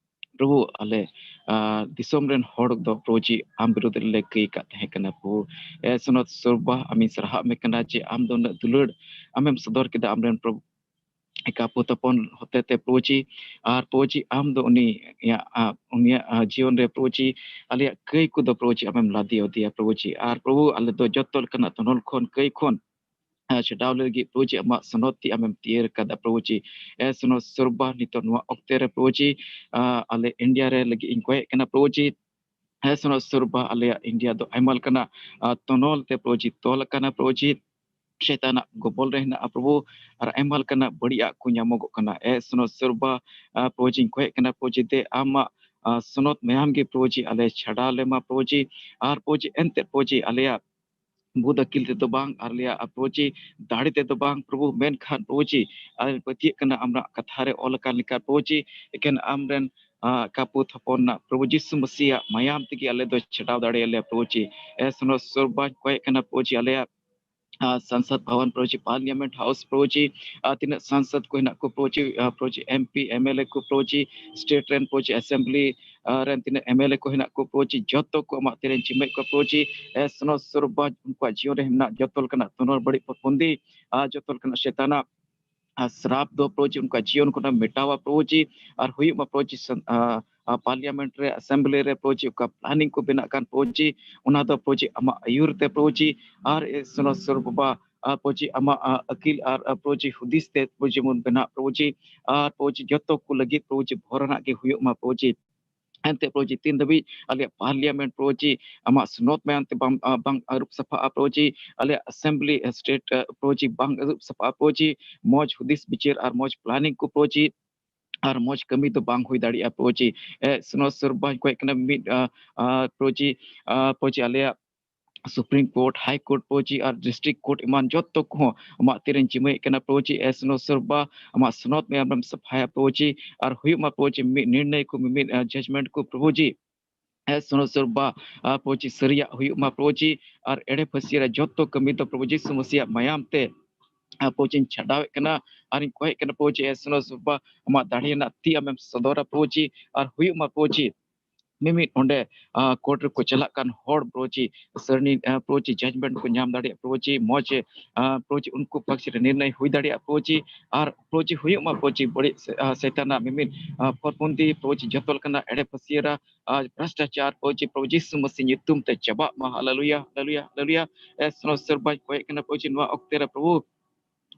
ᱯᱨᱚᱵᱷᱩ, ᱟᱞᱮ, ᱟ, ᱫᱤᱥᱚᱢ ᱨᱮᱱ ᱦᱚᱲ ᱫᱚ ᱯᱨᱚᱵᱷᱩ ᱡᱤ ᱟᱢ ᱵᱤᱨᱩᱫᱷ ᱨᱮᱞᱮ ᱠᱟᱹᱭ ᱠᱟᱜ ᱛᱟᱦᱮᱸ ᱠᱟᱱᱟ ᱯᱨᱚᱵᱷᱩ᱾ ᱮ ᱥᱚᱱᱚᱛ ᱥᱩᱨᱵᱟ, ᱟᱢᱤᱧ ᱥᱟᱨᱦᱟᱣ ᱢᱮ ᱠᱟᱱᱟ ᱡᱮ ᱟᱢ ᱫᱚ ᱩᱱᱟᱹᱜ ᱫᱩᱞᱟᱹᱲ ᱟᱢᱮᱢ ᱥᱚᱫᱚᱨ ᱠᱮᱫᱟ ᱟᱢᱨᱮᱱ ᱯᱨᱚᱵᱷᱩ, ᱮᱠᱟ ᱯᱩᱛ ᱦᱚᱯᱚᱱ ᱦᱚᱛᱮᱛᱮ ᱯᱨᱚᱵᱷᱩ ᱡᱤ, ᱟᱨ ᱯᱨᱚᱵᱷᱩ ᱡᱤ ᱟᱢ ᱫᱚ ᱩᱱᱤ, ᱤᱭᱟᱹ, ᱟ, ᱩᱱᱤᱭᱟᱜ, ᱟ, ᱡᱤᱭᱚᱱ ᱨᱮ ᱯᱨᱚᱵᱷᱩ ᱡᱤ ᱟᱞᱮᱭᱟᱜ ᱠᱟᱹᱭ ᱠᱚᱫᱚ ᱯᱨᱚᱵᱷᱩ ᱡᱤ ᱟᱢᱮᱢ ᱞᱟᱫᱮ ᱟᱫᱮᱭᱟ ᱯᱨᱚᱵᱷᱩ ᱡᱤ, ᱟᱨ ᱯᱨᱚᱵᱷᱩ ᱟᱞᱮ ᱫᱚ ᱡᱚᱛᱚ ᱞᱮᱠᱟᱱᱟᱜ ᱛᱚᱱᱚᱞ ᱠᱷᱚᱱ, ᱠᱟᱹᱭ ᱠᱷᱚᱱ ᱟ, ᱪᱷᱟᱰᱟᱣ ᱞᱟᱹᱜᱤᱫ ᱯᱨᱚᱵᱷᱩ ᱡᱤ ᱟᱢᱟᱜ ᱥᱚᱱᱚᱛ ᱛᱤ ᱟᱢᱮᱢ ᱛᱤᱭᱟᱹᱨ ᱠᱟᱫᱟ ᱯᱨᱚᱵᱷᱩ ᱡᱤ᱾ ᱮ ᱥᱚᱱᱚᱛ ᱥᱩᱨᱵᱟ, ᱱᱤᱛᱚᱜ ᱱᱚᱣᱟ ᱚᱠᱛᱮ ᱨᱮ ᱯᱨᱚᱵᱷᱩ ᱡᱤ, ᱟ, ᱟᱞᱮ ᱤᱱᱰᱤᱭᱟ ᱨᱮ ᱞᱟᱹᱜᱤᱫ ᱤᱧ ᱠᱚᱭᱮᱜ ᱠᱟᱱᱟ ᱯᱨᱚᱵᱷᱩ ᱡᱤ᱾ ᱮ ᱥᱚᱱᱚᱛ ᱥᱩᱨᱵᱟ, ᱟᱞᱮᱭᱟᱜ ᱤᱱᱰᱤᱭᱟ ᱫᱚ ᱟᱭᱢᱟ ᱞᱮᱠᱟᱱᱟᱜ, ᱟ, ᱛᱚᱱᱚᱞ ᱛᱮ ᱯᱨᱚᱵᱷᱩ ᱡᱤ ᱛᱚᱞ ᱟᱠᱟᱱᱟ ᱯᱨᱚᱵᱷᱩ ᱡᱤ᱾ ᱥᱮᱛᱟᱱᱟᱜ ᱜᱚᱵᱚᱞ ᱨᱮ ᱦᱮᱱᱟᱜᱼᱟ ᱯᱨᱚᱵᱷᱩ, ᱟᱨ ᱟᱭᱢᱟ ᱞᱮᱠᱟᱱᱟᱜ ᱵᱟᱹᱲᱤᱡᱟᱜ ᱠᱚ ᱧᱟᱢᱚᱜᱚᱜ ᱠᱟᱱᱟ᱾ ᱮ ᱥᱚᱱᱚᱛ ᱥᱚᱨᱵᱟ, ᱟ, ᱯᱨᱚᱵᱷᱩ ᱡᱤᱧ ᱠᱚᱭᱮᱜ ᱠᱟᱱᱟ ᱯᱨᱚᱵᱷᱩ ᱡᱤ, ᱫᱮ ᱟᱢᱟᱜ, ᱟ, ᱥᱚᱱᱚᱛ ᱢᱟᱭᱟᱢ ᱜᱮ ᱯᱨᱚᱵᱷᱩ ᱡᱤ ᱟᱞᱮ ᱪᱷᱟᱰᱟᱣ ᱞᱮᱢᱟ ᱯᱨᱚᱵᱷᱩ ᱡᱤ, ᱟᱨ ᱯᱨᱚᱵᱷᱩ ᱡᱤ ᱮᱱᱛᱮᱫ ᱯᱨᱚᱵᱷᱩ ᱡᱤ ᱟᱞᱮᱭᱟᱜ ᱵᱩᱫ ᱟᱹᱠᱤᱞ ᱛᱮᱫᱚ ᱵᱟᱝ, ᱟᱨ ᱟᱞᱮᱭᱟᱜ ᱯᱨᱚᱵᱷᱩ ᱡᱤ ᱫᱟᱲᱮ ᱛᱮᱫᱚ ᱵᱟᱝ ᱯᱨᱚᱵᱷᱩ, ᱢᱮᱱᱠᱷᱟᱱ ᱯᱨᱚᱵᱷᱩ ᱡᱤ ᱟᱞᱮ ᱯᱟᱹᱛᱭᱟᱹᱜ ᱠᱟᱱᱟ ᱟᱢᱟᱜ ᱠᱟᱛᱷᱟ ᱨᱮ ᱚᱞ ᱟᱠᱟᱱ ᱞᱮᱠᱟ ᱯᱨᱚᱵᱷᱩ ᱡᱤ ᱮᱠᱮᱱ ᱟᱢᱨᱮᱱ, ᱟ, ᱠᱟᱯᱩᱛ ᱦᱚᱯᱚᱱ ᱨᱮᱱᱟᱜ ᱯᱨᱚᱵᱷᱩ ᱡᱤᱥᱩ ᱢᱟᱥᱤᱭᱟᱜ ᱢᱟᱭᱟᱢ ᱛᱮᱜᱮ ᱟᱞᱮ ᱫᱚ ᱪᱷᱟᱰᱟᱣ ᱫᱟᱲᱮᱭᱟᱞᱮᱭᱟ ᱯᱨᱚᱵᱷᱩ ᱡᱤ᱾ ᱮ ᱥᱚᱱᱚᱛ ᱥᱚᱨᱵᱟᱧ ᱠᱚᱭᱮᱜ ᱠᱟᱱᱟ ᱯᱨᱚᱵᱷᱩ ᱡᱤ ᱟᱞᱮᱭᱟᱜ ᱟ, ᱥᱟᱝᱥᱟᱫ ᱵᱷᱚᱵᱚᱱ ᱯᱨᱚᱵᱷᱩ ᱡᱤ, ᱯᱟᱨᱞᱤᱭᱟᱢᱮᱱᱴ ᱦᱟᱣᱩᱥ ᱯᱨᱚᱵᱷᱩ ᱡᱤ, ᱟ, ᱛᱤᱱᱟᱹᱜ ᱥᱟᱝᱥᱟᱫ ᱠᱚ ᱦᱮᱱᱟᱜ ᱠᱚ ᱯᱨᱚᱵᱷᱩ ᱡᱤ, ᱟ, ᱯᱨᱚᱵᱷᱩ ᱡᱤ M P, M L A ᱠᱚ ᱯᱨᱚᱵᱷᱩ ᱡᱤ, ᱥᱴᱮᱴ ᱨᱮᱱ ᱯᱨᱚᱵᱷᱩ ᱡᱤ ᱮᱥᱮᱢᱵᱞᱤ, ᱟ, ᱨᱮᱱ ᱛᱤᱱᱟᱹᱜ ᱮᱢ ᱮᱞ ᱮ ᱠᱚ ᱦᱮᱱᱟᱜ ᱠᱚ ᱯᱨᱚᱵᱷᱩ ᱡᱤ, ᱡᱚᱛᱚ ᱠᱚ ᱟᱢᱟᱜ ᱛᱤᱨᱮᱧ ᱡᱤᱢᱟᱹᱭᱮᱫ ᱠᱚᱣᱟ ᱯᱨᱚᱵᱷᱩ ᱡᱤ᱾ ᱮ ᱥᱚᱱᱚᱛ ᱥᱚᱨᱵᱟ ᱩᱱᱠᱩᱣᱟᱜ ᱡᱤᱭᱚᱱ ᱨᱮ ᱦᱮᱱᱟᱜ ᱡᱚᱛᱚ ᱞᱮᱠᱟᱱᱟᱜ ᱛᱩᱱᱟᱹᱨ ᱵᱟᱹᱲᱤᱡ ᱯᱚᱨᱯᱚᱱᱫᱤ, ᱟ, ᱡᱚᱛᱚ ᱞᱮᱠᱟᱱᱟᱜ ᱥᱮᱛᱟᱱᱟᱜ ᱟᱨ ᱥᱨᱟᱯ ᱫᱚ ᱯᱨᱚᱵᱷᱩ ᱡᱤ ᱩᱱᱠᱩᱣᱟᱜ ᱡᱤᱭᱚᱱ ᱠᱷᱚᱱᱟᱜ ᱢᱮᱴᱟᱣᱟ ᱯᱨᱚᱵᱷᱩ ᱡᱤ, ᱟᱨ ᱦᱩᱭᱩᱜ ᱢᱟ ᱯᱨᱚᱵᱷᱩ ᱡᱤ ᱥᱟᱱ-, ᱟ, ᱟ, ᱯᱟᱨᱞᱤᱭᱟᱢᱮᱱᱴ ᱨᱮ, ᱮᱥᱮᱢᱵᱞᱤ ᱨᱮ ᱯᱨᱚᱵᱷᱩ ᱡᱤ ᱚᱠᱟ ᱯᱞᱟᱱᱤᱝ ᱠᱚ ᱵᱮᱱᱟᱜ ᱠᱟᱱ ᱯᱨᱚᱵᱷᱩ ᱡᱤ, ᱚᱱᱟ ᱫᱚ ᱯᱨᱚᱵᱷᱩ ᱡᱤ ᱟᱢᱟᱜ ᱟᱹᱭᱩᱨ ᱛᱮ ᱯᱨᱚᱵᱷᱩ ᱡᱤ, ᱟᱨ ᱮ ᱥᱚᱱᱚᱛ ᱥᱚᱨ ᱵᱟᱵᱟ, ᱟ, ᱯᱨᱚᱵᱷᱩ ᱡᱤ ᱟᱢᱟᱜ, ᱟ, ᱟᱹᱠᱤᱞ ᱟᱨ, ᱟ, ᱯᱨᱚᱵᱷᱩ ᱡᱤ ᱦᱩᱫᱤᱥ ᱛᱮ ᱯᱨᱚᱵᱷᱩ ᱡᱤ ᱵᱚᱱ ᱵᱮᱱᱟᱜ ᱯᱨᱚᱵᱷᱩ ᱡᱤ, ᱟᱨ ᱯᱨᱚᱵᱷᱩ ᱡᱤ ᱡᱚᱛᱚ ᱠᱚ ᱞᱟᱹᱜᱤᱫ ᱯᱨᱚᱵᱷᱩ ᱡᱤ ᱵᱷᱚᱨᱚᱱᱟᱜ ᱜᱮ ᱦᱩᱭᱩᱜ ᱢᱟ ᱯᱨᱚᱵᱷᱩ ᱡᱤ᱾ ᱮᱱᱛᱮ ᱯᱨᱚᱵᱷᱩ ᱡᱤ ᱛᱤᱱ ᱫᱷᱟᱹᱵᱤᱡ ᱟᱞᱮᱭᱟᱜ ᱯᱟᱨᱞᱤᱭᱟᱢᱮᱱᱴ ᱯᱨᱚᱵᱷᱩ ᱡᱤ ᱟᱢᱟᱜ ᱥᱚᱱᱚᱛ ᱢᱟᱭᱟᱢ ᱛᱮ ᱵᱟᱝ, ᱟ, ᱵᱟᱝ ᱟᱹᱨᱩᱵ ᱥᱟᱯᱷᱟᱜᱼᱟ ᱯᱨᱚᱵᱷᱩ ᱡᱤ, ᱟᱞᱮᱭᱟᱜ ᱮᱥᱮᱢᱵᱞᱤ, ᱟ, ᱥᱴᱮᱴ, ᱟ, ᱯᱨᱚᱵᱷᱩ ᱡᱤ ᱵᱟᱝ ᱟᱹᱨᱩᱵ ᱥᱟᱯᱷᱟᱜᱼᱟ ᱯᱨᱚᱵᱷᱩ ᱡᱤ, ᱢᱚᱡᱽ ᱦᱩᱫᱤᱥ ᱵᱤᱪᱟᱹᱨ ᱟᱨ ᱢᱚᱡᱽ ᱯᱞᱟᱱᱤᱝ ᱠᱚ ᱯᱨᱚᱵᱷᱩ ᱡᱤ, ᱟᱨ ᱢᱚᱡᱽ ᱠᱟᱹᱢᱤ ᱫᱚ ᱵᱟᱝ ᱦᱩᱭ ᱫᱟᱲᱮᱭᱟᱜᱼᱟ ᱯᱨᱚᱵᱷᱩ ᱡᱤ᱾ ᱮ, ᱥᱚᱱᱚᱛ ᱥᱚᱨᱵᱟᱧ ᱠᱚᱭᱮᱜ ᱠᱟᱱᱟ ᱢᱤᱫ, ᱟ, ᱟ, ᱯᱨᱚᱵᱷᱩ ᱡᱤ, ᱟ, ᱯᱨᱚᱵᱷᱩ ᱡᱤ ᱟᱞᱮᱭᱟᱜ ᱥᱩᱯᱨᱤᱢ ᱠᱳᱨᱴ, ᱦᱟᱭ ᱠᱳᱨᱴ ᱯᱨᱚᱵᱷᱩ ᱡᱤ ᱟᱨ ᱰᱤᱥᱴᱨᱤᱠᱴ ᱠᱳᱨᱴ ᱮᱢᱟᱱ ᱡᱚᱛᱚ ᱠᱚᱦᱚᱸ ᱟᱢᱟᱜ ᱛᱤᱨᱮᱧ ᱡᱤᱢᱟᱹᱭᱮᱫ ᱠᱟᱱᱟ ᱯᱨᱚᱵᱷᱩ ᱡᱤ᱾ ᱮ ᱥᱚᱱᱚᱛ ᱥᱚᱨᱵᱟ ᱟᱢᱟᱜ ᱥᱚᱱᱚᱛ ᱢᱟᱭᱟᱢ ᱨᱮᱢ ᱥᱟᱯᱷᱟᱭᱟ ᱯᱨᱚᱵᱷᱩ ᱡᱤ, ᱟᱨ ᱦᱩᱭᱩᱜ ᱢᱟ ᱯᱨᱚᱵᱷᱩ ᱡᱤ ᱢᱤᱢᱤᱫ ᱱᱤᱨᱱᱚᱭ ᱠᱚ, ᱢᱤᱢᱤᱫ, ᱟ, ᱡᱟᱡᱽᱢᱮᱱᱴ ᱠᱚ ᱯᱨᱚᱵᱷᱩ ᱡᱤ᱾ ᱮ ᱥᱚᱱᱚᱛ ᱥᱚᱨᱵᱟ, ᱟ, ᱯᱨᱚᱵᱷᱩ ᱡᱤ ᱥᱟᱹᱨᱤᱭᱟᱜ ᱦᱩᱭᱩᱜ ᱢᱟ ᱯᱨᱚᱵᱷᱩ ᱡᱤ, ᱟᱨ ᱮᱲᱮ ᱯᱷᱟᱹᱥᱤ ᱨᱮ ᱡᱚᱛᱚ ᱠᱟᱹᱢᱤ ᱫᱚ ᱯᱨᱚᱵᱷᱩ ᱡᱤᱥᱩ ᱢᱟᱥᱤᱭᱟᱜ ᱢᱟᱭᱟᱢ ᱛᱮ, ᱟ, ᱯᱨᱚᱵᱷᱩ ᱡᱤᱧ ᱪᱷᱟᱰᱟᱣᱮᱫ ᱠᱟᱱᱟ, ᱟᱨᱤᱧ ᱠᱚᱭᱮᱜ ᱠᱟᱱᱟ ᱯᱨᱚᱵᱷᱩ ᱡᱤ ᱮ ᱥᱚᱱᱚᱛ ᱥᱚᱨᱵᱟ ᱟᱢᱟᱜ ᱫᱟᱲᱮ ᱨᱮᱱᱟᱜ ᱛᱤ ᱟᱢᱮᱢ ᱥᱚᱫᱚᱨᱟ ᱯᱨᱚᱵᱷᱩ ᱡᱤ, ᱟᱨ ᱦᱩᱭᱩᱜ ᱢᱟ ᱯᱨᱚᱵᱷᱩ ᱡᱤ ᱢᱤᱢᱤᱫ ᱚᱸᱰᱮ, ᱟ, ᱠᱳᱨᱴ ᱨᱮᱠᱚ ᱪᱟᱞᱟᱜ ᱠᱟᱱ ᱦᱚᱲ ᱯᱨᱚᱵᱷᱩ ᱡᱤ ᱥᱟᱹᱨᱱᱤ, ᱟ, ᱯᱨᱚᱵᱷᱩ ᱡᱤ ᱡᱟᱡᱽᱢᱮᱱᱴ ᱠᱚ ᱧᱟᱢ ᱫᱟᱲᱮᱭᱟᱜ ᱯᱨᱚᱵᱷᱩ ᱡᱤ, ᱢᱚᱡᱽ, ᱟ, ᱯᱨᱚᱵᱷᱩ ᱡᱤ ᱩᱱᱠᱩ ᱯᱟᱠᱷ ᱨᱮ ᱱᱤᱨᱱᱚᱭ ᱦᱩᱭ ᱫᱟᱲᱮᱭᱟᱜ ᱯᱨᱚᱵᱷᱩ ᱡᱤ, ᱟᱨ ᱯᱨᱚᱵᱷᱩ ᱡᱤ ᱦᱩᱭᱩᱜ ᱢᱟ ᱯᱨᱚᱵᱷᱩ ᱡᱤ ᱵᱟᱹᱲᱤᱡ ᱥᱮ-, ᱟ, ᱥᱮᱛᱟᱱᱟᱜ ᱢᱤᱢᱤᱫ, ᱟ, ᱯᱷᱚᱨᱯᱚᱱᱫᱤ ᱯᱨᱚᱵᱷᱩ ᱡᱤ ᱡᱚᱛᱚ ᱞᱮᱠᱟᱱᱟᱜ ᱮᱲᱮ ᱯᱷᱟᱹᱥᱤᱭᱟᱹᱨᱟ ᱟᱨ ᱵᱷᱨᱚᱥᱴᱟᱪᱟᱨ ᱯᱨᱚᱵᱷᱩ ᱡᱤ, ᱯᱨᱚᱵᱷᱩ ᱡᱤᱥᱩ ᱢᱟᱥᱤ ᱧᱩᱛᱩᱢ ᱛᱮ ᱪᱟᱵᱟᱜ ᱢᱟ᱾ ᱦᱟᱞᱮᱞᱩᱭᱟ, ᱦᱟᱞᱮᱞᱩᱭᱟ, ᱦᱟᱞᱮᱞᱩᱭᱟ᱾ ᱮ ᱥᱚᱱᱚᱛ ᱥᱚᱨᱵᱟᱧ ᱠᱚᱭᱮᱜ ᱠᱟᱱᱟ ᱯᱨᱚᱵᱷᱩ ᱡᱤ ᱱᱚᱣᱟ ᱚᱠᱛᱮ ᱨᱮ ᱯᱨᱚᱵᱷᱩ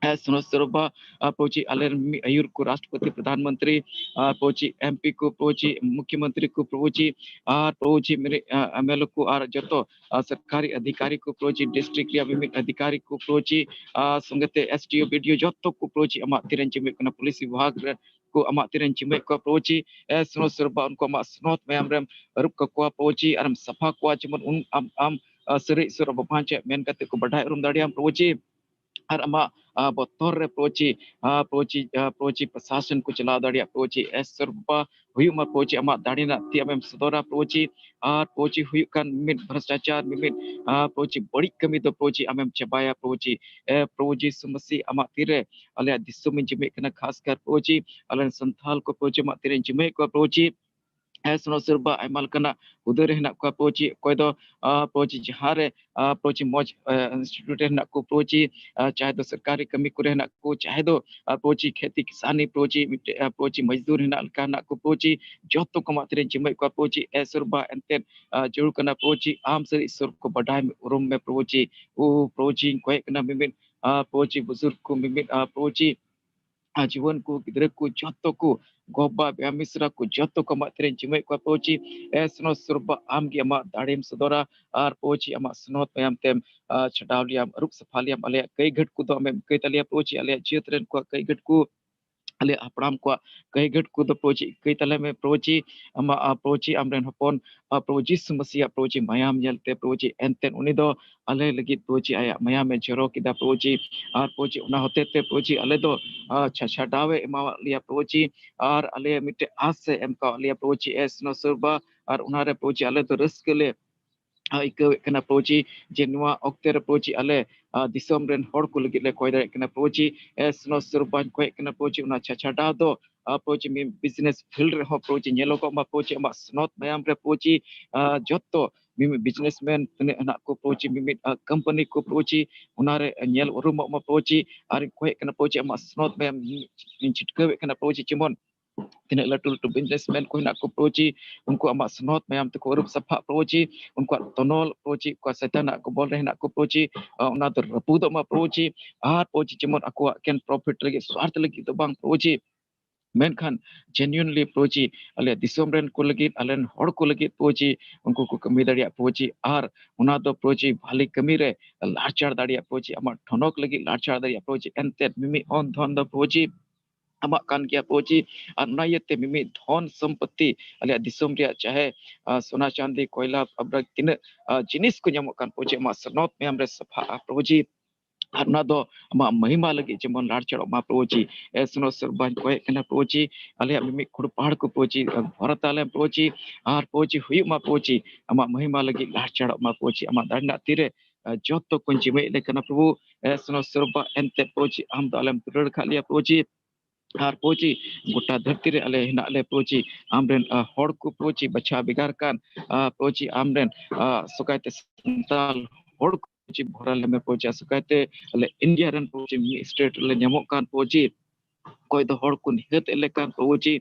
ᱥᱩᱱᱚᱛ ᱥᱚᱨᱵᱟ ᱯᱨᱚᱵᱷᱩ ᱡᱤ ᱟᱞᱮ ᱨᱮᱱ ᱢᱤᱫ ᱟᱹᱭᱩᱨ ᱠᱚ ᱨᱟᱥᱴᱨᱚᱯᱚᱛᱤ, ᱯᱨᱚᱫᱷᱟᱱ ᱢᱚᱱᱛᱨᱤ, ᱯᱨᱚᱵᱷᱩ ᱡᱤ ᱮᱢ ᱯᱤ ᱠᱚ ᱯᱨᱚᱵᱷᱩ ᱡᱤ, ᱢᱩᱠᱷᱭᱚ ᱢᱚᱱᱛᱨᱤ ᱠᱚ ᱯᱨᱚᱵᱷᱩ ᱡᱤ, ᱟᱨ ᱯᱨᱚᱵᱷᱩ ᱡᱤ ᱢᱮᱨᱮ ᱮᱢ ᱮᱞ ᱮ ᱠᱚ ᱟᱨ ᱡᱚᱛᱚ ᱥᱚᱨᱠᱟᱨᱤ ᱚᱫᱷᱤᱠᱟᱨᱤ ᱠᱚ ᱯᱨᱚᱵᱷᱩ ᱡᱤ, ᱰᱤᱥᱴᱨᱤᱠᱴ ᱨᱮᱭᱟᱜ ᱢᱤᱢᱤᱫ ᱚᱫᱷᱤᱠᱟᱨᱤ ᱠᱚ ᱯᱨᱚᱵᱷᱩ ᱡᱤ, ᱥᱚᱸᱜᱮᱛᱮ ᱮᱥ ᱰᱤ ᱳ, ᱵᱤ ᱰᱤ ᱳ ᱡᱚᱛᱚ ᱠᱚ ᱯᱨᱚᱵᱷᱩ ᱡᱤ ᱟᱢᱟᱜ ᱛᱤᱨᱮᱧ ᱡᱤᱢᱟᱹᱭᱮᱫ ᱠᱟᱱᱟ, ᱯᱩᱞᱤᱥ ᱵᱤᱵᱷᱟᱜᱽ ᱨᱮ ᱠᱚ ᱟᱢᱟᱜ ᱛᱤᱨᱮᱧ ᱡᱤᱢᱟᱹᱭᱮᱫ ᱠᱚᱣᱟ ᱯᱨᱚᱵᱷᱩ ᱡᱤ᱾ ᱥᱩᱱᱚᱛ ᱥᱚᱨᱵᱟ ᱩᱱᱠᱩ ᱟᱢᱟᱜ ᱥᱩᱱᱚᱛ ᱢᱟᱭᱟᱢ ᱨᱮᱢ ᱟᱹᱨᱩᱵ ᱠᱟᱠᱚᱣᱟ ᱯᱨᱚᱵᱷᱩ ᱡᱤ, ᱟᱨᱮᱢ ᱥᱟᱯᱷᱟ ᱠᱚᱣᱟ, ᱡᱮᱢᱚᱱ ᱩᱱ ᱟᱢ, ᱟᱢ ᱥᱟᱹᱨᱤ ᱤᱥᱚᱨ ᱵᱟᱵᱟ ᱪᱮᱫ ᱢᱮᱱ ᱠᱟᱛᱮ ᱠᱚ ᱵᱟᱰᱟᱭ ᱩᱨᱩᱢ ᱫᱟᱲᱮᱭᱟᱢ ᱯᱨᱚᱵᱷᱩ ᱡᱤ᱾ ᱟᱨ ᱟᱢᱟᱜ ᱵᱚᱛᱚᱨ ᱨᱮ ᱯᱨᱚᱵᱷᱩ ᱡᱤ, ᱯᱨᱚᱵᱷᱩ ᱡᱤ, ᱯᱨᱚᱵᱷᱩ ᱡᱤ ᱯᱨᱚᱥᱟᱥᱚᱱ ᱠᱚ ᱪᱟᱞᱟᱣ ᱫᱟᱲᱮᱭᱟᱜ ᱯᱨᱚᱵᱷᱩ ᱡᱤ᱾ ᱥᱚᱨᱵᱟ ᱦᱩᱭᱩᱜ ᱢᱟ ᱯᱨᱚᱵᱷᱩ ᱡᱤ, ᱟᱢᱟᱜ ᱫᱟᱲᱮ ᱨᱮᱱᱟᱜ ᱛᱤ ᱟᱢᱮᱢ ᱥᱚᱫᱚᱨᱟ ᱯᱨᱚᱵᱷᱩ ᱡᱤ᱾ ᱟᱨ ᱯᱨᱚᱵᱷᱩ ᱡᱤ ᱦᱩᱭᱩᱜ ᱠᱟᱱ ᱢᱤᱫ ᱵᱷᱨᱚᱥᱴᱟᱪᱟᱨ, ᱢᱤᱢᱤᱫ ᱯᱨᱚᱵᱷᱩ ᱡᱤ ᱵᱟᱹᱲᱤᱡ ᱠᱟᱹᱢᱤ ᱫᱚ ᱯᱨᱚᱵᱷᱩ ᱡᱤ ᱟᱢᱮᱢ ᱪᱟᱵᱟᱭᱟ ᱯᱨᱚᱵᱷᱩ ᱡᱤ᱾ ᱯᱨᱚᱵᱷᱩ ᱡᱤ ᱥᱩ ᱢᱟᱥᱤ ᱟᱢᱟᱜ ᱛᱤᱨᱮ ᱟᱞᱮᱭᱟᱜ ᱫᱤᱥᱚᱢ ᱤᱧ ᱡᱤᱢᱟᱹᱭᱮᱫ ᱠᱟᱱᱟ, ᱠᱷᱟᱥ ᱠᱟᱨ ᱯᱨᱚᱵᱷᱩ ᱡᱤ ᱟᱞᱮ ᱨᱮᱱ ᱥᱟᱱᱛᱟᱞ ᱠᱚ ᱯᱨᱚᱵᱷᱩ ᱡᱤ ᱟᱢᱟᱜ ᱛᱤᱨᱮᱧ ᱡᱤᱢᱟᱹᱭᱮᱫ ᱠᱚᱣᱟ ᱯᱨᱚᱵᱷᱩ ᱡᱤ᱾ ᱥᱩᱱᱚᱛ ᱥᱚᱨᱵᱟ ᱟᱭᱢᱟ ᱞᱮᱠᱟᱱᱟᱜ ᱦᱩᱫᱟᱹ ᱨᱮ ᱦᱮᱱᱟᱜ ᱠᱚᱣᱟ ᱯᱨᱚᱵᱷᱩ ᱡᱤ, ᱚᱠᱚᱭ ᱫᱚ ᱯᱨᱚᱵᱷᱩ ᱡᱤ ᱡᱟᱦᱟᱸ ᱨᱮ ᱯᱨᱚᱵᱷᱩ ᱡᱤ ᱢᱚᱡᱽ ᱤᱱᱥᱴᱤᱴᱤᱭᱩᱴ ᱨᱮ ᱦᱮᱱᱟᱜ ᱠᱚ ᱯᱨᱚᱵᱷᱩ ᱡᱤ, ᱪᱟᱦᱮ ᱫᱚ ᱥᱚᱨᱠᱟᱨᱤ ᱠᱟᱹᱢᱤ ᱠᱚᱨᱮ ᱦᱮᱱᱟᱜ ᱠᱚ, ᱪᱟᱦᱮ ᱫᱚ ᱯᱨᱚᱵᱷᱩ ᱡᱤ ᱠᱷᱮᱛᱤ ᱠᱤᱥᱟᱱᱤ ᱯᱨᱚᱵᱷᱩ ᱡᱤ ᱢᱤᱫᱴᱮᱡ ᱯᱨᱚᱵᱷᱩ ᱡᱤ ᱢᱚᱡᱫᱩᱨ ᱦᱮᱱᱟᱜ ᱞᱮᱠᱟ ᱦᱮᱱᱟᱜ ᱠᱚ ᱯᱨᱚᱵᱷᱩ ᱡᱤ, ᱡᱚᱛᱚ ᱠᱚ ᱟᱢᱟᱜ ᱛᱤᱨᱮᱧ ᱡᱤᱢᱟᱹᱭᱮᱫ ᱠᱚᱣᱟ ᱯᱨᱚᱵᱷᱩ ᱡᱤ᱾ ᱥᱚᱨᱵᱟ ᱮᱱᱛᱮᱫ ᱡᱟᱹᱨᱩᱲ ᱠᱟᱱᱟ ᱯᱨᱚᱵᱷᱩ ᱡᱤ ᱟᱢ ᱥᱟᱹᱨᱤ ᱤᱥᱚᱨ ᱠᱚ ᱵᱟᱰᱟᱭ ᱢᱮ, ᱩᱨᱩᱢ ᱢᱮ ᱯᱨᱚᱵᱷᱩ ᱡᱤ᱾ ᱯᱨᱚᱵᱷᱩ ᱡᱤᱧ ᱠᱚᱭᱮᱜ ᱠᱟᱱᱟ ᱢᱤᱢᱤᱫ ᱯᱨᱚᱵᱷᱩ ᱡᱤ ᱵᱩᱡᱩᱨᱜ ᱠᱚ, ᱢᱤᱢᱤᱫ ᱯᱨᱚᱵᱷᱩ ᱡᱤ ᱟᱨ ᱡᱩᱣᱟᱹᱱ ᱠᱚ, ᱜᱤᱫᱽᱨᱟᱹ ᱠᱚ, ᱡᱚᱛᱚ ᱠᱚ, ᱜᱚ-ᱵᱟᱵᱟ, ᱵᱚᱭᱦᱟ ᱢᱤᱥᱨᱟ ᱠᱚ, ᱡᱚᱛᱚ ᱠᱚ ᱟᱢᱟᱜ ᱛᱤᱨᱮᱧ ᱡᱤᱢᱟᱹᱭᱮᱫ ᱠᱚᱣᱟ ᱯᱨᱚᱵᱷᱩ ᱡᱤ᱾ ᱥᱩᱱᱚᱛ ᱥᱚᱨᱵᱟ ᱟᱢ ᱜᱮ ᱟᱢᱟᱜ ᱫᱟᱲᱮᱢ ᱥᱚᱫᱚᱨᱟ ᱟᱨ ᱯᱨᱚᱵᱷᱩ ᱡᱤ ᱟᱢᱟᱜ ᱥᱩᱱᱚᱛ ᱢᱟᱭᱟᱢ ᱛᱮᱢ ᱪᱷᱟᱰᱟᱣ ᱞᱮᱭᱟᱢ, ᱟᱹᱨᱩᱵ ᱥᱟᱯᱷᱟ ᱞᱮᱭᱟᱢ᱾ ᱟᱞᱮᱭᱟᱜ ᱠᱟᱹᱭ ᱜᱷᱟᱹᱴ ᱠᱚᱫᱚ ᱟᱢᱮᱢ ᱤᱠᱟᱹᱭ ᱛᱟᱞᱮᱭᱟ ᱯᱨᱚᱵᱷᱩ ᱡᱤ᱾ ᱟᱞᱮᱭᱟᱜ ᱡᱟᱹᱛ ᱨᱮᱱ ᱠᱚᱣᱟᱜ ᱠᱟᱹᱭ ᱜᱷᱟᱹᱴ ᱠᱚ, ᱟᱞᱮᱭᱟᱜ ᱦᱟᱯᱲᱟᱢ ᱠᱚᱣᱟᱜ ᱠᱟᱹᱭ ᱜᱷᱟᱹᱴ ᱠᱚᱫᱚ ᱯᱨᱚᱵᱷᱩ ᱡᱤ ᱤᱠᱟᱹᱭ ᱛᱟᱞᱮ ᱢᱮ ᱯᱨᱚᱵᱷᱩ ᱡᱤ᱾ ᱟᱢᱟᱜ ᱯᱨᱚᱵᱷᱩ ᱡᱤ ᱟᱢᱨᱮᱱ ᱦᱚᱯᱚᱱ ᱯᱨᱚᱵᱷᱩ ᱡᱤᱥᱩ ᱢᱟᱥᱤᱭᱟᱜ ᱯᱨᱚᱵᱷᱩ ᱡᱤ ᱢᱟᱭᱟᱢ ᱧᱮᱞᱛᱮ ᱯᱨᱚᱵᱷᱩ ᱡᱤ ᱮᱱᱛᱮᱫ ᱩᱱᱤ ᱫᱚ ᱟᱞᱮ ᱞᱟᱹᱜᱤᱫ ᱯᱨᱚᱵᱷᱩ ᱡᱤ ᱟᱭᱟᱜ ᱢᱟᱭᱟᱢᱮ ᱡᱚᱨᱚ ᱠᱮᱫᱟ ᱯᱨᱚᱵᱷᱩ ᱡᱤ᱾ ᱟᱨ ᱯᱨᱚᱵᱷᱩ ᱡᱤ ᱚᱱᱟ ᱦᱚᱛᱮ ᱛᱮ ᱯᱨᱚᱵᱷᱩ ᱡᱤ ᱟᱞᱮ ᱫᱚ ᱪᱷᱟᱪᱷᱟ ᱰᱟᱣᱮ ᱮᱢᱟᱣᱟᱫ ᱞᱮᱭᱟ ᱯᱨᱚᱵᱷᱩ ᱡᱤ᱾ ᱟᱨ ᱟᱞᱮᱭᱟᱜ ᱢᱤᱫᱴᱮᱡ ᱟᱥ ᱮ ᱮᱢ ᱠᱟᱣᱟᱫ ᱞᱮᱭᱟ ᱯᱨᱚᱵᱷᱩ ᱡᱤ᱾ ᱥᱩᱱᱚᱛ ᱥᱚᱨᱵᱟ ᱟᱨ ᱚᱱᱟᱨᱮ ᱯᱨᱚᱵᱷᱩ ᱡᱤ ᱟᱞᱮ ᱫᱚ ᱨᱟᱹᱥᱠᱟᱹ ᱞᱮ ᱟᱹᱭᱠᱟᱹᱣᱮᱫ ᱠᱟᱱᱟ ᱯᱨᱚᱵᱷᱩ ᱡᱤ, ᱡᱮ ᱱᱚᱣᱟ ᱚᱠᱛᱮ ᱨᱮ ᱯᱨᱚᱵᱷᱩ ᱡᱤ ᱟᱞᱮ ᱫᱤᱥᱚᱢ ᱨᱮᱱ ᱦᱚᱲ ᱠᱚ ᱞᱟᱹᱜᱤᱫ ᱞᱮ ᱠᱚᱭ ᱫᱟᱲᱮᱭᱟᱜ ᱠᱟᱱᱟ ᱯᱨᱚᱵᱷᱩ ᱡᱤ᱾ ᱥᱩᱱᱚᱛ ᱥᱚᱨᱵᱟᱧ ᱠᱚᱭᱮᱜ ᱠᱟᱱᱟ ᱯᱨᱚᱵᱷᱩ ᱡᱤ, ᱚᱱᱟ ᱪᱷᱟᱪᱷᱟ ᱰᱟᱣ ᱫᱚ ᱯᱨᱚᱵᱷᱩ ᱡᱤ ᱢᱤᱫ ᱵᱤᱡᱽᱱᱮᱥ ᱯᱷᱤᱞᱰ ᱨᱮᱦᱚᱸ ᱯᱨᱚᱵᱷᱩ ᱡᱤ ᱧᱮᱞᱚᱜᱚᱜ ᱢᱟ ᱯᱨᱚᱵᱷᱩ ᱡᱤ᱾ ᱟᱢᱟᱜ ᱥᱩᱱᱚᱛ ᱢᱟᱭᱟᱢ ᱨᱮ ᱯᱨᱚᱵᱷᱩ ᱡᱤ ᱡᱚᱛᱚ ᱢᱤᱢᱤᱫ ᱵᱤᱡᱽᱱᱮᱥᱢᱮᱱ ᱛᱤᱱᱟᱹᱜ ᱦᱮᱱᱟᱜ ᱠᱚ ᱯᱨᱚᱵᱷᱩ ᱡᱤ, ᱢᱤᱢᱤᱫ ᱠᱳᱢᱯᱟᱱᱤ ᱠᱚ ᱯᱨᱚᱵᱷᱩ ᱡᱤ, ᱚᱱᱟᱨᱮ ᱧᱮᱞ ᱩᱨᱩᱢᱚᱜ ᱢᱟ ᱯᱨᱚᱵᱷᱩ ᱡᱤ᱾ ᱟᱨᱤᱧ ᱠᱚᱭᱮᱜ ᱠᱟᱱᱟ ᱯᱨᱚᱵᱷᱩ ᱡᱤ, ᱟᱢᱟᱜ ᱥᱩᱱᱚᱛ ᱢᱟᱭᱟᱢ ᱤᱧ ᱪᱷᱤᱴᱠᱟᱹᱣᱮᱫ ᱠᱟᱱᱟ ᱯᱨᱚᱵᱷᱩ ᱡᱤ, ᱡᱮᱢᱚᱱ ᱛᱤᱱᱟᱹᱜ ᱞᱟᱹᱴᱩ ᱞᱟᱹᱴᱩ businessman ᱠᱚ ᱦᱮᱱᱟᱜ ᱠᱚ ᱯᱨᱚᱵᱷᱩ ᱡᱤ, ᱩᱱᱠᱩ ᱟᱢᱟᱜ ᱥᱚᱱᱚᱛ ᱢᱟᱭᱟᱢ ᱛᱮᱠᱚ ᱟᱹᱨᱩᱵ ᱥᱟᱯᱷᱟᱜ ᱯᱨᱚᱵᱷᱩ ᱡᱤ, ᱩᱱᱠᱩᱣᱟᱜ ᱛᱚᱱᱚᱞ ᱯᱨᱚᱵᱷᱩ ᱡᱤ, ᱚᱠᱟ ᱥᱟᱭᱛᱟᱱᱟᱜ ᱠᱚᱵᱚᱞ ᱨᱮ ᱦᱮᱱᱟᱜ ᱠᱚ ᱯᱨᱚᱵᱷᱩ ᱡᱤ, ᱚᱱᱟ ᱫᱚ ᱨᱟᱹᱯᱩᱫᱚᱜ ᱢᱟ ᱯᱨᱚᱵᱷᱩ ᱡᱤ᱾ ᱟᱨ ᱯᱨᱚᱵᱷᱩ ᱡᱤ ᱡᱮᱢᱚᱱ ᱟᱠᱚᱣᱟᱜ ᱮᱠᱮᱱ profit ᱞᱟᱹᱜᱤᱫ, ᱥᱣᱟᱨᱛᱷ ᱞᱟᱹᱜᱤᱫ ᱫᱚ ᱵᱟᱝ ᱯᱨᱚᱵᱷᱩ ᱡᱤ, ᱢᱮᱱᱠᱷᱟᱱ genuinely ᱯᱨᱚᱵᱷᱩ ᱡᱤ ᱟᱞᱮ ᱫᱤᱥᱚᱢ ᱨᱮᱱ ᱠᱚ ᱞᱟᱹᱜᱤᱫ, ᱟᱞᱮ ᱨᱮᱱ ᱦᱚᱲ ᱠᱚ ᱞᱟᱹᱜᱤᱫ ᱯᱨᱚᱵᱷᱩ ᱡᱤ ᱩᱱᱠᱩ ᱠᱚ ᱠᱟᱹᱢᱤ ᱫᱟᱲᱮᱭᱟᱜ ᱯᱨᱚᱵᱷᱩ ᱡᱤ, ᱟᱨ ᱚᱱᱟ ᱫᱚ ᱯᱨᱚᱵᱷᱩ ᱡᱤ ᱵᱷᱟᱞᱤ ᱠᱟᱹᱢᱤ ᱨᱮ ᱞᱟᱲᱪᱟᱲ ᱫᱟᱲᱮᱭᱟᱜ ᱯᱨᱚᱵᱷᱩ ᱡᱤ, ᱟᱢᱟᱜ ᱴᱷᱚᱱᱚᱠ ᱞᱟᱹᱜᱤᱫ ᱞᱟᱲᱪᱟᱲ ᱫᱟᱲᱮᱭᱟᱜ ᱯᱨᱚᱵᱷᱩ ᱡᱤ᱾ ᱮᱱᱛᱮᱫ ᱢᱤᱢᱤᱫ ᱚᱱ ᱫᱷᱚᱱ ᱫᱚ ᱯᱨᱚᱵᱷᱩ ᱡᱤ ᱟᱢᱟᱜ ᱠᱟᱱ ᱜᱮᱭᱟ ᱯᱨᱚᱵᱷᱩ ᱡᱤ, ᱟᱨ ᱚᱱᱟ ᱤᱭᱟᱹᱛᱮ ᱢᱤᱢᱤᱫ ᱫᱷᱚᱱ ᱥᱚᱢᱯᱚᱛᱤ ᱟᱞᱮᱭᱟᱜ ᱫᱤᱥᱚᱢ ᱨᱮᱭᱟᱜ ᱪᱟᱦᱮ, ᱟᱨ, ᱥᱚᱱᱟ ᱪᱟᱸᱫᱤ ᱠᱚᱭᱞᱟ ᱟᱵᱨᱟ ᱛᱤᱱᱟᱹᱜ, ᱟᱨ, ᱡᱤᱱᱤᱥ ᱠᱚ ᱧᱟᱢᱚᱜ ᱠᱟᱱ ᱯᱨᱚᱵᱷᱩ ᱡᱤ ᱟᱢᱟᱜ ᱥᱚᱱᱚᱛ ᱢᱟᱭᱟᱢ ᱨᱮ ᱥᱟᱯᱷᱟᱜᱼᱟ ᱯᱨᱚᱵᱷᱩ ᱡᱤ᱾ ᱟᱨ ᱚᱱᱟ ᱫᱚ ᱟᱢᱟᱜ ᱢᱚᱦᱤᱢᱟ ᱞᱟᱹᱜᱤᱫ ᱡᱮᱢᱚᱱ ᱞᱟᱲᱪᱟᱲᱚᱜ ᱢᱟ ᱯᱨᱚᱵᱷᱩ ᱡᱤ᱾ ᱮ ᱥᱚᱱᱚᱛ ᱥᱚᱨᱵᱟᱧ ᱠᱚᱭᱮᱜ ᱠᱟᱱᱟ ᱯᱨᱚᱵᱷᱩ ᱡᱤ, ᱟᱞᱮᱭᱟᱜ ᱢᱤᱢᱤᱫ ᱠᱷᱩᱲ ᱯᱟᱦᱟᱲ ᱠᱚ ᱯᱨᱚᱵᱷᱩ ᱡᱤ, ᱵᱷᱚᱨᱟᱛ ᱟᱞᱮᱢ ᱯᱨᱚᱵᱷᱩ ᱡᱤ, ᱟᱨ ᱯᱨᱚᱵᱷᱩ ᱡᱤ ᱦᱩᱭᱩᱜ ᱢᱟ ᱯᱨᱚᱵᱷᱩ ᱡᱤ ᱟᱢᱟᱜ ᱢᱚᱦᱤᱢᱟ ᱞᱟᱹᱜᱤᱫ ᱞᱟᱲᱪᱟᱲᱚᱜ ᱢᱟ ᱯᱨᱚᱵᱷᱩ ᱡᱤ᱾ ᱟᱢᱟᱜ ᱫᱟᱲᱮ ᱨᱮᱱᱟᱜ ᱛᱤᱨᱮ, ᱮ, ᱡᱚᱛᱚ ᱠᱚᱧ ᱡᱤᱢᱟᱹᱭᱮᱫ ᱞᱮ ᱠᱟᱱᱟ ᱯᱨᱚᱵᱷᱩ᱾ ᱮ ᱥᱚᱱᱚᱛ ᱥᱚᱨᱵᱟ ᱮᱱᱛᱮ ᱯᱨᱚᱵᱷᱩ ᱡᱤ ᱟᱢ ᱫᱚ ᱟᱞᱮᱢ ᱫᱩᱞᱟᱹᱲ ᱠᱟᱜ ᱞᱮᱭᱟ ᱯᱨᱚᱵᱷᱩ ᱡᱤ᱾ ᱟᱨ ᱯᱨᱚᱵᱷᱩ ᱡᱤ ᱜᱚᱴᱟ ᱫᱷᱟᱹᱨᱛᱤ ᱨᱮ ᱟᱞᱮ ᱦᱮᱱᱟᱜ ᱞᱮ ᱯᱨᱚᱵᱷᱩ ᱡᱤ, ᱟᱢᱨᱮᱱ, ᱟ, ᱦᱚᱲ ᱠᱚ ᱯᱨᱚᱵᱷᱩ ᱡᱤ ᱵᱟᱪᱷᱟᱣ ᱵᱷᱮᱜᱟᱨ ᱠᱟᱱ, ᱟ, ᱯᱨᱚᱵᱷᱩ ᱡᱤ ᱟᱢᱨᱮᱱ, ᱟ, ᱥᱚᱠᱟᱭᱛᱮ ᱥᱟᱱᱛᱟᱞ ᱦᱚᱲ ᱠᱚ ᱯᱨᱚᱵᱷᱩ ᱡᱤ ᱵᱷᱚᱨᱟ ᱞᱮᱢᱮ ᱯᱨᱚᱵᱷᱩ ᱡᱤ, ᱥᱚᱠᱟᱭᱛᱮ ᱟᱞᱮ ᱤᱱᱰᱤᱭᱟ ᱨᱮᱱ ᱯᱨᱚᱵᱷᱩ ᱡᱤ ᱢᱤᱫ state ᱨᱮᱞᱮ ᱧᱟᱢᱚᱜ ᱠᱟᱱ ᱯᱨᱚᱵᱷᱩ ᱡᱤ, ᱚᱠᱚᱭ ᱫᱚ ᱦᱚᱲ ᱠᱚ ᱱᱤᱦᱟᱹᱛ ᱮᱫ ᱞᱮᱠᱟᱱ ᱯᱨᱚᱵᱷᱩ ᱡᱤ,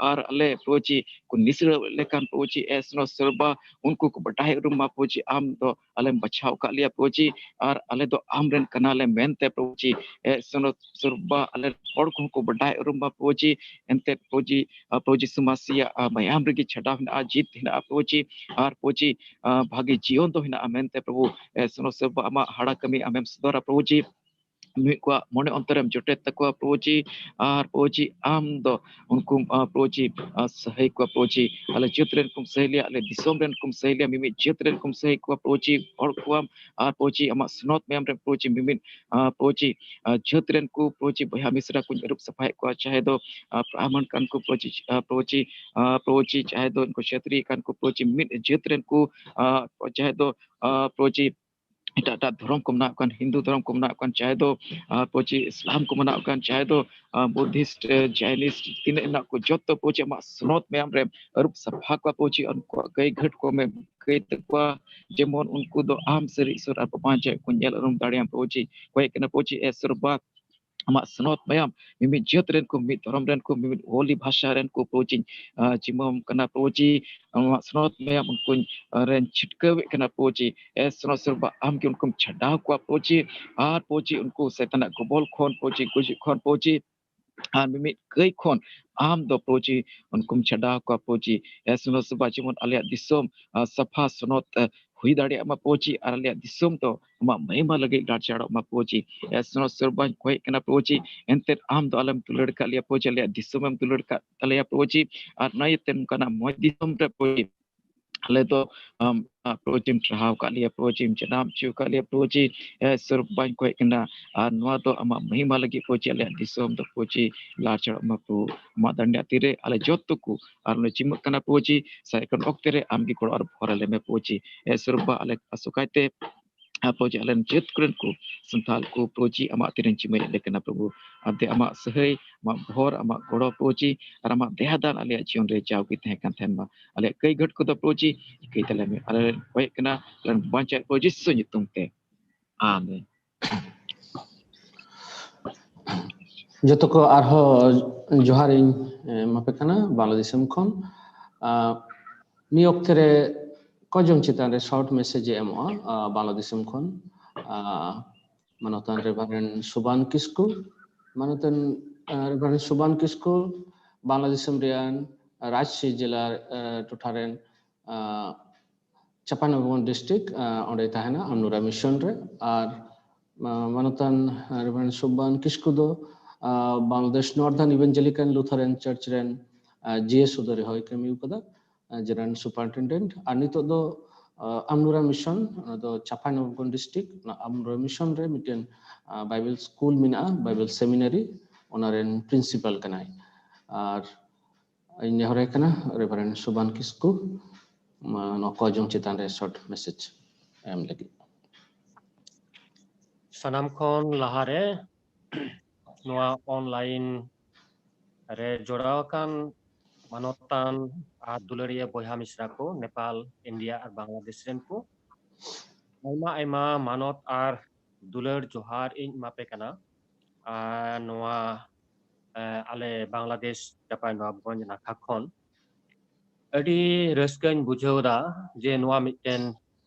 ᱟᱨ ᱟᱞᱮ ᱯᱨᱚᱵᱷᱩ ᱡᱤ ᱠᱚ ᱱᱤᱥᱲᱟᱹᱣ ᱮᱫ ᱞᱮᱠᱟᱱ ᱯᱨᱚᱵᱷᱩ ᱡᱤ, ᱮ ᱥᱚᱱᱚᱛ ᱥᱚᱨᱵᱟ ᱩᱱᱠᱩ ᱠᱚ ᱵᱟᱰᱟᱭ ᱩᱨᱩᱢ ᱢᱟ ᱯᱨᱚᱵᱷᱩ ᱡᱤ ᱟᱢ ᱫᱚ ᱟᱞᱮᱢ ᱵᱟᱪᱷᱟᱣ ᱟᱠᱟᱫ ᱞᱮᱭᱟ ᱯᱨᱚᱵᱷᱩ ᱡᱤ, ᱟᱨ ᱟᱞᱮ ᱫᱚ ᱟᱢ ᱨᱮᱱ ᱠᱟᱱᱟᱞᱮ ᱢᱮᱱᱛᱮ ᱯᱨᱚᱵᱷᱩ ᱡᱤ, ᱮ ᱥᱚᱱᱚᱛ ᱥᱚᱨᱵᱟ ᱟᱞᱮ ᱦᱚᱲ ᱠᱚᱦᱚᱸ ᱠᱚ ᱵᱟᱰᱟᱭ ᱩᱨᱩᱢ ᱢᱟ ᱯᱨᱚᱵᱷᱩ ᱡᱤ᱾ ᱮᱱᱛᱮᱫ ᱯᱨᱚᱵᱷᱩ ᱡᱤ, ᱟ, ᱯᱨᱚᱵᱷᱩ ᱡᱤᱥᱩ ᱢᱟᱥᱤᱭᱟᱜ, ᱟ, ᱢᱟᱭᱟᱢ ᱨᱮᱜᱮ ᱪᱷᱟᱰᱟᱣ ᱦᱮᱱᱟᱜᱼᱟ, ᱡᱤᱛ ᱦᱮᱱᱟᱜᱼᱟ ᱯᱨᱚᱵᱷᱩ ᱡᱤ, ᱟᱨ ᱯᱨᱚᱵᱷᱩ ᱡᱤ, ᱟ, ᱵᱷᱟᱜᱮ ᱡᱤᱭᱚᱱ ᱫᱚ ᱦᱮᱱᱟᱜᱼᱟ ᱢᱮᱱᱛᱮ ᱯᱨᱚᱵᱷᱩ, ᱮ ᱥᱚᱱᱚᱛ ᱥᱚᱨᱵᱟ ᱟᱢᱟᱜ ᱦᱟᱲᱟ ᱠᱟᱹᱢᱤ ᱟᱢᱮᱢ ᱥᱚᱫᱚᱨᱟ ᱯᱨᱚᱵᱷᱩ ᱡᱤ᱾ ᱢᱤᱢᱤᱫ ᱠᱚᱣᱟᱜ ᱢᱚᱱᱮ ᱚᱱᱛᱚᱨᱮᱢ ᱡᱚᱴᱮᱫ ᱛᱟᱠᱚᱣᱟ ᱯᱨᱚᱵᱷᱩ ᱡᱤ, ᱟᱨ ᱯᱨᱚᱵᱷᱩ ᱡᱤ ᱟᱢ ᱫᱚ ᱩᱱᱠᱩᱢ, ᱟ, ᱯᱨᱚᱵᱷᱩ ᱡᱤ, ᱟ, ᱥᱟᱹᱦᱟᱹᱭ ᱠᱚᱣᱟ ᱯᱨᱚᱵᱷᱩ ᱡᱤ᱾ ᱟᱞᱮ ᱡᱟᱹᱛ ᱨᱮᱱ ᱠᱚᱢ ᱥᱟᱹᱦᱟᱹᱭ ᱞᱮᱭᱟ, ᱟᱞᱮ ᱫᱤᱥᱚᱢ ᱨᱮᱱ ᱠᱚᱢ ᱥᱟᱹᱦᱟᱹᱭ ᱞᱮᱭᱟ, ᱢᱤᱢᱤᱫ ᱡᱟᱹᱛ ᱨᱮᱱ ᱠᱚᱢ ᱥᱟᱹᱦᱟᱹᱭ ᱠᱚᱣᱟ ᱯᱨᱚᱵᱷᱩ ᱡᱤ, ᱦᱚᱲ ᱠᱚᱣᱟᱢ, ᱟᱨ ᱯᱨᱚᱵᱷᱩ ᱡᱤ ᱟᱢᱟᱜ ᱥᱚᱱᱚᱛ ᱢᱟᱭᱟᱢ ᱨᱮᱱ ᱯᱨᱚᱵᱷᱩ ᱡᱤ ᱢᱤᱢᱤᱫ, ᱟ, ᱯᱨᱚᱵᱷᱩ ᱡᱤ, ᱟ, ᱡᱟᱹᱛ ᱨᱮᱱ ᱠᱚ ᱯᱨᱚᱵᱷᱩ ᱡᱤ ᱵᱚᱭᱦᱟ ᱢᱤᱥᱨᱟ ᱠᱚᱧ ᱟᱹᱨᱩᱵ ᱥᱟᱯᱷᱟᱭᱮᱫ ᱠᱚᱣᱟ, ᱪᱟᱦᱮ ᱫᱚ, ᱟ, ᱵᱨᱟᱦᱢᱚᱱ ᱠᱟᱱ ᱠᱚ ᱯᱨᱚᱵᱷᱩ ᱡᱤ, ᱟ, ᱯᱨᱚᱵᱷᱩ ᱡᱤ, ᱟ, ᱯᱨᱚᱵᱷᱩ ᱡᱤ, ᱪᱟᱦᱮ ᱫᱚ ᱩᱱᱠᱩ ᱪᱷᱟᱹᱛᱨᱤ ᱠᱟᱱ ᱠᱚ ᱯᱨᱚᱵᱷᱩ ᱡᱤ ᱢᱤᱢᱤᱫ ᱡᱟᱹᱛ ᱨᱮᱱ ᱠᱚ, ᱟ, ᱪᱟᱦᱮ ᱫᱚ, ᱟ, ᱯᱨᱚᱵᱷᱩ ᱡᱤ ᱮᱴᱟᱜ ᱮᱴᱟᱜ ᱫᱷᱚᱨᱚᱢ ᱠᱚ ᱢᱮᱱᱟᱜ ᱠᱟᱱ, ᱦᱤᱱᱫᱩ ᱫᱷᱚᱨᱚᱢ ᱠᱚ ᱢᱮᱱᱟᱜ ᱠᱟᱱ, ᱪᱟᱦᱮ ᱫᱚ, ᱟ, ᱯᱨᱚᱵᱷᱩ ᱡᱤ ᱤᱥᱞᱟᱢ ᱠᱚ ᱢᱮᱱᱟᱜ ᱠᱟᱱ, ᱪᱟᱦᱮ ᱫᱚ, ᱟ, ᱵᱩᱫᱷᱤᱥᱴ, ᱮ, ᱡᱟᱭᱱᱤᱥᱴ ᱛᱤᱱᱟᱹᱜ ᱢᱮᱱᱟᱜ ᱠᱚ, ᱡᱚᱛᱚ ᱯᱨᱚᱵᱷᱩ ᱡᱤ ᱟᱢᱟᱜ ᱥᱚᱱᱚᱛ ᱢᱟᱭᱟᱢ ᱨᱮ ᱟᱹᱨᱩᱵ ᱥᱟᱯᱷᱟ ᱠᱚᱣᱟ ᱯᱨᱚᱵᱷᱩ ᱡᱤ, ᱩᱱᱠᱩᱣᱟᱜ ᱜᱟᱹᱭ ᱜᱷᱟᱹᱴ ᱠᱚ ᱢᱮ ᱜᱟᱹᱭ ᱛᱟᱠᱚᱣᱟ, ᱡᱮᱢᱚᱱ ᱩᱱᱠᱩ ᱫᱚ ᱟᱢ ᱥᱟᱹᱨᱤ ᱤᱥᱚᱨ ᱟᱨ ᱵᱟᱵᱟ ᱡᱟᱭ ᱠᱚ ᱧᱮᱞ ᱩᱨᱩᱢ ᱫᱟᱲᱮᱭᱟᱢ ᱯᱨᱚᱵᱷᱩ ᱡᱤ᱾ ᱠᱚᱭᱮᱜ ᱠᱟᱱᱟ ᱯᱨᱚᱵᱷᱩ ᱡᱤ, ᱮ ᱥᱚᱨᱵᱟ ᱟᱢᱟᱜ ᱥᱚᱱᱚᱛ ᱢᱟᱭᱟᱢ ᱢᱤᱢᱤᱫ ᱡᱟᱹᱛ ᱨᱮᱱ ᱠᱚ, ᱢᱤᱢᱤᱫ ᱫᱷᱚᱨᱚᱢ ᱨᱮᱱ ᱠᱚ, ᱢᱤᱢᱤᱫ ᱦᱳᱞᱤ ᱵᱷᱟᱥᱟ ᱨᱮᱱ ᱠᱚ ᱯᱨᱚᱵᱷᱩ ᱡᱤᱧ, ᱟᱸ, ᱡᱤᱢᱟᱹᱣᱟᱢ ᱠᱟᱱᱟ ᱯᱨᱚᱵᱷᱩ ᱡᱤ, ᱟᱢᱟᱜ ᱥᱚᱱᱚᱛ ᱢᱟᱭᱟᱢ ᱩᱱᱠᱩᱧ, ᱟᱸ, ᱨᱮᱧ ᱪᱷᱤᱴᱠᱟᱹᱣᱮᱫ ᱠᱟᱱᱟ ᱯᱨᱚᱵᱷᱩ ᱡᱤ᱾ ᱮ ᱥᱚᱱᱚᱛ ᱥᱚᱨᱵᱟ ᱟᱢ ᱜᱮ ᱩᱱᱠᱩᱢ ᱪᱷᱟᱰᱟᱣ ᱠᱚᱣᱟ ᱯᱨᱚᱵᱷᱩ ᱡᱤ, ᱟᱨ ᱯᱨᱚᱵᱷᱩ ᱡᱤ ᱩᱱᱠᱩ ᱥᱮᱛᱟᱱᱟᱜ ᱜᱚᱵᱚᱞ ᱠᱷᱚᱱ ᱯᱨᱚᱵᱷᱩ ᱡᱤ, ᱜᱩᱡᱩᱜ ᱠᱷᱚᱱ ᱯᱨᱚᱵᱷᱩ ᱡᱤ, ᱟᱨ ᱢᱤᱢᱤᱫ ᱠᱟᱹᱭ ᱠᱷᱚᱱ ᱟᱢ ᱫᱚ ᱯᱨᱚᱵᱷᱩ ᱡᱤ ᱩᱱᱠᱩᱢ ᱪᱷᱟᱰᱟᱣ ᱠᱚᱣᱟ ᱯᱨᱚᱵᱷᱩ ᱡᱤ᱾ ᱮ ᱥᱚᱱᱚᱛ ᱥᱚᱨᱵᱟ ᱡᱮᱢᱚᱱ ᱟᱞᱮᱭᱟᱜ ᱫᱤᱥᱚᱢ, ᱟᱸ, ᱥᱟᱯᱷᱟ ᱥᱚᱱᱚᱛ, ᱟᱸ, ᱦᱩᱭ ᱫᱟᱲᱮᱭᱟᱜ ᱢᱟ ᱯᱨᱚᱵᱷᱩ ᱡᱤ, ᱟᱨ ᱟᱞᱮᱭᱟᱜ ᱫᱤᱥᱚᱢ ᱫᱚ ᱟᱢᱟᱜ ᱢᱚᱦᱤᱢᱟ ᱞᱟᱹᱜᱤᱫ ᱞᱟᱲᱪᱟᱲᱚᱜ ᱢᱟ ᱯᱨᱚᱵᱷᱩ ᱡᱤ᱾ ᱮ ᱥᱚᱱᱚᱛ ᱥᱚᱨᱵᱟᱧ ᱠᱚᱭᱮᱜ ᱠᱟᱱᱟ ᱯᱨᱚᱵᱷᱩ ᱡᱤ, ᱮᱱᱛᱮᱫ ᱟᱢ ᱫᱚ ᱟᱞᱮᱢ ᱫᱩᱞᱟᱹᱲ ᱠᱟᱜ ᱞᱮᱭᱟ ᱯᱨᱚᱵᱷᱩ ᱡᱤ, ᱟᱞᱮᱭᱟᱜ ᱫᱤᱥᱚᱢ ᱮᱢ ᱫᱩᱞᱟᱹᱲ ᱠᱟᱜ ᱛᱟᱞᱮᱭᱟ ᱯᱨᱚᱵᱷᱩ ᱡᱤ, ᱟᱨ ᱚᱱᱟ ᱤᱭᱟᱹᱛᱮ ᱱᱚᱝᱠᱟᱱᱟᱜ ᱢᱚᱡᱽ ᱫᱤᱥᱚᱢ ᱨᱮ ᱯᱨᱚᱵᱷᱩ ᱡᱤ ᱟᱞᱮ ᱫᱚ, ᱟᱢ, ᱟᱢ ᱯᱨᱚᱵᱷᱩ ᱡᱤᱢ ᱴᱟᱨᱦᱟᱣ ᱠᱟᱜ ᱞᱮᱭᱟ ᱯᱨᱚᱵᱷᱩ ᱡᱤᱢ ᱡᱟᱱᱟᱢ ᱦᱚᱪᱚ ᱠᱟᱜ ᱞᱮᱭᱟ ᱯᱨᱚᱵᱷᱩ ᱡᱤ᱾ ᱮ ᱥᱚᱨᱵᱟᱧ ᱠᱚᱭᱮᱜ ᱠᱟᱱᱟ, ᱟᱨ ᱱᱚᱣᱟ ᱫᱚ ᱟᱢᱟᱜ ᱢᱚᱦᱤᱢᱟ ᱞᱟᱹᱜᱤᱫ ᱯᱨᱚᱵᱷᱩ ᱡᱤ, ᱟᱞᱮᱭᱟᱜ ᱫᱤᱥᱚᱢ ᱫᱚ ᱯᱨᱚᱵᱷᱩ ᱡᱤ ᱞᱟᱲᱪᱟᱲᱚᱜ ᱢᱟ ᱯᱨᱚᱵᱷᱩ᱾ ᱟᱢᱟᱜ ᱫᱟᱱᱰᱟ ᱛᱤᱨᱮ ᱟᱞᱮ ᱡᱚᱛᱚ ᱠᱚ ᱟᱨ ᱞᱮ ᱡᱤᱢᱟᱹᱜ ᱠᱟᱱᱟ ᱯᱨᱚᱵᱷᱩ ᱡᱤ, ᱥᱟᱭ ᱠᱷᱚᱱ ᱚᱠᱛᱮ ᱨᱮ ᱟᱢ ᱜᱮ ᱜᱚᱲᱚ ᱟᱨ ᱵᱷᱚᱨ ᱟᱞᱮ ᱢᱮ ᱯᱨᱚᱵᱷᱩ ᱡᱤ᱾ ᱮ ᱥᱚᱨᱵᱟ ᱟᱞᱮ ᱟᱥᱚᱠᱟᱭ ᱛᱮ ᱟᱨ ᱯᱨᱚᱵᱷᱩ ᱡᱤ ᱟᱞᱮ ᱨᱮᱱ ᱡᱟᱹᱛ ᱠᱚᱨᱮᱱ ᱠᱚ ᱥᱟᱱᱛᱟᱞ ᱠᱚ ᱯᱨᱚᱵᱷᱩ ᱡᱤ ᱟᱢᱟᱜ ᱛᱤᱨᱮᱧ ᱡᱤᱢᱟᱹᱭ ᱞᱮ ᱠᱟᱱᱟ ᱯᱨᱚᱵᱷᱩ᱾ ᱟᱨ ᱫᱮ ᱟᱢᱟᱜ ᱥᱟᱹᱦᱟᱹᱭ, ᱟᱢᱟᱜ ᱵᱷᱚᱨ, ᱟᱢᱟᱜ ᱜᱚᱲᱚ ᱯᱨᱚᱵᱷᱩ ᱡᱤ, ᱟᱨ ᱟᱢᱟᱜ ᱫᱮᱭᱟ ᱫᱟᱱ ᱟᱞᱮᱭᱟᱜ ᱡᱤᱭᱚᱱ ᱨᱮ ᱡᱟᱣᱜᱮ ᱛᱟᱦᱮᱸ ᱠᱟᱱ ᱛᱟᱦᱮᱱ ᱢᱟ᱾ ᱟᱞᱮᱭᱟᱜ ᱠᱟᱹᱭ ᱜᱷᱟᱹᱴ ᱠᱚᱫᱚ ᱯᱨᱚᱵᱷᱩ ᱡᱤ ᱤᱠᱟᱹᱭ ᱛᱟᱞᱮ ᱢᱮ᱾ ᱟᱞᱮ ᱞᱮ ᱠᱚᱭᱮᱜ ᱠᱟᱱᱟ, ᱟᱞᱮ ᱨᱮᱱ ᱵᱟᱧᱪᱟᱣ ᱯᱨᱚᱵᱷᱩ ᱡᱤᱥᱩ ᱧᱩᱛᱩᱢ ᱛᱮ᱾ ᱟᱢᱮᱱ᱾ ᱡᱚᱛᱚ ᱠᱚ ᱟᱨᱦᱚᱸ ᱡᱚᱦᱟᱨ ᱤᱧ ᱮᱢᱟᱯᱮ ᱠᱟᱱᱟ ᱵᱟᱝᱞᱟ ᱫᱤᱥᱚᱢ ᱠᱷᱚᱱ᱾ ᱟᱸ, ᱱᱤᱭᱟᱹ ᱚᱠᱛᱮ ᱨᱮ ᱠᱚᱡᱚᱝ ᱪᱮᱛᱟᱱ ᱨᱮ short message ᱮ ᱮᱢᱚᱜᱼᱟ, ᱟᱸ, ᱵᱟᱝᱞᱟ ᱫᱤᱥᱚᱢ ᱠᱷᱚᱱ, ᱟᱸ, ᱢᱟᱱᱚᱛᱟᱱ Reverend ᱥᱩᱵᱟᱱ ᱠᱤᱥᱠᱩ᱾ ᱢᱟᱱᱚᱛᱟᱱ, ᱟᱸ, Reverend ᱥᱩᱵᱟᱱ ᱠᱤᱥᱠᱩ ᱵᱟᱝᱞᱟ ᱫᱤᱥᱚᱢ ᱨᱮᱭᱟᱜ ᱨᱟᱡᱽᱥᱤ ᱡᱮᱞᱟ, ᱟᱸ, ᱴᱚᱴᱷᱟ ᱨᱮᱱ, ᱟᱸ, ᱪᱟᱸᱯᱟᱱᱚᱵᱜᱚᱸᱡᱽ district, ᱟᱸ, ᱚᱸᱰᱮᱭ ᱛᱟᱦᱮᱱᱟ ᱟᱢᱱᱩᱨᱟ mission ᱨᱮ᱾ ᱟᱨ, ᱟᱸ, ᱢᱟᱱᱚᱛᱟᱱ, ᱟᱸ, Reverend ᱥᱩᱵᱟᱱ ᱠᱤᱥᱠᱩ ᱫᱚ, ᱟᱸ, Bangladesh Northern Evangelical Lutheran Church ᱨᱮᱱ, ᱟᱸ, ᱡᱤ ᱮ ᱥᱩᱫᱟᱹᱨᱤ ᱦᱚᱸᱭ ᱠᱟᱹᱢᱤ ᱟᱠᱟᱫᱟ, ᱟᱸ, General Superintendent᱾ ᱟᱨ ᱱᱤᱛᱚᱜ ᱫᱚ, ᱟᱸ, ᱟᱢᱱᱩᱨᱟ mission, ᱚᱱᱟ ᱫᱚ ᱪᱟᱸᱯᱟᱱᱚᱵᱜᱚᱸᱡᱽ district, ᱚᱱᱟ ᱟᱢᱱᱩᱨᱟ mission ᱨᱮ ᱢᱤᱫᱴᱮᱱ, ᱟᱸ, Bible school ᱢᱮᱱᱟᱜᱼᱟ, Bible Seminary, ᱚᱱᱟ ᱨᱮᱱ principal ᱠᱟᱱᱟᱭ᱾ ᱟᱨ ᱤᱧ ᱱᱮᱦᱚᱨᱮ ᱠᱟᱱᱟ Reverend ᱥᱩᱵᱟᱱ ᱠᱤᱥᱠᱩ, ᱢᱟ, ᱱᱚᱣᱟ ᱠᱚᱡᱚᱝ ᱪᱮᱛᱟᱱ ᱨᱮ short message ᱮᱢ ᱞᱟᱹᱜᱤᱫ᱾ ᱥᱟᱱᱟᱢ ᱠᱷᱚᱱ ᱞᱟᱦᱟᱨᱮ ᱱᱚᱣᱟ online ᱨᱮ ᱡᱚᱲᱟᱣ ᱟᱠᱟᱱ ᱢᱟᱱᱚᱛᱟᱱ ᱟᱨ ᱫᱩᱞᱟᱹᱲᱤᱭᱟᱹ ᱵᱚᱭᱦᱟ ᱢᱤᱥᱨᱟ ᱠᱚ, ᱱᱮᱯᱟᱞ, ᱤᱱᱰᱤᱭᱟ ᱟᱨ ᱵᱟᱝᱞᱟᱫᱮᱥ ᱨᱮᱱ ᱠᱚ, ᱟᱭᱢᱟ ᱟᱭᱢᱟ ᱢᱟᱱᱚᱛ ᱟᱨ ᱫᱩᱞᱟᱹᱲ ᱡᱚᱦᱟᱨ ᱤᱧ ᱮᱢᱟ ᱯᱮ ᱠᱟᱱᱟ᱾ ᱟᱨ ᱱᱚᱣᱟ, ᱮ, ᱟᱞᱮ ᱵᱟᱝᱞᱟᱫᱮᱥ ᱪᱟᱯᱟᱭ ᱱᱚᱣᱟᱵᱜᱚᱸᱡᱽ ᱱᱟᱠᱷᱟ ᱠᱷᱚᱱ ᱟᱹᱰᱤ ᱨᱟᱹᱥᱠᱟᱹᱧ ᱵᱩᱡᱷᱟᱹᱣ ᱮᱫᱟ ᱡᱮ ᱱᱚᱣᱟ ᱢᱤᱫᱴᱮᱱ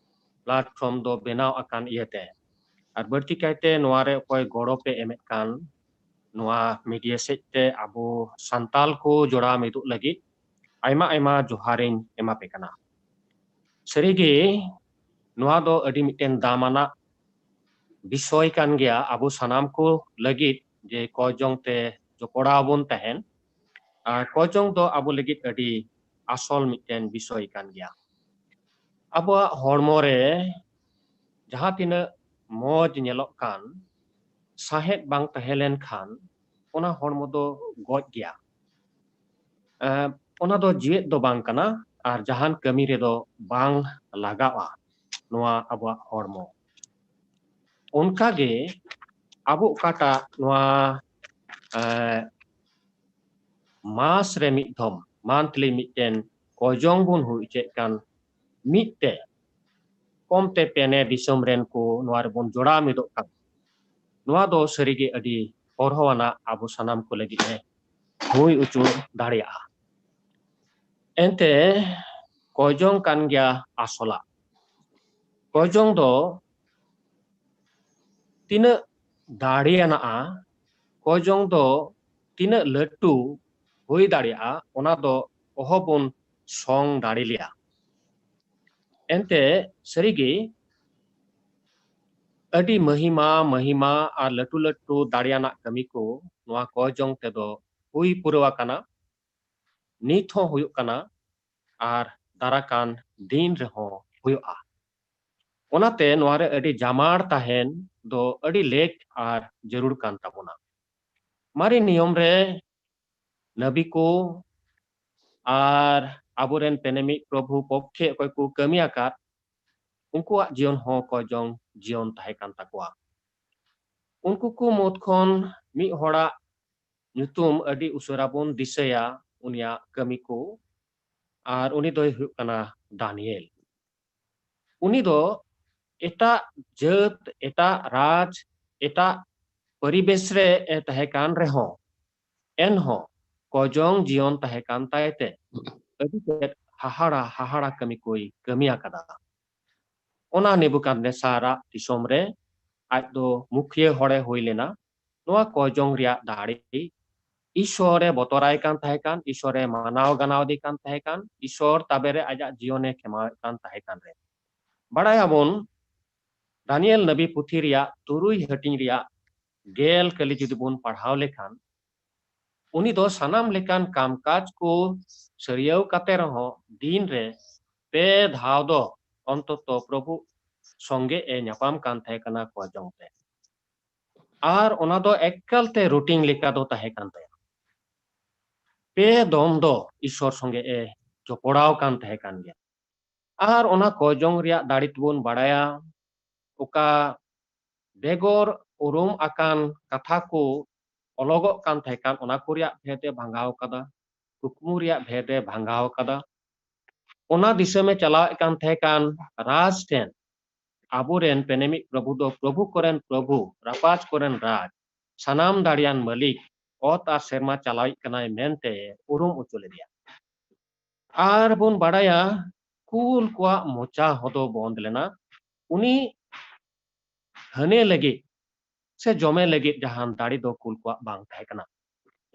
platform ᱫᱚ ᱵᱮᱱᱟᱣ ᱟᱠᱟᱱ ᱤᱭᱟᱹᱛᱮ᱾ ᱟᱨ ᱵᱟᱹᱲᱛᱤ ᱠᱟᱭᱛᱮ ᱱᱚᱣᱟ ᱨᱮ ᱚᱠᱚᱭ ᱜᱚᱲᱚ ᱯᱮ ᱮᱢᱮᱫ ᱠᱟᱱ, ᱱᱚᱣᱟ media ᱥᱮᱫ ᱛᱮ ᱟᱵᱚ ᱥᱟᱱᱛᱟᱞ ᱠᱚ ᱡᱚᱲᱟᱣ ᱢᱤᱫᱚᱜ ᱞᱟᱹᱜᱤᱫ ᱟᱭᱢᱟ ᱟᱭᱢᱟ ᱡᱚᱦᱟᱨᱤᱧ ᱮᱢᱟ ᱯᱮ ᱠᱟᱱᱟ᱾ ᱥᱟᱹᱨᱤᱜᱮ ᱱᱚᱣᱟ ᱫᱚ ᱟᱹᱰᱤ ᱢᱤᱫᱴᱮᱱ ᱫᱟᱢᱟᱱᱟᱜ ᱵᱤᱥᱚᱭ ᱠᱟᱱ ᱜᱮᱭᱟ ᱟᱵᱚ ᱥᱟᱱᱟᱢ ᱠᱚ ᱞᱟᱹᱜᱤᱫ, ᱡᱮ ᱠᱚᱭ ᱡᱚᱝ ᱛᱮ ᱡᱚᱯᱲᱟᱣ ᱵᱚᱱ ᱛᱟᱦᱮᱱ᱾ ᱟᱨ ᱠᱚᱭ ᱡᱚᱝ ᱫᱚ ᱟᱵᱚ ᱞᱟᱹᱜᱤᱫ ᱟᱹᱰᱤ ᱟᱥᱚᱞ ᱢᱤᱫᱴᱮᱱ ᱵᱤᱥᱚᱭ ᱠᱟᱱ ᱜᱮᱭᱟ᱾ ᱟᱵᱚᱣᱟᱜ ᱦᱚᱲᱢᱚ ᱨᱮ ᱡᱟᱦᱟᱸ ᱛᱤᱱᱟᱹᱜ ᱢᱚᱡᱽ ᱧᱮᱞᱚᱜ ᱠᱟᱱ, ᱥᱟᱦᱮᱫ ᱵᱟᱝ ᱛᱟᱦᱮᱸ ᱞᱮᱱᱠᱷᱟᱱ ᱚᱱᱟ ᱦᱚᱲᱢᱚ ᱫᱚ ᱜᱚᱡ ᱜᱮᱭᱟ᱾ ᱮᱸ, ᱚᱱᱟ ᱫᱚ ᱡᱤᱣᱮᱫ ᱫᱚ ᱵᱟᱝ ᱠᱟᱱᱟ, ᱟᱨ ᱡᱟᱦᱟᱱ ᱠᱟᱹᱢᱤ ᱨᱮᱫᱚ ᱵᱟᱝ ᱞᱟᱜᱟᱜᱼᱟ ᱱᱚᱣᱟ ᱟᱵᱚᱣᱟᱜ ᱦᱚᱲᱢᱚ᱾ ᱚᱱᱠᱟᱜᱮ ᱟᱵᱚ ᱚᱠᱟᱴᱟᱜ ᱱᱚᱣᱟ, ᱮᱸ, ᱢᱟᱥ ᱨᱮ ᱢᱤᱫ ᱫᱷᱚᱢ, monthly ᱢᱤᱫᱴᱮᱱ ᱠᱚᱭ ᱡᱚᱝ ᱵᱚᱱ ᱦᱩᱭ ᱦᱚᱪᱚᱭᱮᱫ ᱠᱟᱱ, ᱢᱤᱫ ᱛᱮ ᱠᱚᱢᱛᱮ ᱯᱮᱱᱮ ᱫᱤᱥᱚᱢ ᱨᱮᱱ ᱠᱚ ᱱᱚᱣᱟ ᱨᱮᱵᱚᱱ ᱡᱚᱲᱟᱣ ᱢᱤᱫᱚᱜ ᱠᱟᱱ, ᱱᱚᱣᱟ ᱫᱚ ᱥᱟᱹᱨᱤᱜᱮ ᱟᱹᱰᱤ ᱦᱚᱨᱦᱚᱣᱟᱱᱟᱜ ᱟᱵᱚ ᱥᱟᱱᱟᱢ ᱠᱚ ᱞᱟᱹᱜᱤᱫ ᱮ ᱦᱩᱭ ᱦᱚᱪᱚ ᱫᱟᱲᱮᱭᱟᱜᱼᱟ᱾ ᱮᱱᱛᱮ ᱠᱚᱭ ᱡᱚᱝ ᱠᱟᱱ ᱜᱮᱭᱟ ᱟᱥᱚᱞᱟᱜ᱾ ᱠᱚᱭ ᱡᱚᱝ ᱫᱚ ᱛᱤᱱᱟᱹᱜ ᱫᱟᱲᱮᱭᱟᱱᱟᱜᱼᱟ, ᱠᱚᱭ ᱡᱚᱝ ᱫᱚ ᱛᱤᱱᱟᱹᱜ ᱞᱟᱹᱴᱩ ᱦᱩᱭ ᱫᱟᱲᱮᱭᱟᱜᱼᱟ, ᱚᱱᱟ ᱫᱚ ᱚᱦᱚᱵᱚᱱ ᱥᱚᱝ ᱫᱟᱲᱮ ᱞᱮᱭᱟ᱾ ᱮᱱᱛᱮ ᱥᱟᱹᱨᱤᱜᱮ ᱟᱹᱰᱤ ᱢᱟᱹᱦᱤᱢᱟ, ᱢᱟᱹᱦᱤᱢᱟ ᱟᱨ ᱞᱟᱹᱴᱩ ᱞᱟᱹᱴᱩ ᱫᱟᱲᱮᱭᱟᱱᱟᱜ ᱠᱟᱹᱢᱤ ᱠᱚ ᱱᱚᱣᱟ ᱠᱚᱭ ᱡᱚᱝ ᱛᱮᱫᱚ ᱦᱩᱭ ᱯᱩᱨᱟᱹᱣ ᱟᱠᱟᱱᱟ, ᱱᱤᱛ ᱦᱚᱸ ᱦᱩᱭᱩᱜ ᱠᱟᱱᱟ, ᱟᱨ ᱫᱟᱨᱟᱠᱟᱱ ᱫᱤᱱ ᱨᱮᱦᱚᱸ ᱦᱩᱭᱩᱜᱼᱟ᱾ ᱚᱱᱟᱛᱮ ᱱᱚᱣᱟ ᱨᱮ ᱟᱹᱰᱤ ᱡᱟᱢᱟᱲ ᱛᱟᱦᱮᱱ ᱫᱚ ᱟᱹᱰᱤ ᱞᱮᱠ ᱟᱨ ᱡᱟᱹᱨᱩᱲ ᱠᱟᱱ ᱛᱟᱵᱚᱱᱟ᱾ ᱢᱟᱨᱮ ᱱᱤᱭᱚᱢ ᱨᱮ ᱱᱟᱵᱤ ᱠᱚ ᱟᱨ ᱟᱵᱚᱨᱮᱱ ᱯᱮᱱᱮᱢᱤᱡ ᱯᱨᱚᱵᱷᱩ ᱯᱚᱠᱠᱷᱮ ᱚᱠᱚᱭ ᱠᱚ ᱠᱟᱹᱢᱤ ᱟᱠᱟᱫ, ᱩᱱᱠᱩᱣᱟᱜ ᱡᱤᱭᱚᱱ ᱦᱚᱸ ᱠᱚᱭ ᱡᱚᱝ ᱡᱤᱭᱚᱱ ᱛᱟᱦᱮᱸ ᱠᱟᱱ ᱛᱟᱠᱚᱣᱟ᱾ ᱩᱱᱠᱩ ᱠᱚ ᱢᱩᱫᱽ ᱠᱷᱚᱱ ᱢᱤᱫ ᱦᱚᱲᱟᱜ ᱧᱩᱛᱩᱢ ᱟᱹᱰᱤ ᱩᱥᱟᱹᱨᱟ ᱵᱚᱱ ᱫᱤᱥᱟᱹᱭᱟ, ᱩᱱᱤᱭᱟᱜ ᱠᱟᱹᱢᱤ ᱠᱚ, ᱟᱨ ᱩᱱᱤ ᱫᱚᱭ ᱦᱩᱭᱩᱜ ᱠᱟᱱᱟ ᱫᱟᱱᱤᱭᱮᱞ᱾ ᱩᱱᱤ ᱫᱚ ᱮᱴᱟᱜ ᱡᱟᱹᱛ, ᱮᱴᱟᱜ ᱨᱟᱡᱽ, ᱮᱴᱟᱜ ᱯᱚᱨᱤᱵᱮᱥ ᱨᱮ ᱮ ᱛᱟᱦᱮᱸ ᱠᱟᱱ ᱨᱮᱦᱚᱸ, ᱮᱱᱦᱚᱸ ᱠᱚᱡᱚᱝ ᱡᱤᱭᱚᱱ ᱛᱟᱦᱮᱸ ᱠᱟᱱ ᱛᱟᱭ ᱛᱮ ᱟᱹᱰᱤ ᱛᱮᱫ ᱦᱟᱦᱟᱲᱟ ᱦᱟᱦᱟᱲᱟ ᱠᱟᱹᱢᱤ ᱠᱚᱭ ᱠᱟᱹᱢᱤ ᱟᱠᱟᱫᱟ᱾ ᱚᱱᱟ ᱱᱮᱵᱩᱠᱟᱫᱱᱮᱥᱟᱨᱟᱜ ᱫᱤᱥᱚᱢ ᱨᱮ ᱟᱡ ᱫᱚ ᱢᱩᱠᱷᱤᱭᱟᱹ ᱦᱚᱲᱮ ᱦᱩᱭ ᱞᱮᱱᱟ᱾ ᱱᱚᱣᱟ ᱠᱚᱡᱚᱝ ᱨᱮᱭᱟᱜ ᱫᱟᱲᱮ, ᱤᱥᱚᱨᱮ ᱵᱚᱛᱚᱨᱟᱭ ᱠᱟᱱ ᱛᱟᱦᱮᱸ ᱠᱟᱱ, ᱤᱥᱚᱨᱮ ᱢᱟᱱᱟᱣ ᱜᱟᱱᱟᱣ ᱫᱮ ᱠᱟᱱ ᱛᱟᱦᱮᱸ ᱠᱟᱱ, ᱤᱥᱚᱨ ᱛᱟᱵᱮᱨᱮ ᱟᱡᱟᱜ ᱡᱤᱭᱚᱱᱮ ᱠᱷᱮᱢᱟᱣᱮᱫ ᱠᱟᱱ ᱛᱟᱦᱮᱸ ᱠᱟᱱ ᱨᱮ, ᱵᱟᱲᱟᱭᱟᱵᱚᱱ ᱫᱟᱱᱤᱭᱮᱞ ᱱᱟᱵᱤ ᱯᱩᱛᱷᱤ ᱨᱮᱭᱟᱜ ᱛᱩᱨᱩᱭ ᱦᱟᱹᱴᱤᱧ ᱨᱮᱭᱟᱜ ᱜᱮᱞ ᱠᱟᱹᱞᱤ ᱡᱩᱫᱤ ᱵᱚᱱ ᱯᱟᱲᱦᱟᱣ ᱞᱮᱠᱷᱟᱱ, ᱩᱱᱤ ᱫᱚ ᱥᱟᱱᱟᱢ ᱞᱮᱠᱟᱱ ᱠᱟᱢᱠᱟᱡᱽ ᱠᱚ ᱥᱟᱹᱨᱭᱟᱹᱣ ᱠᱟᱛᱮ ᱨᱮᱦᱚᱸ ᱫᱤᱱ ᱨᱮ ᱯᱮ ᱫᱷᱟᱣ ᱫᱚ ᱚᱱᱛᱚᱛᱚ ᱯᱨᱚᱵᱷᱩ ᱥᱚᱸᱜᱮ ᱮ ᱧᱟᱯᱟᱢ ᱠᱟᱱ ᱛᱟᱦᱮᱸ ᱠᱟᱱᱟ ᱠᱚᱡᱚᱝ ᱛᱮ᱾ ᱟᱨ ᱚᱱᱟ ᱫᱚ ᱮᱠᱟᱞ ᱛᱮ ᱨᱩᱴᱤᱱ ᱞᱮᱠᱟ ᱫᱚ ᱛᱟᱦᱮᱸ ᱠᱟᱱ ᱛᱟᱭᱟ᱾ ᱯᱮ ᱫᱚᱢ ᱫᱚ ᱤᱥᱚᱨ ᱥᱚᱸᱜᱮ ᱮ ᱡᱚᱯᱚᱲᱟᱣ ᱠᱟᱱ ᱛᱟᱦᱮᱸ ᱠᱟᱱ ᱜᱮᱭᱟ᱾ ᱟᱨ ᱚᱱᱟ ᱠᱚᱡᱚᱝ ᱨᱮᱭᱟᱜ ᱫᱟᱲᱮ ᱛᱮᱵᱚᱱ ᱵᱟᱲᱟᱭᱟ, ᱚᱠᱟ ᱵᱮᱜᱚᱨ ᱩᱨᱩᱢ ᱟᱠᱟᱱ ᱠᱟᱛᱷᱟ ᱠᱚ ᱚᱞᱚᱜᱚᱜ ᱠᱟᱱ ᱛᱟᱦᱮᱸ ᱠᱟᱱ, ᱚᱱᱟ ᱠᱚ ᱨᱮᱭᱟᱜ ᱵᱷᱮᱫ ᱮ ᱵᱷᱟᱸᱜᱟᱣ ᱠᱟᱫᱟ, ᱠᱩᱠᱢᱩ ᱨᱮᱭᱟᱜ ᱵᱷᱮᱫ ᱮ ᱵᱷᱟᱸᱜᱟᱣ ᱠᱟᱫᱟ᱾ ᱚᱱᱟ ᱫᱤᱥᱚᱢ ᱮ ᱪᱟᱞᱟᱣᱮᱫ ᱠᱟᱱ ᱛᱟᱦᱮᱸ ᱠᱟᱱ ᱨᱟᱡᱽ ᱴᱷᱮᱱ, ᱟᱵᱚᱨᱮᱱ ᱯᱮᱱᱮᱢᱤᱡ ᱯᱨᱚᱵᱷᱩ ᱫᱚ ᱯᱨᱚᱵᱷᱩ ᱠᱚᱨᱮᱱ ᱯᱨᱚᱵᱷᱩ, ᱨᱟᱯᱟᱡᱽ ᱠᱚᱨᱮᱱ ᱨᱟᱡᱽ, ᱥᱟᱱᱟᱢ ᱫᱟᱲᱮᱭᱟᱱ ᱢᱟᱹᱞᱤᱠ, ᱚᱛ ᱟᱨ ᱥᱮᱨᱢᱟ ᱪᱟᱞᱟᱣᱤᱡ ᱠᱟᱱᱟᱭ ᱢᱮᱱᱛᱮ ᱩᱨᱩᱢ ᱦᱚᱪᱚ ᱞᱮᱫᱮᱭᱟ᱾ ᱟᱨ ᱵᱚᱱ ᱵᱟᱲᱟᱭᱟ, ᱠᱩᱞ ᱠᱚᱣᱟᱜ ᱢᱚᱪᱟ ᱦᱚᱸᱫᱚ ᱵᱚᱱᱫ ᱞᱮᱱᱟ᱾ ᱩᱱᱤ ᱦᱟᱹᱱᱮ ᱞᱟᱹᱜᱤᱫ ᱥᱮ ᱡᱚᱢᱮ ᱞᱟᱹᱜᱤᱫ ᱡᱟᱦᱟᱱ ᱫᱟᱲᱮ ᱫᱚ ᱠᱩᱞ ᱠᱚᱣᱟᱜ ᱵᱟᱝ ᱛᱟᱦᱮᱸ ᱠᱟᱱᱟ᱾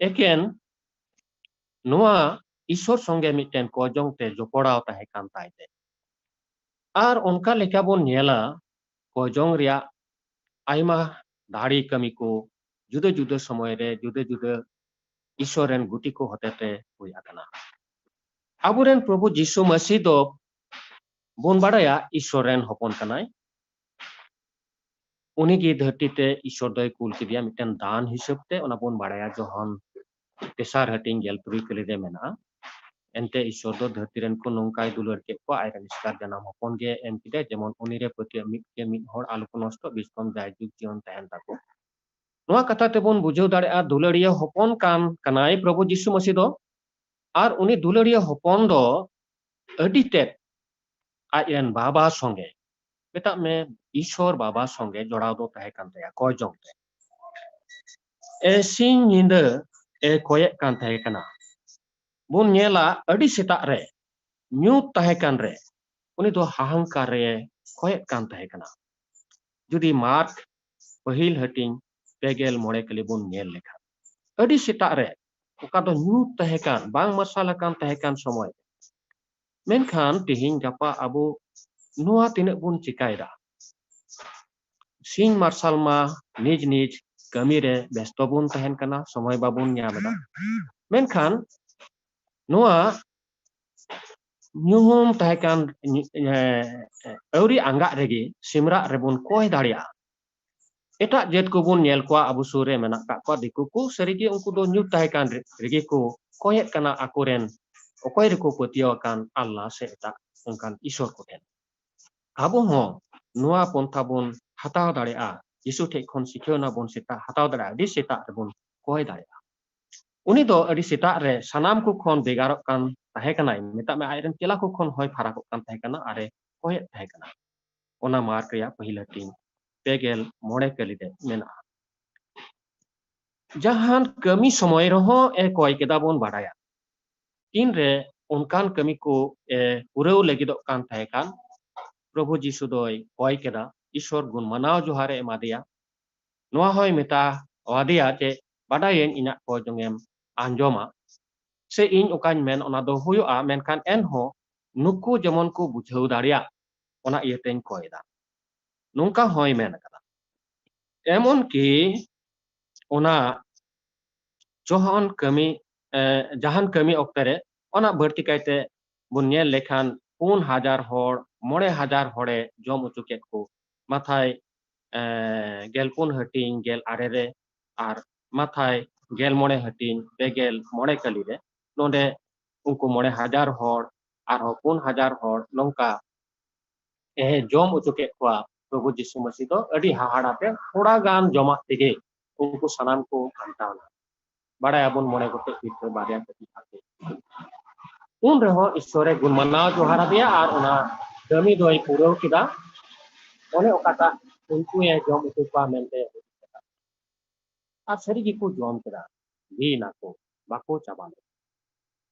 ᱮᱠᱮᱱ ᱱᱚᱣᱟ ᱤᱥᱚᱨ ᱥᱚᱸᱜᱮ ᱢᱤᱫᱴᱮᱱ ᱠᱚᱡᱚᱝ ᱛᱮ ᱡᱚᱯᱚᱲᱟᱣ ᱛᱟᱦᱮᱸ ᱠᱟᱱ ᱛᱟᱭ ᱛᱮ᱾ ᱟᱨ ᱚᱱᱠᱟ ᱞᱮᱠᱟ ᱵᱚᱱ ᱧᱮᱞᱟ, ᱠᱚᱡᱚᱝ ᱨᱮᱭᱟᱜ ᱟᱭᱢᱟ ᱫᱟᱲᱮ ᱠᱟᱹᱢᱤ ᱠᱚ ᱡᱩᱫᱟᱹ ᱡᱩᱫᱟᱹ ᱥᱚᱢᱚᱭ ᱨᱮ ᱡᱩᱫᱟᱹ ᱡᱩᱫᱟᱹ ᱤᱥᱚᱨ ᱨᱮᱱ ᱜᱩᱛᱤ ᱠᱚ ᱦᱚᱛᱮᱛᱮ ᱦᱩᱭ ᱟᱠᱟᱱᱟ᱾ ᱟᱵᱚᱨᱮᱱ ᱯᱨᱚᱵᱷᱩ ᱡᱤᱥᱩ ᱢᱟᱹᱥᱤ ᱫᱚ ᱵᱚᱱ ᱵᱟᱲᱟᱭᱟ ᱤᱥᱚᱨ ᱨᱮᱱ ᱦᱚᱯᱚᱱ ᱠᱟᱱᱟᱭ᱾ ᱩᱱᱤᱜᱮ ᱫᱷᱟᱹᱨᱛᱤ ᱛᱮ ᱤᱥᱚᱨ ᱫᱚᱭ ᱠᱩᱞ ᱠᱮᱫᱮᱭᱟ ᱢᱤᱫᱴᱮᱱ ᱫᱟᱱ ᱦᱤᱥᱟᱹᱵ ᱛᱮ, ᱚᱱᱟ ᱵᱚᱱ ᱵᱟᱲᱟᱭᱟ ᱡᱚᱦᱚᱱ ᱛᱮᱥᱟᱨ ᱦᱟᱹᱴᱤᱧ ᱜᱮᱞ ᱛᱩᱨᱩᱭ ᱠᱟᱹᱞᱤ ᱨᱮ ᱢᱮᱱᱟᱜᱼᱟ᱾ ᱮᱱᱛᱮ ᱤᱥᱚᱨ ᱫᱚ ᱫᱷᱟᱹᱨᱛᱤ ᱨᱮᱱ ᱠᱚ ᱱᱚᱝᱠᱟᱭ ᱫᱩᱞᱟᱹᱲ ᱠᱮᱫ ᱠᱚᱣᱟ, ᱟᱡᱨᱮᱱ ᱮᱥᱠᱟᱨ ᱡᱟᱱᱟᱢ ᱦᱚᱯᱚᱱ ᱜᱮ ᱮᱢ ᱠᱮᱫᱟᱭ, ᱡᱮᱢᱚᱱ ᱩᱱᱤᱨᱮ ᱯᱟᱹᱛᱭᱟᱹᱜ ᱢᱤᱫ ᱜᱮ ᱢᱤᱫ ᱦᱚᱲ ᱟᱞᱚ ᱠᱚ ᱱᱚᱥᱴᱚᱜ, ᱵᱤᱥᱠᱚᱢ ᱡᱟᱭᱡᱩᱜᱽ ᱡᱤᱭᱚᱱ ᱛᱟᱦᱮᱱ ᱛᱟᱠᱚ᱾ ᱱᱚᱣᱟ ᱠᱟᱛᱷᱟ ᱛᱮᱵᱚᱱ ᱵᱩᱡᱷᱟᱹᱣ ᱫᱟᱲᱮᱭᱟᱜᱼᱟ, ᱫᱩᱞᱟᱹᱲᱤᱭᱟᱹ ᱦᱚᱯᱚᱱ ᱠᱟᱱ ᱠᱟᱱᱟᱭ ᱯᱨᱚᱵᱷᱩ ᱡᱤᱥᱩ ᱢᱟᱹᱥᱤ ᱫᱚ, ᱟᱨ ᱩᱱᱤ ᱫᱩᱞᱟᱹᱲᱤᱭᱟᱹ ᱦᱚᱯᱚᱱ ᱫᱚ ᱟᱹᱰᱤ ᱛᱮᱫ ᱟᱡ ᱨᱮᱱ ᱵᱟᱵᱟ ᱥᱚᱸᱜᱮ, ᱢᱮᱛᱟᱜ ᱢᱮ ᱤᱥᱚᱨ ᱵᱟᱵᱟ ᱥᱚᱸᱜᱮ ᱡᱚᱲᱟᱣ ᱫᱚ ᱛᱟᱦᱮᱸ ᱠᱟᱱ ᱛᱟᱭᱟ ᱠᱚᱭ ᱡᱚᱝ ᱛᱮ᱾ ᱮ ᱥᱤᱧ ᱧᱤᱫᱟᱹ ᱮ ᱠᱚᱭᱮᱫ ᱠᱟᱱ ᱛᱟᱦᱮᱸ ᱠᱟᱱᱟ᱾ ᱵᱚᱱ ᱧᱮᱞᱟ, ᱟᱹᱰᱤ ᱥᱮᱛᱟᱜ ᱨᱮ, ᱧᱩᱛ ᱛᱟᱦᱮᱸ ᱠᱟᱱ ᱨᱮ, ᱩᱱᱤ ᱫᱚ ᱦᱟᱦᱟᱝᱠᱟᱨ ᱨᱮ ᱠᱚᱭᱮᱫ ᱠᱟᱱ ᱛᱟᱦᱮᱸ ᱠᱟᱱᱟ᱾ ᱡᱩᱫᱤ ᱢᱟᱨᱠ ᱯᱟᱹᱦᱤᱞ ᱦᱟᱹᱴᱤᱧ ᱯᱮ ᱜᱮᱞ ᱢᱚᱬᱮ ᱠᱟᱹᱞᱤ ᱵᱚᱱ ᱧᱮᱞ ᱞᱮᱠᱷᱟᱱ, ᱟᱹᱰᱤ ᱥᱮᱛᱟᱜ ᱨᱮ, ᱚᱠᱟ ᱫᱚ ᱧᱩᱛ ᱛᱟᱦᱮᱸ ᱠᱟᱱ, ᱵᱟᱝ ᱢᱟᱨᱥᱟᱞ ᱟᱠᱟᱱ ᱛᱟᱦᱮᱸ ᱠᱟᱱ ᱥᱚᱢᱚᱭ, ᱢᱮᱱᱠᱷᱟᱱ ᱛᱮᱦᱮᱧ ᱜᱟᱯᱟ ᱟᱵᱚ ᱱᱚᱣᱟ ᱛᱤᱱᱟᱹᱜ ᱵᱚᱱ ᱪᱤᱠᱟᱭᱮᱫᱟ? ᱥᱤᱧ ᱢᱟᱨᱥᱟᱞ ᱢᱟ ᱱᱤᱡ ᱱᱤᱡ ᱠᱟᱹᱢᱤ ᱨᱮ ᱵᱮᱥᱛᱚ ᱵᱚᱱ ᱛᱟᱦᱮᱱ ᱠᱟᱱᱟ, ᱥᱚᱢᱚᱭ ᱵᱟᱵᱚᱱ ᱧᱟᱢ ᱮᱫᱟ᱾ ᱢᱮᱱᱠᱷᱟᱱ ᱱᱚᱣᱟ ᱧᱩᱦᱩᱢ ᱛᱟᱦᱮᱸ ᱠᱟᱱ, ᱮ, ᱟᱹᱣᱨᱤ ᱟᱸᱜᱟᱜ ᱨᱮᱜᱮ ᱥᱤᱢᱨᱟᱜ ᱨᱮᱵᱚᱱ ᱠᱚᱭ ᱫᱟᱲᱮᱭᱟᱜᱼᱟ᱾ ᱮᱴᱟᱜ ᱡᱟᱹᱛ ᱠᱚᱵᱚᱱ ᱧᱮᱞ ᱠᱚᱣᱟ, ᱟᱵᱚ ᱥᱩᱨ ᱨᱮ ᱢᱮᱱᱟᱜ ᱠᱟᱜ ᱠᱚᱣᱟ, ᱫᱤᱠᱩ ᱠᱚ ᱥᱟᱹᱨᱤᱜᱮ ᱩᱱᱠᱩ ᱫᱚ ᱧᱩᱛ ᱛᱟᱦᱮᱸ ᱠᱟᱱ ᱨᱮ-, ᱨᱮᱜᱮ ᱠᱚ ᱠᱚᱭᱮᱫ ᱠᱟᱱᱟ ᱟᱠᱚᱨᱮᱱ ᱚᱠᱚᱭ ᱨᱮᱠᱚ ᱯᱟᱹᱛᱭᱟᱹᱣ ᱟᱠᱟᱱ ᱟᱞᱞᱟ ᱥᱮ ᱮᱴᱟᱜ ᱚᱱᱠᱟᱱ ᱤᱥᱚᱨ ᱠᱚᱴᱷᱮᱱ᱾ ᱟᱵᱚ ᱦᱚᱸ ᱱᱚᱣᱟ ᱯᱚᱱᱛᱷᱟ ᱵᱚᱱ ᱦᱟᱛᱟᱣ ᱫᱟᱲᱮᱭᱟᱜᱼᱟ, ᱡᱤᱥᱩ ᱴᱷᱮᱡ ᱠᱷᱚᱱ ᱥᱤᱠᱷᱟᱹᱣᱱᱟ ᱵᱚᱱ ᱥᱮᱛᱟᱜ ᱦᱟᱛᱟᱣ ᱫᱟᱲᱮᱭᱟᱜᱼᱟ, ᱟᱹᱰᱤ ᱥᱮᱛᱟᱜ ᱨᱮᱵᱚᱱ ᱠᱚᱭ ᱫᱟᱲᱮᱭᱟᱜᱼᱟ᱾ ᱩᱱᱤ ᱫᱚ ᱟᱹᱰᱤ ᱥᱮᱛᱟᱜ ᱨᱮ ᱥᱟᱱᱟᱢ ᱠᱚ ᱠᱷᱚᱱ ᱵᱷᱮᱜᱟᱨᱚᱜ ᱠᱟᱱ ᱛᱟᱦᱮᱸ ᱠᱟᱱᱟᱭ, ᱢᱮᱛᱟᱜ ᱢᱮ ᱟᱡᱨᱮᱱ ᱪᱮᱞᱟ ᱠᱚ ᱠᱷᱚᱱ ᱦᱚᱸᱭ ᱯᱷᱟᱨᱟᱠᱚᱜ ᱠᱟᱱ ᱛᱟᱦᱮᱸ ᱠᱟᱱᱟ ᱟᱨᱮ ᱠᱚᱭᱮᱫ ᱛᱟᱦᱮᱸ ᱠᱟᱱᱟ᱾ ᱚᱱᱟ ᱢᱟᱨᱠ ᱨᱮᱭᱟᱜ ᱯᱟᱹᱦᱤᱞ ᱦᱟᱹᱴᱤᱧ ᱯᱮ ᱜᱮᱞ ᱢᱚᱬᱮ ᱠᱟᱹᱞᱤ ᱨᱮ ᱢᱮᱱᱟᱜᱼᱟ᱾ ᱡᱟᱦᱟᱱ ᱠᱟᱹᱢᱤ ᱥᱚᱢᱚᱭ ᱨᱮᱦᱚᱸ ᱮ ᱠᱚᱭ ᱠᱮᱫᱟ ᱵᱚᱱ ᱵᱟᱰᱟᱭᱟ᱾ ᱛᱤᱱᱨᱮ ᱚᱱᱠᱟᱱ ᱠᱟᱹᱢᱤ ᱠᱚ ᱮ ᱯᱩᱨᱟᱹᱣ ᱞᱟᱹᱜᱤᱫᱚᱜ ᱠᱟᱱ ᱛᱟᱦᱮᱸ ᱠᱟᱱ, ᱯᱨᱚᱵᱷᱩ ᱡᱤᱥᱩ ᱫᱚᱭ ᱠᱚᱭ ᱠᱮᱫᱟ, ᱤᱥᱚᱨ ᱜᱩᱱ ᱢᱟᱱᱟᱣ ᱡᱚᱦᱟᱨ ᱮ ᱮᱢᱟᱫᱮᱭᱟ᱾ ᱱᱚᱣᱟ ᱦᱚᱸᱭ ᱢᱮᱛᱟ ᱟᱫᱮᱭᱟ ᱡᱮ, ᱵᱟᱰᱟᱭᱟᱹᱧ ᱤᱧᱟᱹᱜ ᱠᱚᱭ ᱡᱚᱝ ᱮᱢ ᱟᱸᱡᱚᱢᱟ, ᱥᱮ ᱤᱧ ᱚᱠᱟᱧ ᱢᱮᱱ ᱚᱱᱟ ᱫᱚ ᱦᱩᱭᱩᱜᱼᱟ, ᱢᱮᱱᱠᱷᱟᱱ ᱮᱱᱦᱚᱸ ᱱᱩᱠᱩ ᱡᱮᱢᱚᱱ ᱠᱚ ᱵᱩᱡᱷᱟᱹᱣ ᱫᱟᱲᱮᱭᱟᱜ, ᱚᱱᱟ ᱤᱭᱟᱹᱛᱮᱧ ᱠᱚᱭ ᱮᱫᱟ᱾ ᱱᱚᱝᱠᱟ ᱦᱚᱸᱭ ᱢᱮᱱ ᱟᱠᱟᱫᱟ᱾ ᱮᱢᱚᱱ ᱠᱤ ᱚᱱᱟ ᱡᱚᱦᱚᱱ ᱠᱟᱹᱢᱤ, ᱮ, ᱡᱟᱦᱟᱱ ᱠᱟᱹᱢᱤ ᱚᱠᱛᱮ ᱨᱮ ᱚᱱᱟ ᱵᱟᱹᱲᱛᱤ ᱠᱟᱭᱛᱮ ᱵᱚᱱ ᱧᱮᱞ ᱞᱮᱠᱷᱟᱱ ᱯᱩᱱ ᱦᱟᱡᱟᱨ ᱦᱚᱲ, ᱢᱚᱬᱮ ᱦᱟᱡᱟᱨ ᱦᱚᱲᱮ ᱡᱚᱢ ᱦᱚᱪᱚ ᱠᱮᱫ ᱠᱚ᱾ ᱢᱟᱛᱷᱟᱭ, ᱮ, ᱜᱮᱞ ᱯᱩᱱ ᱦᱟᱹᱴᱤᱧ ᱜᱮᱞ ᱟᱨᱮ ᱨᱮ, ᱟᱨ ᱢᱟᱛᱷᱟᱭ ᱜᱮᱞ ᱢᱚᱬᱮ ᱦᱟᱹᱴᱤᱧ ᱯᱮ ᱜᱮᱞ ᱢᱚᱬᱮ ᱠᱟᱹᱞᱤ ᱨᱮ, ᱱᱚᱰᱮ ᱩᱱᱠᱩ ᱢᱚᱬᱮ ᱦᱟᱡᱟᱨ ᱦᱚᱲ ᱟᱨᱦᱚᱸ ᱯᱩᱱ ᱦᱟᱡᱟᱨ ᱦᱚᱲ ᱱᱚᱝᱠᱟ ᱮ ᱡᱚᱢ ᱦᱚᱪᱚ ᱠᱮᱫ ᱠᱚᱣᱟ ᱯᱨᱚᱵᱷᱩ ᱡᱤᱥᱩ ᱢᱟᱹᱥᱤ ᱫᱚ ᱟᱹᱰᱤ ᱦᱟᱦᱟᱲᱟ ᱛᱮ᱾ ᱛᱷᱚᱲᱟ ᱜᱟᱱ ᱡᱚᱢᱟᱜ ᱛᱮᱜᱮ ᱩᱱᱠᱩ ᱥᱟᱱᱟᱢ ᱠᱚ ᱥᱟᱢᱴᱟᱣ ᱮᱱᱟ᱾ ᱵᱟᱲᱟᱭᱟᱵᱚᱱ ᱢᱚᱬᱮ ᱜᱚᱴᱮᱡ ᱯᱤᱴᱷᱟᱹ, ᱵᱟᱨᱭᱟ ᱠᱟᱹᱴᱤᱡ ᱦᱟᱹᱠᱩ᱾ ᱩᱱ ᱨᱮᱦᱚᱸ ᱤᱥᱥᱚᱨᱮ ᱜᱩᱱ ᱢᱟᱱᱟᱣ ᱡᱚᱦᱟᱨ ᱟᱫᱮᱭᱟ ᱟᱨ ᱚᱱᱟ ᱠᱟᱹᱢᱤ ᱫᱚᱭ ᱯᱩᱨᱟᱹᱣ ᱠᱮᱫᱟ᱾ ᱚᱱᱮ ᱚᱠᱟᱴᱟᱜ ᱩᱱᱠᱩᱭ ᱡᱚᱢ ᱦᱚᱪᱚ ᱠᱚᱣᱟ ᱢᱮᱱᱛᱮ᱾ ᱟᱨ ᱥᱟᱹᱨᱤ ᱜᱮᱠᱚ ᱡᱚᱢ ᱠᱮᱫᱟ, ᱦᱩᱭ ᱱᱟᱠᱚ, ᱵᱟᱠᱚ ᱪᱟᱵᱟ ᱞᱮᱫᱟ᱾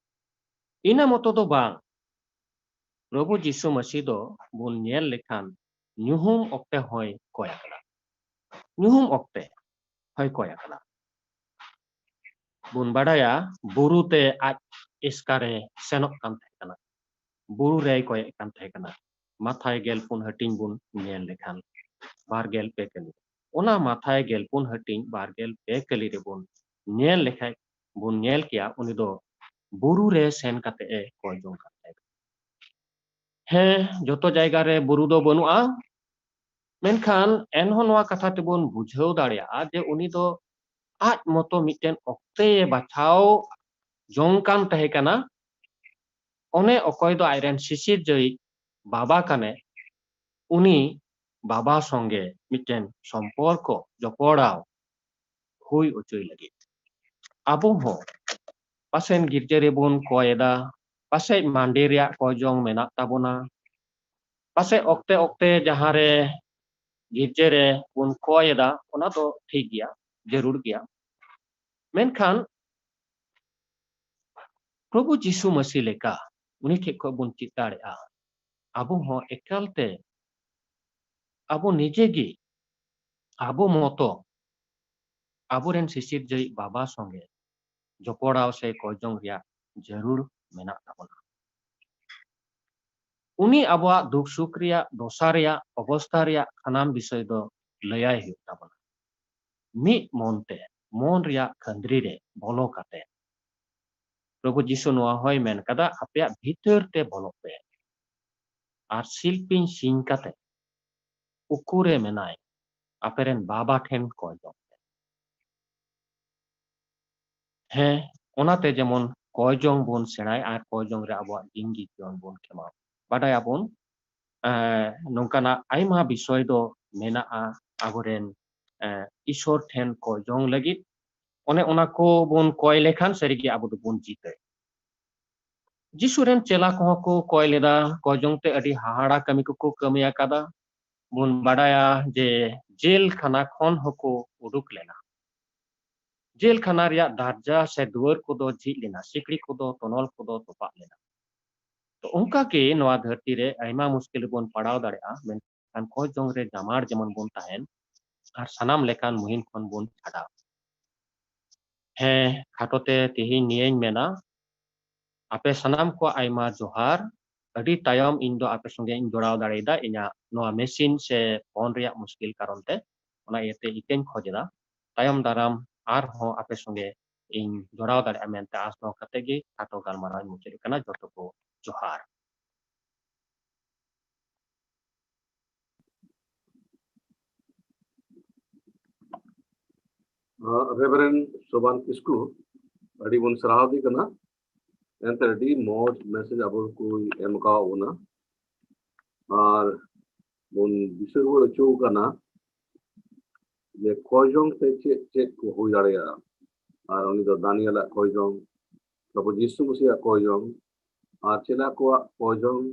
ᱤᱱᱟᱹ ᱢᱚᱛᱚ ᱫᱚ ᱵᱟᱝ, ᱯᱨᱚᱵᱷᱩ ᱡᱤᱥᱩ ᱢᱟᱹᱥᱤ ᱫᱚ ᱵᱚᱱ ᱧᱮᱞ ᱞᱮᱠᱷᱟᱱ ᱧᱩᱦᱩᱢ ᱚᱠᱛᱮ ᱦᱚᱸᱭ ᱠᱚᱭ ᱟᱠᱟᱫᱟ᱾ ᱧᱩᱦᱩᱢ ᱚᱠᱛᱮ ᱦᱚᱸᱭ ᱠᱚᱭ ᱟᱠᱟᱫᱟ᱾ ᱵᱚᱱ ᱵᱟᱰᱟᱭᱟ, ᱵᱩᱨᱩ ᱛᱮ ᱟᱡ ᱮᱥᱠᱟᱨᱮ ᱥᱮᱱᱚᱜ ᱠᱟᱱ ᱛᱟᱦᱮᱸ ᱠᱟᱱᱟ, ᱵᱩᱨᱩ ᱨᱮᱭ ᱠᱚᱭᱮᱫ ᱠᱟᱱ ᱛᱟᱦᱮᱸ ᱠᱟᱱᱟ᱾ ᱢᱟᱛᱷᱟᱭ ᱜᱮᱞ ᱯᱩᱱ ᱦᱟᱹᱴᱤᱧ ᱵᱚᱱ ᱧᱮᱞ ᱞᱮᱠᱷᱟᱱ, ᱵᱟᱨ ᱜᱮᱞ ᱯᱮ ᱠᱟᱹᱞᱤ, ᱚᱱᱟ ᱢᱟᱛᱷᱟᱭ ᱜᱮᱞ ᱯᱩᱱ ᱦᱟᱹᱴᱤᱧ ᱵᱟᱨ ᱜᱮᱞ ᱯᱮ ᱠᱟᱹᱞᱤ ᱨᱮᱵᱚᱱ ᱧᱮᱞ ᱞᱮᱠᱷᱟᱡ ᱵᱚᱱ ᱧᱮᱞ ᱠᱮᱭᱟ, ᱩᱱᱤ ᱫᱚ ᱵᱩᱨᱩ ᱨᱮ ᱥᱮᱱ ᱠᱟᱛᱮ ᱮ ᱠᱚᱭ ᱡᱚᱝ ᱠᱟᱱ ᱛᱟᱦᱮᱸ ᱠᱟᱱᱟ᱾ ᱦᱮᱸ, ᱡᱚᱛᱚ ᱡᱟᱭᱜᱟ ᱨᱮ ᱵᱩᱨᱩ ᱫᱚ ᱵᱟᱹᱱᱩᱜᱼᱟ, ᱢᱮᱱᱠᱷᱟᱱ ᱮᱱᱦᱚᱸ ᱱᱚᱣᱟ ᱠᱟᱛᱷᱟ ᱛᱮᱵᱚᱱ ᱵᱩᱡᱷᱟᱹᱣ ᱫᱟᱲᱮᱭᱟᱜᱼᱟ ᱡᱮ ᱩᱱᱤ ᱫᱚ ᱟᱡ ᱢᱚᱛᱚ ᱢᱤᱫᱴᱮᱱ ᱚᱠᱛᱮᱭᱮ ᱵᱟᱪᱷᱟᱣ ᱡᱚᱝ ᱠᱟᱱ ᱛᱟᱦᱮᱸ ᱠᱟᱱᱟ᱾ ᱚᱱᱮ ᱚᱠᱚᱭ ᱫᱚ ᱟᱡᱨᱮᱱ ᱥᱤᱥᱤᱨ ᱡᱟᱹᱭᱤᱡ ᱵᱟᱵᱟ ᱠᱟᱱᱮ, ᱩᱱᱤ ᱵᱟᱵᱟ ᱥᱚᱸᱜᱮ ᱢᱤᱫᱴᱮᱱ ᱥᱚᱢᱯᱚᱨᱠᱚ, ᱡᱚᱯᱚᱲᱟᱣ ᱦᱩᱭ ᱦᱚᱪᱚᱭ ᱞᱟᱹᱜᱤᱫ᱾ ᱟᱵᱚ ᱦᱚᱸ ᱯᱟᱥᱮᱡ ᱜᱤᱨᱡᱟᱹ ᱨᱮᱵᱚᱱ ᱠᱚᱭ ᱮᱫᱟ, ᱯᱟᱥᱮᱡ ᱢᱟᱱᱰᱮ ᱨᱮᱭᱟᱜ ᱠᱚᱭ ᱡᱚᱝ ᱢᱮᱱᱟᱜ ᱛᱟᱵᱚᱱᱟ, ᱯᱟᱥᱮᱡ ᱚᱠᱛᱮ ᱚᱠᱛᱮ ᱡᱟᱦᱟᱸ ᱨᱮ ᱜᱤᱨᱡᱟᱹ ᱨᱮ ᱵᱚᱱ ᱠᱚᱭ ᱮᱫᱟ, ᱚᱱᱟ ᱫᱚ ᱴᱷᱤᱠ ᱜᱮᱭᱟ, ᱡᱟᱹᱨᱩᱲ ᱜᱮᱭᱟ, ᱢᱮᱱᱠᱷᱟᱱ ᱯᱨᱚᱵᱷᱩ ᱡᱤᱥᱩ ᱢᱟᱹᱥᱤ ᱞᱮᱠᱟ ᱩᱱᱤ ᱴᱷᱮᱱ ᱠᱷᱚᱱ ᱵᱚᱱ ᱪᱮᱫ ᱫᱟᱲᱮᱭᱟᱜᱼᱟ᱾ ᱟᱵᱚ ᱦᱚᱸ ᱮᱠᱟᱞ ᱛᱮ ᱟᱵᱚ ᱱᱤᱡᱮ ᱜᱮ ᱟᱵᱚ ᱢᱚᱛᱚ ᱟᱵᱚᱨᱮᱱ ᱥᱤᱥᱤᱨ ᱡᱟᱹᱭᱤᱡ ᱵᱟᱵᱟ ᱥᱚᱸᱜᱮ ᱡᱚᱯᱚᱲᱟᱣ ᱥᱮ ᱠᱚᱭ ᱡᱚᱝ ᱨᱮᱭᱟᱜ ᱡᱟᱹᱨᱩᱲ ᱢᱮᱱᱟᱜ ᱛᱟᱵᱚᱱᱟ᱾ ᱩᱱᱤ ᱟᱵᱚᱣᱟᱜ ᱫᱩᱠ ᱥᱩᱠ ᱨᱮᱭᱟᱜ, ᱫᱚᱥᱟ ᱨᱮᱭᱟᱜ, ᱚᱵᱚᱥᱛᱷᱟ ᱨᱮᱭᱟᱜ ᱥᱟᱱᱟᱢ ᱵᱤᱥᱚᱭ ᱫᱚ ᱞᱟᱹᱭᱟᱭ ᱦᱩᱭᱩᱜ ᱛᱟᱵᱚᱱᱟ᱾ ᱢᱤᱫ ᱢᱚᱱᱛᱮ ᱢᱚᱱ ᱨᱮᱭᱟᱜ ᱠᱷᱟᱹᱱᱫᱽᱨᱤ ᱨᱮ ᱵᱚᱞᱚ ᱠᱟᱛᱮ ᱯᱨᱚᱵᱷᱩ ᱡᱤᱥᱩ ᱱᱚᱣᱟ ᱦᱚᱸᱭ ᱢᱮᱱ ᱠᱟᱫᱟ, ᱟᱯᱮᱭᱟᱜ ᱵᱷᱤᱛᱟᱹᱨ ᱛᱮ ᱵᱚᱞᱚᱜ ᱯᱮ ᱟᱨ ᱥᱤᱞᱯᱤᱧ ᱥᱤᱧ ᱠᱟᱛᱮ ᱩᱠᱩᱨᱮ ᱢᱮᱱᱟᱭ, ᱟᱯᱮᱨᱮᱱ ᱵᱟᱵᱟ ᱴᱷᱮᱱ ᱠᱚᱭ ᱡᱚᱝ ᱯᱮ᱾ ᱦᱮᱸ, ᱚᱱᱟᱛᱮ ᱡᱮᱢᱚᱱ ᱠᱚᱭ ᱡᱚᱝ ᱵᱚᱱ ᱥᱮᱬᱟᱭ ᱟᱨ ᱠᱚᱭ ᱡᱚᱝ ᱨᱮ ᱟᱵᱚᱣᱟᱜ ᱡᱤᱱᱫᱮᱜᱤ ᱡᱤᱭᱚᱱ ᱵᱚᱱ ᱠᱷᱮᱢᱟᱣ᱾ ᱵᱟᱰᱟᱭᱟᱵᱚᱱ, ᱮᱸ, ᱱᱚᱝᱠᱟᱱᱟᱜ ᱟᱭᱢᱟ ᱵᱤᱥᱚᱭ ᱫᱚ ᱢᱮᱱᱟᱜᱼᱟ ᱟᱵᱚᱨᱮᱱ, ᱮᱸ, ᱤᱥᱚᱨ ᱴᱷᱮᱱ ᱠᱚᱭ ᱡᱚᱝ ᱞᱟᱹᱜᱤᱫ᱾ ᱚᱱᱮ ᱚᱱᱟ ᱠᱚ ᱵᱚᱱ ᱠᱚᱭ ᱞᱮᱠᱷᱟᱱ ᱥᱟᱹᱨᱤᱜᱮ ᱟᱵᱚ ᱫᱚᱵᱚᱱ ᱡᱤᱛᱟᱹᱭ᱾ ᱡᱤᱥᱩ ᱨᱮᱱ ᱪᱮᱞᱟ ᱠᱚᱦᱚᱸ ᱠᱚ ᱠᱚᱭ ᱞᱮᱫᱟ, ᱠᱚᱭ ᱡᱚᱝ ᱛᱮ ᱟᱹᱰᱤ ᱦᱟᱦᱟᱲᱟ ᱠᱟᱹᱢᱤ ᱠᱚᱠᱚ ᱠᱟᱹᱢᱤ ᱟᱠᱟᱫᱟ᱾ ᱵᱚᱱ ᱵᱟᱰᱟᱭᱟ ᱡᱮ ᱡᱮᱞ ᱠᱷᱟᱱᱟ ᱠᱷᱚᱱ ᱦᱚᱸᱠᱚ ᱩᱰᱩᱠ ᱞᱮᱱᱟ᱾ ᱡᱮᱞ ᱠᱷᱟᱱᱟ ᱨᱮᱭᱟᱜ ᱫᱟᱨᱡᱟ ᱥᱮ ᱫᱩᱣᱟᱹᱨ ᱠᱚᱫᱚ ᱡᱷᱤᱡ ᱞᱮᱱᱟ, ᱥᱤᱠᱲᱤ ᱠᱚᱫᱚ ᱛᱚᱱᱚᱞ ᱠᱚᱫᱚ ᱛᱚᱯᱟᱜ ᱞᱮᱱᱟ᱾ ᱛᱚ ᱚᱱᱠᱟ ᱜᱮ ᱱᱚᱣᱟ ᱫᱷᱟᱹᱨᱛᱤ ᱨᱮ ᱟᱭᱢᱟ ᱢᱩᱥᱠᱤᱞ ᱨᱮᱵᱚᱱ ᱯᱟᱲᱟᱣ ᱫᱟᱲᱮᱭᱟᱜᱼᱟ, ᱢᱮᱱᱠᱷᱟᱱ ᱠᱷᱚᱡᱽ ᱡᱚᱝ ᱨᱮ ᱡᱟᱢᱟᱲ ᱡᱮᱢᱚᱱ ᱵᱚᱱ ᱛᱟᱦᱮᱱ ᱟᱨ ᱥᱟᱱᱟᱢ ᱞᱮᱠᱟᱱ ᱢᱩᱦᱤᱢ ᱠᱷᱚᱱ ᱵᱚᱱ ᱪᱷᱟᱰᱟᱣ᱾ ᱦᱮᱸ, ᱠᱷᱟᱴᱚ ᱛᱮ ᱛᱮᱦᱮᱧ ᱱᱤᱭᱟᱹᱧ ᱢᱮᱱᱟ, ᱟᱯᱮ ᱥᱟᱱᱟᱢ ᱠᱚ ᱟᱭᱢᱟ ᱡᱚᱦᱟᱨ᱾ ᱟᱹᱰᱤ ᱛᱟᱭᱚᱢ ᱤᱧ ᱫᱚ ᱟᱯᱮ ᱥᱚᱸᱜᱮ ᱤᱧ ᱡᱚᱲᱟᱣ ᱫᱟᱲᱮᱭᱟᱫᱟ, ᱤᱧᱟᱹᱜ ᱱᱚᱣᱟ ᱢᱮᱥᱤᱱ ᱥᱮ ᱯᱷᱳᱱ ᱨᱮᱭᱟᱜ ᱢᱩᱥᱠᱤᱞ ᱠᱟᱨᱚᱱ ᱛᱮ᱾ ᱚᱱᱟ ᱤᱭᱟᱹᱛᱮ ᱤᱠᱟᱹᱧ ᱠᱷᱚᱡᱽ ᱮᱫᱟ, ᱛᱟᱭᱚᱢ ᱫᱟᱨᱟᱢ ᱟᱨᱦᱚᱸ ᱟᱯᱮ ᱥᱚᱸᱜᱮ ᱤᱧ ᱡᱚᱲᱟᱣ ᱫᱟᱲᱮᱭᱟᱜᱼᱟ ᱢᱮᱱᱛᱮ ᱟᱸᱥ ᱫᱚᱦᱚ ᱠᱟᱛᱮ ᱜᱮ ᱠᱷᱟᱴᱚ ᱜᱟᱞᱢᱟᱨᱟᱣ ᱤᱧ ᱢᱩᱪᱟᱹᱫ ᱠᱟᱱᱟ᱾ ᱡᱚᱛᱚ ᱠᱚ ᱡᱚᱦᱟᱨ᱾ ᱨᱮᱵᱷᱟᱨᱮᱱᱰ ᱥᱳᱵᱟᱱ ᱠᱤᱥᱠᱩ, ᱟᱹᱰᱤ ᱵᱚᱱ ᱥᱟᱨᱦᱟᱣ ᱫᱮ ᱠᱟᱱᱟ᱾ ᱮᱱᱛᱮ ᱟᱹᱰᱤ ᱢᱚᱡᱽ ᱢᱮᱥᱮᱡᱽ ᱟᱵᱚ ᱠᱚᱭ ᱮᱢ ᱟᱠᱟᱣᱟᱫ ᱵᱚᱱᱟ᱾ ᱟᱨ ᱵᱚᱱ ᱫᱤᱥᱟᱹ ᱨᱩᱣᱟᱹᱲ ᱦᱚᱪᱚ ᱠᱟᱱᱟ ᱡᱮ ᱠᱷᱚᱡᱽ ᱡᱚᱝ ᱛᱮ ᱪᱮᱫ ᱪᱮᱫ ᱠᱚ ᱦᱩᱭ ᱫᱟᱲᱮᱭᱟᱜᱼᱟ᱾ ᱟᱨ ᱩᱱᱤ ᱫᱚ ᱫᱟᱱᱤᱭᱮᱞᱟᱜ ᱠᱷᱚᱡᱽ ᱡᱚᱝ, ᱯᱨᱚᱵᱷᱩ ᱡᱤᱥᱩ ᱢᱟᱥᱤᱭᱟᱜ ᱠᱷᱚᱡᱽ ᱡᱚᱝ, ᱟᱨ ᱪᱮᱞᱟ ᱠᱚᱣᱟᱜ ᱠᱷᱚᱡᱽ ᱡᱚᱝ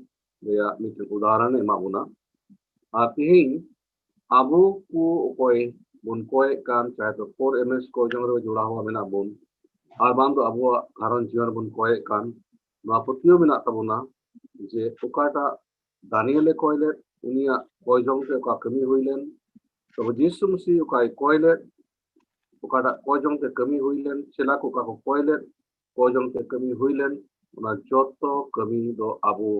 ᱨᱮᱭᱟᱜ ᱢᱤᱫᱴᱮᱱ ᱩᱫᱟᱦᱚᱨᱚᱱ ᱮ ᱮᱢᱟ ᱵᱚᱱᱟ᱾ ᱟᱨ ᱛᱮᱦᱮᱧ ᱟᱵᱚ ᱠᱚ ᱚᱠᱚᱭ ᱵᱚᱱ ᱠᱚᱭᱮᱫ ᱠᱟᱱ, ᱪᱟᱦᱮ ᱛᱚ ᱯᱷᱳᱨ ᱮᱢ ᱮᱥ ᱠᱷᱚᱡᱽ ᱡᱚᱝ ᱨᱮ ᱡᱚᱲᱟᱣ ᱢᱮᱱᱟᱜ ᱵᱚᱱ, ᱟᱨ ᱵᱟᱝ ᱫᱚ ᱟᱵᱚᱣᱟᱜ ᱜᱷᱟᱨᱚᱸᱡᱽ ᱡᱤᱭᱚᱱ ᱵᱚᱱ ᱠᱚᱭᱮᱫ ᱠᱟᱱ, ᱱᱚᱣᱟ ᱯᱟᱹᱛᱭᱟᱹᱣ ᱢᱮᱱᱟᱜ ᱛᱟᱵᱚᱱᱟ ᱡᱮ ᱚᱠᱟᱴᱟᱜ ᱫᱟᱱᱤᱭᱮᱞᱮ ᱠᱚᱭ ᱞᱮᱫ, ᱩᱱᱤᱭᱟᱜ ᱠᱚᱭ ᱡᱚᱝ ᱛᱮ ᱚᱠᱟ ᱠᱟᱹᱢᱤ ᱦᱩᱭ ᱞᱮᱱ, ᱛᱚᱵᱮ ᱡᱤᱥᱩ ᱢᱟᱹᱥᱤ ᱚᱠᱟᱭ ᱠᱚᱭ ᱞᱮᱫ, ᱚᱠᱟᱴᱟᱜ ᱠᱚᱭ ᱡᱚᱝ ᱛᱮ ᱠᱟᱹᱢᱤ ᱦᱩᱭ ᱞᱮᱱ, ᱪᱮᱞᱟ ᱠᱚ ᱚᱠᱟ ᱠᱚ ᱠᱚᱭ ᱞᱮᱫ, ᱠᱚᱭ ᱡᱚᱝ ᱛᱮ ᱠᱟᱹᱢᱤ ᱦᱩᱭ ᱞᱮᱱ, ᱚᱱᱟ ᱡᱚᱛᱚ ᱠᱟᱹᱢᱤ ᱫᱚ ᱟᱵᱚ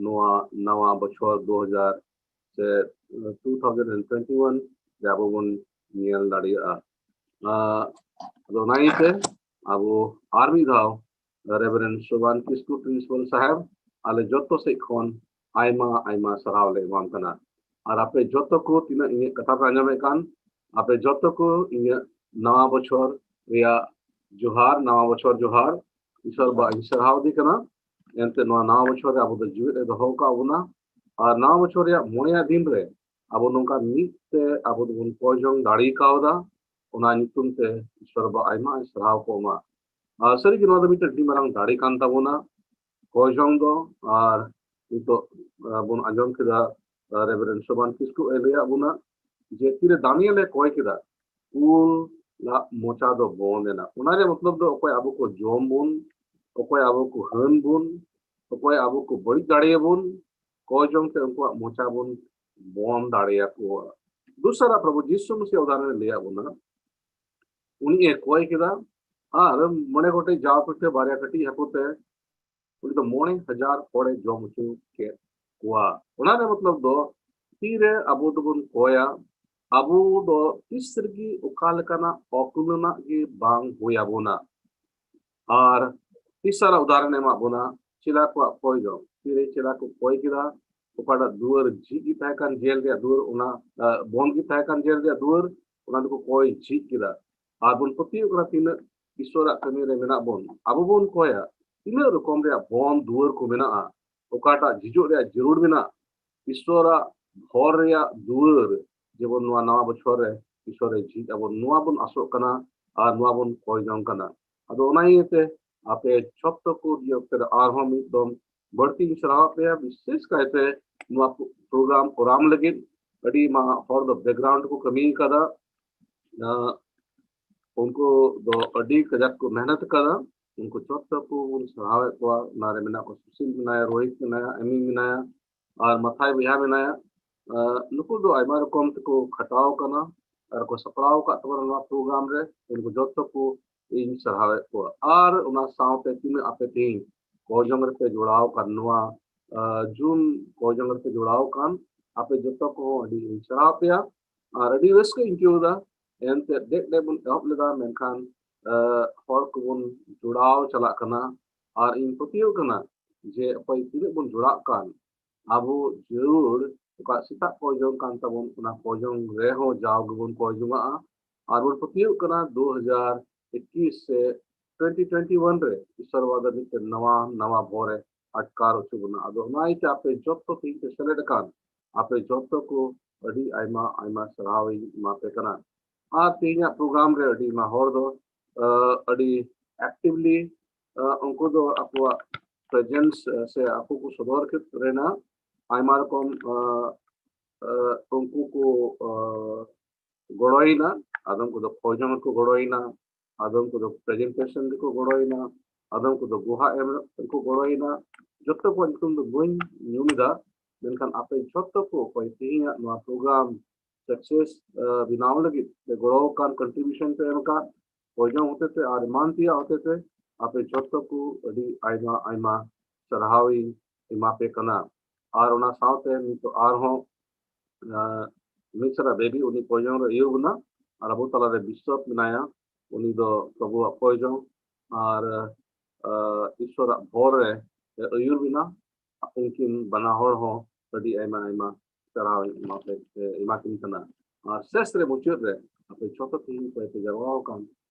ᱱᱚᱣᱟ ᱱᱟᱣᱟ ᱵᱚᱪᱷᱚᱨ ᱫᱩ ᱦᱟᱡᱟᱨ ᱥᱮ two thousand and twenty one ᱨᱮ ᱟᱵᱚ ᱵᱚᱱ ᱧᱮᱞ ᱫᱟᱲᱮᱭᱟᱜᱼᱟ᱾ ᱟᱸ, ᱟᱫᱚ ᱚᱱᱟ ᱤᱭᱟᱹᱛᱮ ᱟᱵᱚ ᱟᱨ ᱢᱤᱫ ᱫᱷᱟᱣ ᱨᱮᱵᱷᱟᱨᱮᱱᱰ ᱥᱳᱵᱟᱱ ᱠᱤᱥᱠᱩ ᱯᱨᱤᱱᱥᱤᱯᱟᱞ ᱥᱟᱦᱮᱵᱽ, ᱟᱞᱮ ᱡᱚᱛᱚ ᱥᱮᱫ ᱠᱷᱚᱱ ᱟᱭᱢᱟ ᱟᱭᱢᱟ ᱥᱟᱨᱦᱟᱣ ᱞᱮ ᱮᱢᱟᱢ ᱠᱟᱱᱟ᱾ ᱟᱨ ᱟᱯᱮ ᱡᱚᱛᱚ ᱠᱚ ᱛᱤᱱᱟᱹᱜ ᱤᱧᱟᱹᱜ ᱠᱟᱛᱷᱟ ᱯᱮ ᱟᱸᱡᱚᱢᱮᱫ ᱠᱟᱱ, ᱟᱯᱮ ᱡᱚᱛᱚ ᱠᱚ ᱤᱧᱟᱹᱜ ᱱᱟᱣᱟ ᱵᱚᱪᱷᱚᱨ ᱨᱮᱭᱟᱜ ᱡᱚᱦᱟᱨ, ᱱᱟᱣᱟ ᱵᱚᱪᱷᱚᱨ ᱡᱚᱦᱟᱨ᱾ ᱤᱥᱚᱨ ᱵᱟ ᱤᱧ ᱥᱟᱨᱦᱟᱣ ᱫᱮ ᱠᱟᱱᱟ᱾ ᱮᱱᱛᱮ ᱱᱚᱣᱟ ᱱᱟᱣᱟ ᱵᱚᱪᱷᱚᱨ ᱨᱮ ᱟᱵᱚ ᱫᱚ ᱡᱤᱣᱮᱫ ᱮ ᱫᱚᱦᱚ ᱟᱠᱟᱫ ᱵᱚᱱᱟ᱾ ᱟᱨ ᱱᱟᱣᱟ ᱵᱚᱪᱷᱚᱨ ᱨᱮᱭᱟᱜ ᱢᱚᱬᱮᱭᱟᱜ ᱫᱤᱱ ᱨᱮ ᱟᱵᱚ ᱱᱚᱝᱠᱟ ᱢᱤᱫ ᱛᱮ ᱟᱵᱚ ᱫᱚᱵᱚᱱ ᱠᱚᱭ ᱡᱚᱝ ᱫᱟᱲᱮ ᱠᱟᱣᱫᱟ᱾ ᱚᱱᱟ ᱧᱩᱛᱩᱢ ᱛᱮ ᱤᱥᱚᱨ ᱵᱟ ᱟᱭᱢᱟ ᱥᱟᱨᱦᱟᱣ ᱠᱚ ᱮᱢᱟ᱾ ᱟᱨ ᱥᱟᱹᱨᱤᱜᱮ ᱱᱚᱣᱟ ᱫᱚ ᱢᱤᱫᱴᱮᱱ ᱟᱹᱰᱤ ᱢᱟᱨᱟᱝ ᱫᱟᱲᱮ ᱠᱟᱱ ᱛᱟᱵᱚᱱᱟ᱾ ᱠᱚᱭ ᱡᱚᱝ ᱫᱚ, ᱟᱨ ᱱᱤᱛᱚᱜ, ᱟᱸ, ᱵᱚᱱ ᱟᱸᱡᱚᱢ ᱠᱮᱫᱟ, ᱟᱸ, ᱨᱮᱵᱷᱟᱨᱮᱱᱰ ᱥᱳᱵᱟᱱ ᱠᱤᱥᱠᱩ ᱮ ᱞᱟᱹᱭᱟᱫ ᱵᱚᱱᱟ ᱡᱮ ᱛᱤᱨᱮ ᱫᱟᱱᱤᱭᱮᱞ ᱮ ᱠᱚᱭ ᱠᱮᱫᱟ, ᱩᱞ, ᱞᱟᱜ ᱢᱚᱪᱟ ᱫᱚ ᱵᱚᱱᱫ ᱮᱱᱟ᱾ ᱚᱱᱟ ᱨᱮᱭᱟᱜ ᱢᱚᱛᱞᱚᱵ ᱫᱚ ᱚᱠᱚᱭ ᱟᱵᱚ ᱠᱚ ᱡᱚᱢ ᱵᱚᱱ, ᱚᱠᱚᱭ ᱟᱵᱚ ᱠᱚ ᱦᱟᱹᱱ ᱵᱚᱱ, ᱚᱠᱚᱭ ᱟᱵᱚ ᱠᱚ ᱵᱟᱹᱲᱤᱡ ᱫᱟᱲᱮᱭᱟᱵᱚᱱ, ᱠᱚᱭ ᱡᱚᱝ ᱛᱮ ᱩᱱᱠᱩᱣᱟᱜ ᱢᱚᱪᱟ ᱵᱚᱱ ᱵᱚᱱᱫ ᱫᱟᱲᱮᱭᱟᱠᱚᱣᱟ᱾ ᱫᱚᱥᱟᱨᱟ ᱯᱨᱚᱵᱷᱩ ᱡᱤᱥᱩ ᱢᱟᱥᱤᱦ ᱩᱫᱟᱦᱚᱨᱚᱱ ᱮ ᱞᱟᱹᱭᱟᱫ ᱵᱚᱱᱟ, ᱩᱱᱤ ᱮ ᱠᱚᱭ ᱠᱮᱫᱟ ᱟᱨ ᱢᱚᱬᱮ ᱜᱚᱴᱮᱡ ᱡᱟᱣ ᱯᱤᱴᱷᱟᱹ ᱵᱟᱨᱭᱟ ᱠᱟᱹᱴᱤᱡ ᱦᱟᱹᱠᱩ ᱛᱮ ᱩᱱᱤ ᱫᱚ ᱢᱚᱬᱮ ᱦᱟᱡᱟᱨ ᱦᱚᱲᱮ ᱡᱚᱢ ᱦᱚᱪᱚ ᱠᱮᱫ ᱠᱚᱣᱟ᱾ ᱚᱱᱟ ᱨᱮᱭᱟᱜ ᱢᱚᱛᱞᱚᱵ ᱫᱚ ᱛᱤᱨᱮ ᱟᱵᱚ ᱫᱚᱵᱚᱱ ᱠᱚᱭᱟ, ᱟᱵᱚ ᱫᱚ ᱛᱤᱥ ᱨᱮᱜᱮ ᱚᱠᱟ ᱞᱮᱠᱟᱱᱟᱜ ᱚᱠᱩᱞᱟᱹᱱᱟᱜ ᱜᱮ ᱵᱟᱝ ᱦᱩᱭ ᱟᱵᱚᱱᱟ᱾ ᱟᱨ ᱛᱤᱥᱟᱨᱟ ᱩᱫᱟᱦᱚᱨᱚᱱ ᱮ ᱮᱢᱟᱜ ᱵᱚᱱᱟ ᱪᱮᱞᱟ ᱠᱚᱣᱟᱜ ᱠᱚᱭ ᱡᱚᱝ᱾ ᱛᱤᱨᱮ ᱪᱮᱞᱟ ᱠᱚ ᱠᱚᱭ ᱠᱮᱫᱟ, ᱚᱠᱟᱴᱟᱜ ᱫᱩᱣᱟᱹᱨ ᱡᱷᱤᱡ ᱜᱮ ᱛᱟᱦᱮᱸ ᱠᱟᱱ ᱡᱮᱞ ᱨᱮᱭᱟᱜ ᱫᱩᱣᱟᱹᱨ, ᱚᱱᱟ ᱟᱸ, ᱵᱚᱱᱫ ᱜᱮ ᱛᱟᱦᱮᱸ ᱠᱟᱱ ᱡᱮᱞ ᱨᱮᱭᱟᱜ ᱫᱩᱣᱟᱹᱨ, ᱚᱱᱟ ᱫᱚᱠᱚ ᱠᱚᱭ ᱡᱷᱤᱡ ᱠᱮᱫᱟ᱾ ᱟᱨ ᱵᱚᱱ ᱯᱟᱹᱛᱭᱟᱹᱣ ᱠᱟᱱᱟ ᱛᱤᱱᱟᱹᱜ ᱤᱥᱣᱚᱨᱟᱜ ᱠᱟᱹᱢᱤ ᱨᱮ ᱢᱮᱱᱟᱜ ᱵᱚᱱ, ᱟᱵᱚ ᱵᱚᱱ ᱠᱚᱭᱟ ᱛᱤᱱᱟᱹᱜ ᱨᱚᱠᱚᱢ ᱨᱮᱭᱟᱜ ᱵᱚᱱᱫ ᱫᱩᱣᱟᱹᱨ ᱠᱚ ᱢᱮᱱᱟᱜᱼᱟ, ᱚᱠᱟᱴᱟᱜ ᱡᱷᱤᱡᱚᱜ ᱨᱮᱭᱟᱜ ᱡᱟᱹᱨᱩᱲ ᱢᱮᱱᱟᱜ, ᱤᱥᱣᱚᱨᱟᱜ ᱦᱚᱨ ᱨᱮᱭᱟᱜ ᱫᱩᱣᱟᱹᱨ ᱡᱮᱢᱚᱱ ᱱᱚᱣᱟ ᱱᱟᱣᱟ ᱵᱚᱪᱷᱚᱨ ᱨᱮ ᱤᱥᱣᱚᱨᱮ ᱡᱷᱤᱡ ᱟᱵᱚᱱ, ᱱᱚᱣᱟ ᱵᱚᱱ ᱟᱥᱚᱜ ᱠᱟᱱᱟ ᱟᱨ ᱱᱚᱣᱟ ᱵᱚᱱ ᱠᱚᱭ ᱡᱚᱝ ᱠᱟᱱᱟ᱾ ᱟᱫᱚ ᱚᱱᱟ ᱤᱭᱟᱹᱛᱮ ᱟᱯᱮ ᱡᱷᱚᱛᱚ ᱠᱚ ᱤᱭᱟᱹ ᱚᱠᱛᱮ ᱨᱮ ᱟᱨᱦᱚᱸ ᱢᱤᱫ ᱫᱚᱢ ᱵᱟᱹᱲᱛᱤᱧ ᱥᱟᱨᱦᱟᱣ ᱯᱮᱭᱟ, ᱵᱤᱥᱮᱥ ᱠᱟᱭᱛᱮ ᱱᱚᱣᱟ ᱯᱨᱳᱜᱨᱟᱢ ᱠᱚᱨᱟᱣ ᱞᱟᱹᱜᱤᱫ᱾ ᱟᱹᱰᱤ ᱢᱟ ᱦᱚᱲ ᱫᱚ ᱵᱮᱠᱜᱨᱟᱣᱩᱱᱰ ᱠᱚ ᱠᱟᱹᱢᱤ ᱠᱟᱫᱟ, ᱟᱸ, ᱩᱱᱠᱩ ᱫᱚ ᱟᱹᱰᱤ ᱠᱟᱡᱟᱠ ᱠᱚ ᱢᱮᱦᱱᱚᱛ ᱠᱟᱫᱟ᱾ ᱩᱱᱠᱩ ᱡᱷᱚᱛᱚ ᱠᱚ ᱵᱚᱱ ᱥᱟᱨᱦᱟᱣᱮᱫ ᱠᱚᱣᱟ᱾ ᱚᱱᱟᱨᱮ ᱢᱮᱱᱟᱜ ᱠᱚᱣᱟ ᱥᱩᱥᱤᱞ ᱢᱮᱱᱟᱭᱟ, ᱨᱳᱦᱤᱛ ᱢᱮᱱᱟᱭᱟ, ᱮᱢᱤ ᱢᱮᱱᱟᱭᱟ, ᱟᱨ ᱢᱟᱛᱷᱟᱭ ᱵᱚᱭᱦᱟ ᱢᱮᱱᱟᱭᱟ᱾ ᱟᱸ, ᱱᱩᱠᱩ ᱫᱚ ᱟᱭᱢᱟ ᱨᱚᱠᱚᱢ ᱛᱮᱠᱚ ᱠᱷᱟᱴᱟᱣ ᱠᱟᱱᱟ ᱟᱨ ᱠᱚ ᱥᱟᱯᱲᱟᱣ ᱟᱠᱟᱫ ᱛᱟᱵᱚᱱᱟ ᱱᱚᱣᱟ ᱯᱨᱳᱜᱨᱟᱢ ᱨᱮ᱾ ᱩᱱᱠᱩ ᱡᱷᱚᱛᱚ ᱠᱚ ᱤᱧ ᱥᱟᱨᱦᱟᱣᱮᱫ ᱠᱚᱣᱟ᱾ ᱟᱨ ᱚᱱᱟ ᱥᱟᱶᱛᱮ ᱛᱤᱱᱟᱹᱜ ᱟᱯᱮ ᱛᱮᱦᱮᱧ ᱠᱚᱭ ᱡᱚᱝ ᱨᱮᱯᱮ ᱡᱚᱲᱟᱣ ᱟᱠᱟᱱ, ᱱᱚᱣᱟ, ᱟᱸ, ᱡᱩᱢ ᱠᱚᱭ ᱡᱚᱝ ᱨᱮᱯᱮ ᱡᱚᱲᱟᱣ ᱟᱠᱟᱱ, ᱟᱯᱮ ᱡᱚᱛᱚ ᱠᱚᱦᱚᱸ ᱟᱹᱰᱤ ᱤᱧ ᱥᱟᱨᱦᱟᱣ ᱯᱮᱭᱟ᱾ ᱟᱨ ᱟᱹᱰᱤ ᱨᱟᱹᱥᱠᱟᱹᱧ ᱟᱹᱭᱠᱟᱹᱣ ᱮᱫᱟ᱾ ᱮᱱᱛᱮ ᱫᱮᱡ ᱫᱮᱡ ᱵᱚᱱ ᱮᱦᱚᱵ ᱞᱮᱫᱟ, ᱢᱮᱱᱠᱷᱟᱱ, ᱟᱸ, ᱦᱚᱲ ᱠᱚᱵᱚᱱ ᱡᱚᱲᱟᱣ ᱪᱟᱞᱟᱜ ᱠᱟᱱᱟ᱾ ᱟᱨ ᱤᱧ ᱯᱟᱹᱛᱭᱟᱹᱣ ᱠᱟᱱᱟ ᱡᱮ ᱚᱠᱚᱭ ᱛᱤᱱᱟᱹᱜ ᱵᱚᱱ ᱡᱚᱲᱟᱜ ᱠᱟᱱ, ᱟᱵᱚ ᱡᱟᱹᱨᱩᱲ ᱚᱠᱟ ᱥᱮᱛᱟᱜ ᱠᱚᱭ ᱡᱚᱝ ᱠᱟᱱ ᱛᱟᱵᱚᱱ, ᱚᱱᱟ ᱠᱚᱭ ᱡᱚᱝ ᱨᱮᱦᱚᱸ ᱡᱟᱣ ᱜᱮᱵᱚᱱ ᱠᱚᱭ ᱡᱚᱝᱟᱜᱼᱟ᱾ ᱟᱨ ᱵᱚᱱ ᱯᱟᱹᱛᱭᱟᱹᱣ ᱠᱟᱱᱟ ᱫᱩ ᱦᱟᱡᱟᱨ ᱮᱠᱤᱥ ᱥᱮ ᱴᱩᱭᱮᱱᱴᱤ ᱴᱩᱭᱮᱱᱴᱤ ᱣᱟᱱ ᱨᱮ ᱤᱥᱚᱨ ᱵᱟᱵᱟ ᱫᱚ ᱢᱤᱫᱴᱮᱱ ᱱᱟᱣᱟ, ᱱᱟᱣᱟ ᱵᱷᱚᱨ ᱮ ᱟᱴᱠᱟᱨ ᱦᱚᱪᱚ ᱵᱚᱱᱟ᱾ ᱟᱫᱚ ᱚᱱᱟ ᱤᱭᱟᱹᱛᱮ ᱟᱯᱮ ᱡᱚᱛᱚ ᱛᱮᱦᱮᱧ ᱯᱮ ᱥᱮᱞᱮᱫ ᱟᱠᱟᱱ, ᱟᱯᱮ ᱡᱚᱛᱚ ᱠᱚ ᱟᱹᱰᱤ ᱟᱭᱢᱟ, ᱟᱭᱢᱟ ᱥᱟᱨᱦᱟᱣ ᱤᱧ ᱮᱢᱟ ᱯᱮ ᱠᱟᱱᱟ᱾ ᱟᱨ ᱛᱮᱦᱮᱧᱟᱜ ᱯᱨᱳᱜᱨᱟᱢ ᱨᱮ ᱟᱹᱰᱤ ᱟᱭᱢᱟ ᱦᱚᱲ ᱫᱚ, ᱟᱸ, ᱟᱹᱰᱤ ᱮᱠᱴᱤᱵᱷᱞᱤ, ᱟᱸ, ᱩᱱᱠᱩ ᱫᱚ ᱟᱠᱚᱣᱟᱜ ᱯᱨᱮᱡᱮᱱᱥ, ᱟᱸ, ᱥᱮ ᱟᱠᱚ ᱠᱚ ᱥᱚᱫᱚᱨ ᱠᱮᱫ ᱨᱮᱱᱟᱜ ᱟᱭᱢᱟ ᱨᱚᱠᱚᱢ, ᱟᱸ, ᱟᱸ, ᱩᱱᱠᱩ ᱠᱚ, ᱟᱸ, ᱜᱚᱲᱚᱭᱮᱱᱟ, ᱟᱫᱚᱢ ᱠᱚᱫᱚ ᱠᱷᱚᱡᱚᱝ ᱨᱮᱠᱚ ᱜᱚᱲᱚᱭᱮᱱᱟ, ᱟᱫᱚᱢ ᱠᱚᱫᱚ ᱯᱨᱮᱡᱮᱱᱴᱮᱥᱚᱱ ᱨᱮᱠᱚ ᱜᱚᱲᱚᱭᱮᱱᱟ, ᱟᱫᱚᱢ ᱠᱚᱫᱚ ᱜᱚᱦᱟ ᱮᱢ ᱨᱮᱠᱚ ᱜᱚᱲᱚᱭᱮᱱᱟ᱾ ᱡᱚᱛᱚ ᱠᱚᱣᱟᱜ ᱧᱩᱛᱩᱢ ᱫᱚ ᱵᱟᱹᱧ ᱧᱩᱢ ᱮᱫᱟ, ᱢᱮᱱᱠᱷᱟᱱ ᱟᱯᱮ ᱡᱷᱚᱛᱚ ᱠᱚ ᱚᱠᱚᱭ ᱛᱮᱦᱮᱧᱟᱜ ᱱᱚᱣᱟ ᱯᱨᱳᱜᱨᱟᱢ ᱥᱟᱠᱥᱮᱥ ᱵᱮᱱᱟᱣ ᱞᱟᱹᱜᱤᱫ ᱯᱮ ᱜᱚᱲᱚ ᱟᱠᱟᱱ, ᱠᱚᱱᱴᱨᱤᱵᱤᱭᱩᱥᱚᱱ ᱯᱮ ᱮᱢ ᱟᱠᱟᱫ, ᱠᱷᱚᱡᱚᱝ ᱦᱚᱛᱮᱛᱮ ᱟᱨ ᱮᱢᱟᱱ ᱛᱮᱭᱟᱜ ᱦᱚᱛᱮᱛᱮ ᱟᱯᱮ ᱡᱷᱚᱛᱚ ᱠᱚ ᱟᱹᱰᱤ ᱟᱭᱢᱟ ᱟᱭᱢᱟ ᱥᱟᱨᱦᱟᱣ ᱤᱧ ᱮᱢᱟ ᱯᱮ ᱠᱟᱱᱟ᱾ ᱟᱨ ᱚᱱᱟ ᱥᱟᱶᱛᱮ ᱱᱤᱛᱚᱜ ᱟᱨᱦᱚᱸ ᱢᱤᱥᱨᱟ ᱵᱮᱵᱤ ᱩᱱᱤ ᱠᱷᱚᱡᱚᱝ ᱨᱮ ᱟᱹᱭᱩᱨ ᱵᱚᱱᱟ, ᱟᱨ ᱟᱵᱚ ᱛᱟᱞᱟᱨᱮ ᱵᱤᱥᱚᱯ ᱢᱮᱱᱟᱭᱟ, ᱩᱱᱤ ᱫᱚ ᱯᱨᱚᱵᱷᱩᱣᱟᱜ ᱠᱷᱚᱡᱚᱝ ᱟᱨ ᱤᱥᱣᱚᱨᱟᱜ ᱵᱷᱚᱨ ᱨᱮ ᱟᱹᱭᱩᱨ ᱵᱚᱱᱟ᱾ ᱩᱱᱠᱤᱱ ᱵᱟᱱᱟ ᱦᱚᱲ ᱦᱚᱸ ᱟᱹᱰᱤ ᱟᱭᱢᱟ ᱟᱭᱢᱟ ᱥᱟᱨᱦᱟᱣ ᱤᱧ ᱮᱢᱟ ᱯᱮ, ᱮ, ᱮᱢᱟ ᱠᱤᱱ ᱠᱟᱱᱟ᱾ ᱟᱨ ᱥᱮᱥ ᱨᱮ, ᱢᱩᱪᱟᱹᱫ ᱨᱮ, ᱟᱯᱮ ᱡᱷᱚᱛᱚ ᱛᱮᱦᱮᱧ ᱚᱠᱚᱭ ᱯᱮ ᱡᱟᱨᱣᱟ ᱟᱠᱟᱱ,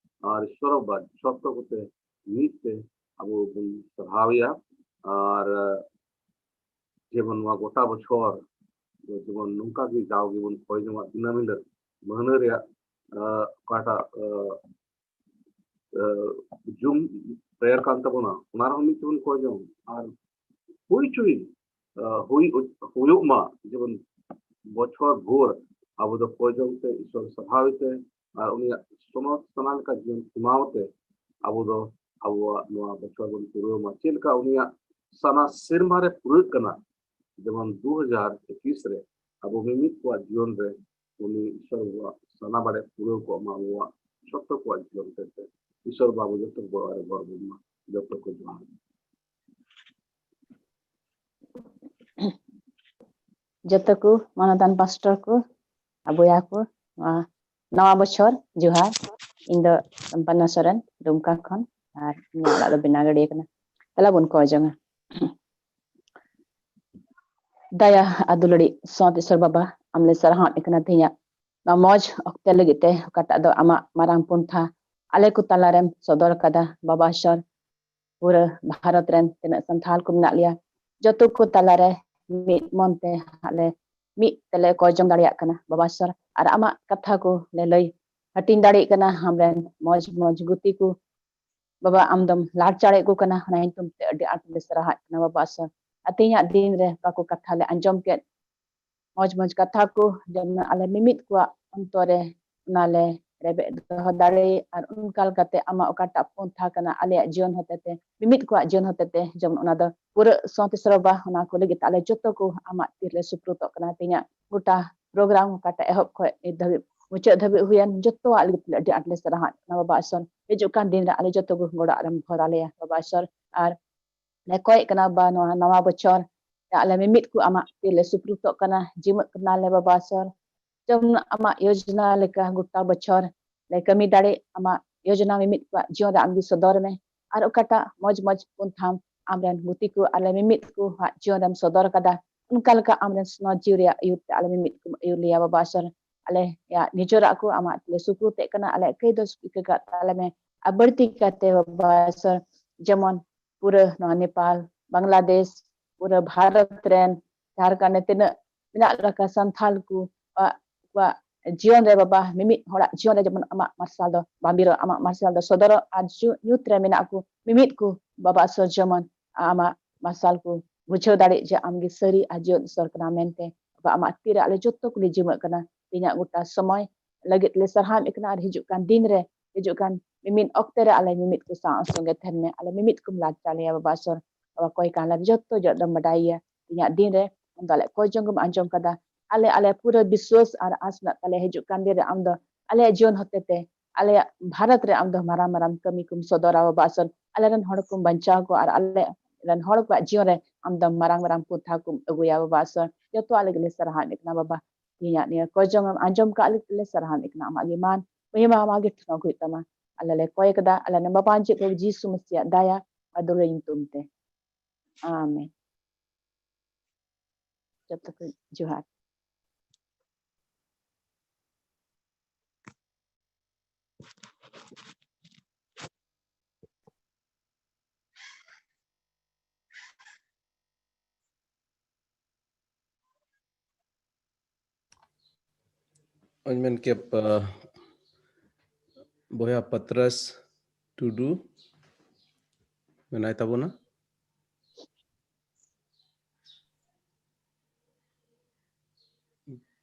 ᱟᱨ ᱤᱥᱣᱚᱨ ᱵᱟᱵᱟ ᱡᱷᱚᱛᱚ ᱠᱚᱛᱮ ᱢᱤᱫ ᱛᱮ ᱟᱵᱚ ᱵᱚᱱ ᱥᱟᱨᱦᱟᱣᱮᱭᱟ᱾ ᱟᱨ ᱡᱮᱢᱚᱱ ᱱᱚᱣᱟ ᱜᱚᱴᱟ ᱵᱚᱪᱷᱚᱨ ᱡᱮᱢᱚᱱ ᱱᱚᱝᱠᱟ ᱜᱮ ᱡᱟᱣ ᱜᱮᱵᱚᱱ ᱠᱷᱚᱡ ᱡᱚᱝᱟ, ᱫᱤᱱᱟᱹᱢ ᱦᱤᱞᱳᱜ, ᱢᱟᱹᱦᱱᱟᱹ ᱨᱮᱭᱟᱜ ᱚᱠᱟᱴᱟᱜ ᱡᱩᱢ ᱯᱨᱮᱭᱟᱨ ᱠᱟᱱ ᱛᱟᱵᱚᱱᱟ, ᱚᱱᱟ ᱨᱮᱦᱚᱸ ᱢᱤᱫ ᱛᱮᱵᱚᱱ ᱠᱷᱚᱡ ᱡᱚᱝ᱾ ᱟᱨ ᱦᱩᱭ ᱪᱩᱭ ᱦᱩᱭ ᱦᱩᱭᱩᱜ ᱢᱟ, ᱡᱮᱢᱚᱱ ᱵᱚᱪᱷᱚᱨ ᱵᱷᱳᱨ ᱟᱵᱚ ᱫᱚ ᱠᱷᱚᱡ ᱡᱚᱝ ᱛᱮ, ᱤᱥᱚᱨ ᱥᱟᱨᱦᱟᱣ ᱛᱮ, ᱟᱨ ᱩᱱᱤᱭᱟᱜ ᱥᱚᱱᱚᱛ ᱥᱟᱱᱟ ᱞᱮᱠᱟ ᱡᱤᱭᱚᱱ ᱠᱷᱮᱢᱟᱣ ᱛᱮ ᱟᱵᱚ ᱫᱚ ᱟᱵᱚᱣᱟᱜ ᱱᱚᱣᱟ ᱵᱚᱪᱷᱚᱨ ᱵᱚᱱ ᱯᱩᱨᱟᱹᱣ ᱢᱟ᱾ ᱪᱮᱫ ᱞᱮᱠᱟ ᱩᱱᱤᱭᱟᱜ ᱥᱟᱱᱟ ᱥᱮᱨᱢᱟ ᱨᱮ ᱯᱩᱨᱟᱹᱜ ᱠᱟᱱᱟ, ᱡᱮᱢᱚᱱ ᱫᱩ ᱦᱟᱡᱟᱨ ᱮᱠᱩᱥ ᱨᱮ ᱟᱵᱚ ᱢᱤᱢᱤᱫ ᱠᱚᱣᱟᱜ ᱡᱤᱭᱚᱱ ᱨᱮ ᱩᱱᱤ ᱤᱥᱚᱨ ᱵᱟᱵᱟᱣᱟᱜ ᱥᱟᱱᱟ ᱵᱟᱲᱮ ᱯᱩᱨᱟᱹᱣ ᱠᱚᱜ ᱢᱟ ᱟᱵᱚᱣᱟᱜ ᱡᱚᱛᱚ ᱠᱚᱣᱟᱜ ᱡᱤᱭᱚᱱ ᱛᱮ᱾ ᱤᱥᱚᱨ ᱵᱟᱵᱟ ᱡᱚᱛᱚ ᱠᱚ ᱵᱚᱲᱚ ᱟᱨ ᱵᱚᱲ ᱵᱚᱱ ᱢᱟ᱾ ᱡᱚᱛᱚ ᱠᱚ ᱡᱚᱦᱟᱨ᱾ ᱡᱚᱛᱚ ᱠᱚ ᱢᱟᱱᱚᱛᱟᱱ ᱯᱟᱥᱴᱚᱨ ᱠᱚ, ᱟᱵᱚᱭᱟ ᱠᱚ, ᱱᱚᱣᱟ ᱱᱟᱣᱟ ᱵᱚᱪᱷᱚᱨ ᱡᱚᱦᱟᱨ᱾ ᱤᱧ ᱫᱚ ᱥᱚᱢᱯᱟᱱᱱᱟ ᱥᱚᱨᱮᱱ, ᱰᱩᱢᱠᱟ ᱠᱷᱚᱱ, ᱟᱨ ᱤᱧᱟᱹᱜ ᱚᱲᱟᱜ ᱫᱚ ᱵᱮᱱᱟᱜᱟᱹᱲᱤᱭᱟᱹ ᱠᱟᱱᱟ᱾ ᱛᱟᱦᱞᱮ ᱵᱚᱱ ᱠᱚ ᱡᱚᱝᱟ᱾ ᱫᱟᱭᱟ ᱟᱨ ᱫᱩᱞᱟᱹᱲᱤ ᱥᱚᱛ ᱤᱥᱚᱨ ᱵᱟᱵᱟ, ᱟᱢᱞᱮ ᱥᱟᱨᱦᱟᱣ ᱮᱫ ᱠᱟᱱᱟ ᱛᱮᱦᱮᱧᱟᱜ ᱱᱚᱣᱟ ᱢᱚᱡᱽ ᱚᱠᱛᱮ ᱞᱟᱹᱜᱤᱫ ᱛᱮ, ᱚᱠᱟᱴᱟᱜ ᱫᱚ ᱟᱢᱟᱜ ᱢᱟᱨᱟᱝ ᱯᱚᱱᱛᱷᱟ ᱟᱞᱮ ᱠᱚ ᱛᱟᱞᱟᱨᱮᱢ ᱥᱚᱫᱚᱨ ᱠᱟᱫᱟ ᱵᱟᱵᱟ ᱤᱥᱚᱨ᱾ ᱯᱩᱨᱟᱹ ᱵᱷᱟᱨᱚᱛ ᱨᱮᱱ ᱛᱤᱱᱟᱹᱜ ᱥᱟᱱᱛᱷᱟᱞ ᱠᱚ ᱢᱮᱱᱟᱜ ᱞᱮᱭᱟ, ᱡᱚᱛᱚ ᱠᱚ ᱛᱟᱞᱟᱨᱮ ᱢᱤᱫ ᱢᱚᱱ ᱛᱮ ᱦᱟᱸᱜ ᱞᱮ ᱢᱤᱫ ᱛᱮᱞᱮ ᱠᱚᱭ ᱡᱚᱝ ᱫᱟᱲᱮᱭᱟᱜ ᱠᱟᱱᱟ ᱵᱟᱵᱟ ᱤᱥᱚᱨ, ᱟᱨ ᱟᱢᱟᱜ ᱠᱟᱛᱷᱟ ᱠᱚ ᱞᱮ ᱞᱟᱹᱭ ᱦᱟᱹᱴᱤᱧ ᱫᱟᱲᱮᱭᱟᱜ ᱠᱟᱱᱟ᱾ ᱟᱢᱨᱮᱱ ᱢᱚᱡᱽ ᱢᱚᱡᱽ ᱜᱩᱛᱤ ᱠᱚ ᱵᱟᱵᱟ ᱟᱢ ᱫᱚᱢ ᱞᱟᱲᱪᱟᱲᱮᱫ ᱠᱚ ᱠᱟᱱᱟ, ᱚᱱᱟ ᱧᱩᱛᱩᱢ ᱛᱮ ᱟᱹᱰᱤ ᱟᱸᱴ ᱞᱮ ᱥᱟᱨᱦᱟᱣᱮᱫ ᱠᱟᱱᱟ ᱵᱟᱵᱟ ᱤᱥᱚᱨ᱾ ᱟᱨ ᱛᱮᱦᱮᱧᱟᱜ ᱫᱤᱱ ᱨᱮ ᱚᱠᱟ ᱠᱚ ᱠᱟᱛᱷᱟ ᱞᱮ ᱟᱸᱡᱚᱢ ᱠᱮᱫ, ᱢᱚᱡᱽ ᱢᱚᱡᱽ ᱠᱟᱛᱷᱟ ᱠᱚ ᱡᱮᱢᱚᱱ ᱟᱞᱮ ᱢᱤᱢᱤᱫ ᱠᱚᱣᱟᱜ ᱚᱱᱛᱚᱨ ᱨᱮ ᱚᱱᱟ ᱞᱮ ᱨᱮᱵᱮᱫ ᱫᱚᱦᱚ ᱫᱟᱲᱮ, ᱟᱨ ᱚᱱᱠᱟ ᱞᱮᱠᱟᱛᱮ ᱟᱢᱟᱜ ᱚᱠᱟᱴᱟᱜ ᱯᱚᱱᱛᱷᱟ ᱠᱟᱱᱟ ᱟᱞᱮᱭᱟᱜ ᱡᱤᱭᱚᱱ ᱦᱚᱛᱮᱛᱮ, ᱢᱤᱢᱤᱫ ᱠᱚᱣᱟᱜ ᱡᱤᱭᱚᱱ ᱦᱚᱛᱮᱛᱮ, ᱡᱮᱢᱚᱱ ᱚᱱᱟ ᱫᱚ ᱯᱩᱨᱟᱹ ᱥᱚᱛᱤᱥ ᱵᱟᱵᱟ, ᱚᱱᱟ ᱠᱚ ᱞᱟᱹᱜᱤᱫ ᱛᱮ ᱟᱞᱮ ᱡᱚᱛᱚ ᱠᱚ ᱟᱢᱟᱜ ᱛᱤᱨᱮ ᱥᱩᱯᱨᱩᱛᱚᱜ ᱠᱟᱱᱟ᱾ ᱛᱮᱦᱮᱧᱟᱜ ᱜᱚᱴᱟ ᱯᱨᱳᱜᱨᱟᱢ ᱚᱠᱟᱴᱟᱜ ᱮᱦᱚᱵ ᱠᱷᱚᱱ ᱱᱤᱛ ᱫᱷᱟᱹᱵᱤᱡ ᱢᱩᱪᱟᱹᱫ ᱫᱷᱟᱹᱵᱤᱡ ᱦᱩᱭᱮᱱ, ᱡᱚᱛᱚᱣᱟᱜ ᱞᱟᱹᱜᱤᱫ ᱛᱮ ᱟᱹᱰᱤ ᱟᱸᱴ ᱞᱮ ᱥᱟᱨᱦᱟᱣ ᱠᱟᱱᱟ ᱵᱟᱵᱟ ᱟᱥᱚᱞ᱾ ᱦᱤᱡᱩᱜ ᱠᱟᱱ ᱫᱤᱱ ᱨᱮ ᱟᱞᱮ ᱡᱚᱛᱚ ᱠᱚ ᱜᱚᱲᱚ ᱟᱨᱮᱢ ᱦᱚᱨ ᱟᱞᱮᱭᱟ ᱵᱟᱵᱟ ᱟᱥᱚᱞ᱾ ᱟᱨ ᱞᱮ ᱠᱚᱭᱮᱜ ᱠᱟᱱᱟ ᱵᱟ ᱱᱚᱣᱟ ᱱᱟᱣᱟ ᱵᱚᱪᱷᱚᱨ ᱟᱞᱮ ᱢᱤᱢᱤᱫ ᱠᱚ ᱟᱢᱟᱜ ᱛᱤᱨᱮ ᱥᱩᱯᱨᱩᱛᱚᱜ ᱠᱟᱱᱟ, ᱡᱤᱢᱟᱹᱜ ᱠᱟᱱᱟᱞᱮ ᱵᱟᱵᱟ ᱟᱥᱚᱞ᱾ ᱡᱮᱢᱚᱱ ᱟᱢᱟᱜ ᱭᱳᱡᱽᱱᱟ ᱞᱮᱠᱟ ᱜᱚᱴᱟ ᱵᱚᱪᱷᱚᱨ ᱞᱮ ᱠᱟᱹᱢᱤ ᱫᱟᱲᱮᱜ, ᱟᱢᱟᱜ ᱭᱳᱡᱽᱱᱟ ᱢᱤᱢᱤᱫ ᱠᱚᱣᱟᱜ ᱡᱤᱭᱚᱱ ᱨᱮ ᱟᱢᱜᱮ ᱥᱚᱫᱚᱨ ᱢᱮ᱾ ᱟᱨ ᱚᱠᱟᱴᱟᱜ ᱢᱚᱡᱽ ᱢᱚᱡᱽ ᱯᱚᱱᱛᱷᱟᱢ ᱟᱢᱨᱮᱱ ᱜᱩᱛᱤ ᱠᱚ ᱟᱞᱮ ᱢᱤᱢᱤᱫ ᱠᱚᱣᱟᱜ ᱡᱤᱭᱚᱱ ᱨᱮᱢ ᱥᱚᱫᱚᱨ ᱠᱟᱫᱟ, ᱚᱱᱠᱟ ᱞᱮᱠᱟ ᱟᱢᱨᱮᱱ ᱥᱚᱢᱟᱡᱽ ᱡᱤᱣᱤ ᱨᱮᱭᱟᱜ ᱟᱹᱭᱩᱨ ᱛᱮ ᱟᱞᱮ ᱢᱤᱢᱤᱫ ᱠᱚᱢ ᱟᱹᱭᱩᱨ ᱞᱮᱭᱟ ᱵᱟᱵᱟ ᱟᱥᱚᱞ᱾ ᱟᱞᱮᱭᱟᱜ ᱱᱤᱡᱮᱨᱟᱜ ᱠᱚ ᱟᱢᱟᱜ ᱛᱤᱨᱮ ᱥᱩᱯᱨᱩᱛᱮᱜ ᱠᱟᱱᱟ, ᱟᱞᱮᱭᱟᱜ ᱠᱟᱹᱭ ᱫᱚ ᱤᱠᱟᱹ ᱠᱟᱜ ᱛᱟᱞᱮ ᱢᱮ᱾ ᱟᱨ ᱵᱟᱹᱲᱛᱤ ᱠᱟᱛᱮ ᱵᱟᱵᱟ ᱟᱥᱚᱞ, ᱡᱮᱢᱚᱱ ᱯᱩᱨᱟᱹ ᱱᱚᱣᱟ ᱱᱮᱯᱟᱞ, ᱵᱟᱝᱞᱟᱫᱮᱥ, ᱯᱩᱨᱟᱹ ᱵᱷᱟᱨᱚᱛ ᱨᱮᱱ ᱡᱷᱟᱲᱠᱷᱚᱸᱰ ᱨᱮ ᱛᱤᱱᱟᱹᱜ ᱢᱮᱱᱟᱜ ᱞᱮᱠᱟ ᱥᱟᱱᱛᱷᱟᱞ ᱠᱚ, ᱟᱜ, ᱠᱚᱣᱟᱜ ᱡᱤᱭᱚᱱ ᱨᱮ ᱵᱟᱵᱟ, ᱢᱤᱢᱤᱫ ᱦᱚᱲᱟᱜ ᱡᱤᱭᱚᱱ ᱨᱮ ᱡᱮᱢᱚᱱ ᱟᱢᱟᱜ ᱢᱟᱨᱥᱟᱞ ᱫᱚ ᱵᱟᱢᱵᱤᱨᱚᱜ, ᱟᱢᱟᱜ ᱢᱟᱨᱥᱟᱞ ᱫᱚ ᱥᱚᱫᱚᱨᱚᱜ, ᱟᱨ ᱡᱩ-, ᱧᱩᱛ ᱨᱮ ᱢᱮᱱᱟᱜ ᱠᱚ ᱢᱤᱢᱤᱫ ᱠᱚ ᱵᱟᱵᱟ ᱟᱥᱚᱞ ᱡᱮᱢᱚᱱ ᱟᱢᱟᱜ ᱢᱟᱨᱥᱟᱞ ᱠᱚ ᱵᱩᱡᱷᱟᱹᱣ ᱫᱟᱲᱮᱜ ᱡᱮ ᱟᱢᱜᱮ ᱥᱟᱹᱨᱤ ᱟᱨ ᱡᱤᱭᱚᱱ ᱤᱥᱚᱨ ᱠᱟᱱᱟᱢ ᱢᱮᱱᱛᱮ᱾ ᱵᱟᱵᱟ, ᱟᱢᱟᱜ ᱛᱤᱨᱮ ᱟᱞᱮ ᱡᱚᱛᱚ ᱠᱚᱞᱮ ᱡᱤᱢᱟᱹᱜ ᱠᱟᱱᱟ᱾ ᱛᱮᱦᱮᱧᱟᱜ ᱜᱚᱴᱟ ᱥᱚᱢᱚᱭ ᱞᱟᱹᱜᱤᱫ ᱞᱮ ᱥᱟᱨᱦᱟᱣ ᱮᱫ ᱠᱟᱱᱟ, ᱟᱨ ᱦᱤᱡᱩᱜ ᱠᱟᱱ ᱫᱤᱱ ᱨᱮ, ᱦᱤᱡᱩᱜ ᱠᱟᱱ ᱢᱤᱢᱤᱫ ᱚᱠᱛᱮ ᱨᱮ ᱟᱞᱮ ᱢᱤᱢᱤᱫ ᱠᱚ ᱥᱟᱶ ᱥᱚᱸᱜᱮ ᱛᱟᱦᱮᱱ ᱢᱮ᱾ ᱟᱞᱮ ᱢᱤᱢᱤᱫ ᱠᱚᱢ ᱞᱟᱪᱟ ᱞᱮᱭᱟ ᱵᱟᱵᱟ ᱟᱥᱚᱞ᱾ ᱵᱟᱵᱟ, ᱚᱠᱚᱭ ᱠᱟᱱ ᱞᱮ ᱡᱚᱛᱚ ᱡᱚᱜ ᱫᱚᱢ ᱵᱟᱰᱟᱭ ᱜᱮᱭᱟ᱾ ᱛᱮᱦᱮᱧᱟᱜ ᱫᱤᱱ ᱨᱮ ᱟᱢ ᱫᱚ ᱟᱞᱮ ᱠᱚᱭ ᱡᱚᱝ ᱜᱮᱢ ᱟᱸᱡᱚᱢ ᱠᱟᱫᱟ᱾ ᱟᱞᱮ, ᱟᱞᱮ ᱯᱩᱨᱟᱹ ᱵᱤᱥᱣᱟᱥ ᱟᱨ ᱟᱸᱥ ᱢᱮᱱᱟᱜ ᱛᱟᱞᱮᱭᱟ, ᱦᱤᱡᱩᱜ ᱠᱟᱱ ᱫᱤᱱ ᱨᱮ ᱟᱢ ᱫᱚ ᱟᱞᱮᱭᱟᱜ ᱡᱤᱭᱚᱱ ᱦᱚᱛᱮᱛᱮ, ᱟᱞᱮᱭᱟᱜ ᱵᱷᱟᱨᱚᱛ ᱨᱮ ᱟᱢ ᱫᱚ ᱢᱟᱨᱟᱝ ᱢᱟᱨᱟᱝ ᱠᱟᱹᱢᱤ ᱠᱚᱢ ᱥᱚᱫᱚᱨᱟ ᱵᱟᱵᱟ ᱟᱥᱚᱞ᱾ ᱟᱞᱮ ᱨᱮᱱ ᱦᱚᱲ ᱠᱚᱢ ᱵᱟᱧᱪᱟᱣ ᱠᱚᱣᱟ ᱟᱨ ᱟᱞᱮ ᱨᱮᱱ ᱦᱚᱲ ᱠᱚᱣᱟᱜ ᱡᱤᱭᱚᱱ ᱨᱮ ᱟᱢ ᱫᱚ ᱢᱟᱨᱟᱝ ᱢᱟᱨᱟᱝ ᱯᱚᱱᱛᱷᱟ ᱠᱚᱢ ᱟᱹᱜᱩᱭᱟ ᱵᱟᱵᱟ ᱟᱥᱚᱞ᱾ ᱡᱚᱛᱚᱣᱟᱜ ᱞᱟᱹᱜᱤᱫ ᱞᱮ ᱥᱟᱨᱦᱟᱣ ᱮᱫ ᱠᱟᱱᱟ ᱵᱟᱵᱟ᱾ ᱛᱮᱦᱮᱧᱟᱜ ᱱᱤᱭᱟᱹ ᱠᱚᱭ ᱡᱚᱝ ᱮᱢ ᱟᱸᱡᱚᱢ ᱠᱟᱜ ᱞᱟᱹᱜᱤᱫ ᱞᱮ ᱥᱟᱨᱦᱟᱣ ᱮᱫ ᱠᱟᱱᱟ᱾ ᱟᱢᱟᱜ ᱜᱮ ᱢᱟᱱ ᱢᱚᱦᱤᱢᱟ ᱟᱢᱟᱜ ᱜᱮ ᱴᱷᱤᱠᱟᱹᱱ ᱦᱩᱭᱩᱜ ᱛᱟᱢᱟ᱾ ᱟᱞᱮ ᱞᱮ ᱠᱚᱭ ᱠᱟᱫᱟ, ᱟᱞᱮ ᱱᱚᱣᱟ ᱵᱟᱵᱟ ᱟᱸᱡᱮᱫ ᱯᱨᱚᱵᱷᱩ ᱡᱤᱥᱩ ᱢᱟᱥᱤᱭᱟᱜ ᱫᱟᱭᱟ ᱟᱨ ᱫᱩᱞᱟᱹᱲ ᱧᱩᱛᱩᱢ ᱛᱮ᱾ ᱟᱢᱮᱱ᱾ ᱡᱚᱛᱚ ᱠᱚ ᱡᱚᱦᱟᱨ᱾ ᱚᱧ ᱢᱮᱱ ᱠᱮᱫ, ᱟ, ᱵᱚᱭᱦᱟ ᱯᱟᱛᱨᱟᱥ ᱴᱩᱰᱩ ᱢᱮᱱᱟᱭ ᱛᱟᱵᱚᱱᱟ᱾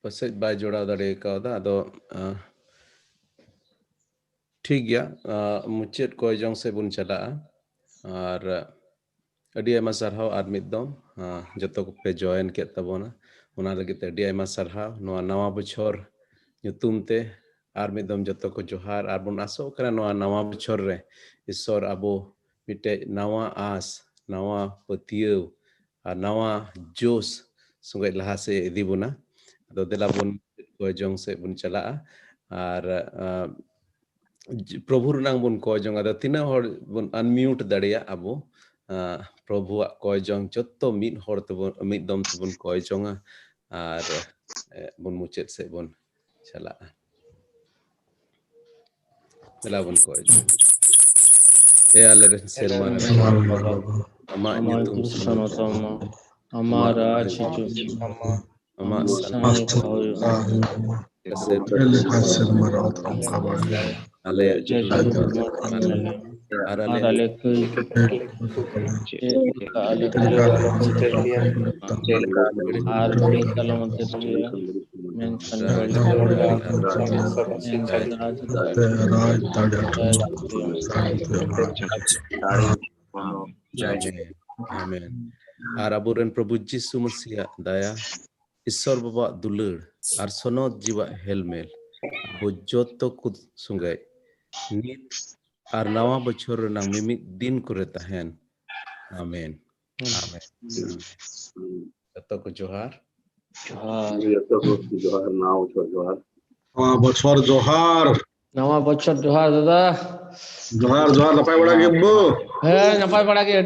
ᱯᱟᱥᱮᱡ ᱵᱟᱭ ᱡᱚᱲᱟᱣ ᱫᱟᱲᱮ ᱠᱟᱣᱫᱟ᱾ ᱟᱫᱚ ᱟᱸ, ᱴᱷᱤᱠ ᱜᱮᱭᱟ, ᱟᱸ, ᱢᱩᱪᱟᱹᱫ ᱠᱚᱭ ᱡᱚᱝ ᱥᱮᱫ ᱵᱚᱱ ᱪᱟᱞᱟᱜᱼᱟ᱾ ᱟᱨ ᱟᱹᱰᱤ ᱟᱭᱢᱟ ᱥᱟᱨᱦᱟᱣ ᱟᱨ ᱢᱤᱫ ᱫᱚᱢ, ᱟᱸ, ᱡᱚᱛᱚ ᱠᱚᱯᱮ ᱡᱚᱭᱮᱱ ᱠᱮᱫ ᱛᱟᱵᱚᱱᱟ, ᱚᱱᱟ ᱞᱟᱹᱜᱤᱫ ᱛᱮ ᱟᱹᱰᱤ ᱟᱭᱢᱟ ᱥᱟᱨᱦᱟᱣ᱾ ᱱᱚᱣᱟ ᱱᱟᱣᱟ ᱵᱚᱪᱷᱚᱨ ᱧᱩᱛᱩᱢ ᱛᱮ ᱟᱨ ᱢᱤᱫ ᱫᱚᱢ ᱡᱚᱛᱚ ᱠᱚ ᱡᱚᱦᱟᱨ, ᱟᱨ ᱵᱚᱱ ᱟᱥᱚᱜ ᱠᱟᱱᱟ ᱱᱚᱣᱟ ᱱᱟᱣᱟ ᱵᱚᱪᱷᱚᱨ ᱨᱮ ᱤᱥᱥᱚᱨ ᱟᱵᱚ ᱢᱤᱫᱴᱮᱡ ᱱᱟᱣᱟ ᱟᱸᱥ, ᱱᱟᱣᱟ ᱯᱟᱹᱛᱭᱟᱹᱣ ᱟᱨ ᱱᱟᱣᱟ ᱡᱳᱥ ᱥᱚᱸᱜᱮ ᱞᱟᱦᱟ ᱥᱮᱫ ᱤᱫᱤ ᱵᱚᱱᱟ᱾ ᱟᱫᱚ ᱫᱮᱞᱟ ᱵᱚᱱ ᱠᱚᱭ ᱡᱚᱝ ᱥᱮᱫ ᱵᱚᱱ ᱪᱟᱞᱟᱜᱼᱟ᱾ ᱟᱨ, ᱟᱸ, ᱡ-, ᱯᱨᱚᱵᱷᱩ ᱨᱮᱱᱟᱝ ᱵᱚᱱ ᱠᱚᱭ ᱡᱚᱝ᱾ ᱟᱫᱚ ᱛᱤᱱᱟᱹᱜ ᱦᱚᱲ ᱵᱚᱱ unmute ᱫᱟᱲᱮᱭᱟᱜ ᱟᱵᱚ, ᱟᱸ, ᱯᱨᱚᱵᱷᱩᱣᱟᱜ ᱠᱚᱭ ᱡᱚᱝ ᱡᱚᱛᱚ ᱢᱤᱫ ᱦᱚᱲ ᱛᱮᱵᱚᱱ, ᱢᱤᱫ ᱫᱚᱢ ᱛᱮᱵᱚᱱ ᱠᱚᱭ ᱡᱚᱝᱟ ᱟᱨ, ᱮ, ᱵᱚᱱ ᱢᱩᱪᱟᱹᱫ ᱥᱮᱫ ᱵᱚᱱ ᱪᱟᱞᱟᱜᱼᱟ᱾ ᱫᱮᱞᱟ ᱵᱚᱱ ᱠᱚᱭ ᱡᱚᱝ᱾ ᱮ ᱟᱞᱮ ᱨᱮᱱ ᱥᱮᱨᱢᱟ ᱨᱮᱱ ᱵᱟᱵᱟ, ᱟᱢᱟᱜ ᱧᱩᱛᱩᱢ ᱥᱚᱱᱚᱛᱚᱜ ᱢᱟ, ᱟᱢᱟᱜ ᱨᱟᱡᱽ ᱦᱤᱡᱩᱜ ᱢᱟ, ᱟᱢᱟᱜ ᱥᱟᱱᱟᱭ ᱠᱚ ᱦᱩᱭᱩᱜ ᱢᱟ᱾ ᱪᱮᱫ ᱞᱮᱠᱟ ᱥᱮᱨᱢᱟ ᱨᱮ ᱚᱱᱠᱟ ᱵᱟᱝ ᱦᱩᱭᱩᱜᱼᱟ᱾ ᱟᱞᱮᱭᱟᱜ ᱡᱚᱢ ᱧᱩ ᱮᱢᱟ ᱞᱮ ᱢᱮ᱾ ᱟᱨ ᱟᱞᱮ ᱟᱨ ᱟᱞᱮ ᱠᱟᱹᱭ ᱪᱮᱫ ᱞᱮᱠᱟ ᱟᱞᱮ ᱠᱟᱹᱭ ᱟᱨ ᱠᱟᱹᱭ ᱠᱟᱞᱚᱢ ᱟᱛᱮ ᱯᱮ ᱢᱮᱱᱠᱷᱟᱱ ᱨᱟᱡᱽ ᱫᱚ ᱟᱢᱟᱜ ᱜᱮ᱾ ᱟᱢᱮᱱ᱾ ᱟᱨ ᱟᱵᱚᱨᱮᱱ ᱯᱨᱚᱵᱷᱩ ᱡᱤᱥᱩ ᱢᱟᱥᱤᱭᱟᱜ ᱫᱟᱭᱟ, ᱤᱥᱥᱚᱨ ᱵᱟᱵᱟᱣᱟᱜ ᱫᱩᱞᱟᱹᱲ ᱟᱨ ᱥᱚᱱᱚᱛ ᱡᱤᱣᱟᱜ ᱦᱮᱞᱢᱮᱞ ᱟᱵᱚ ᱡᱚᱛᱚ ᱠᱚ ᱥᱚᱸᱜᱮ ᱱᱤᱛ ᱟᱨ ᱱᱟᱣᱟ ᱵᱚᱪᱷᱚᱨ ᱨᱮᱱᱟᱜ ᱢᱤᱢᱤᱫ ᱫᱤᱱ ᱠᱚᱨᱮ ᱛᱟᱦᱮᱱ᱾ ᱟᱢᱮᱱ᱾ ᱟᱢᱮᱱ᱾ ᱡᱚᱛᱚ ᱠᱚ ᱡᱚᱦᱟᱨ᱾ ᱡᱚᱦᱟᱨ᱾ ᱡᱚᱛᱚ ᱠᱚ ᱡᱚᱦᱟᱨ, ᱱᱟᱣᱟ ᱵᱚᱪᱷᱚᱨ ᱡᱚᱦᱟᱨ᱾ ᱱᱟᱣᱟ ᱵᱚᱪᱷᱚᱨ ᱡᱚᱦᱟᱨ᱾ ᱱᱟᱣᱟ ᱵᱚᱪᱷᱚᱨ ᱡᱚᱦᱟᱨ ᱫᱟᱫᱟ᱾ ᱡᱚᱦᱟᱨ, ᱡᱚᱦᱟᱨ, ᱱᱟᱯᱟᱭ ᱵᱟᱲᱟ ᱜᱮ ᱵᱟᱹᱵᱩ? ᱦᱮᱸ, ᱱᱟᱯᱟᱭ ᱵᱟᱲᱟ ᱜᱮ᱾ ᱟᱹᱰᱤ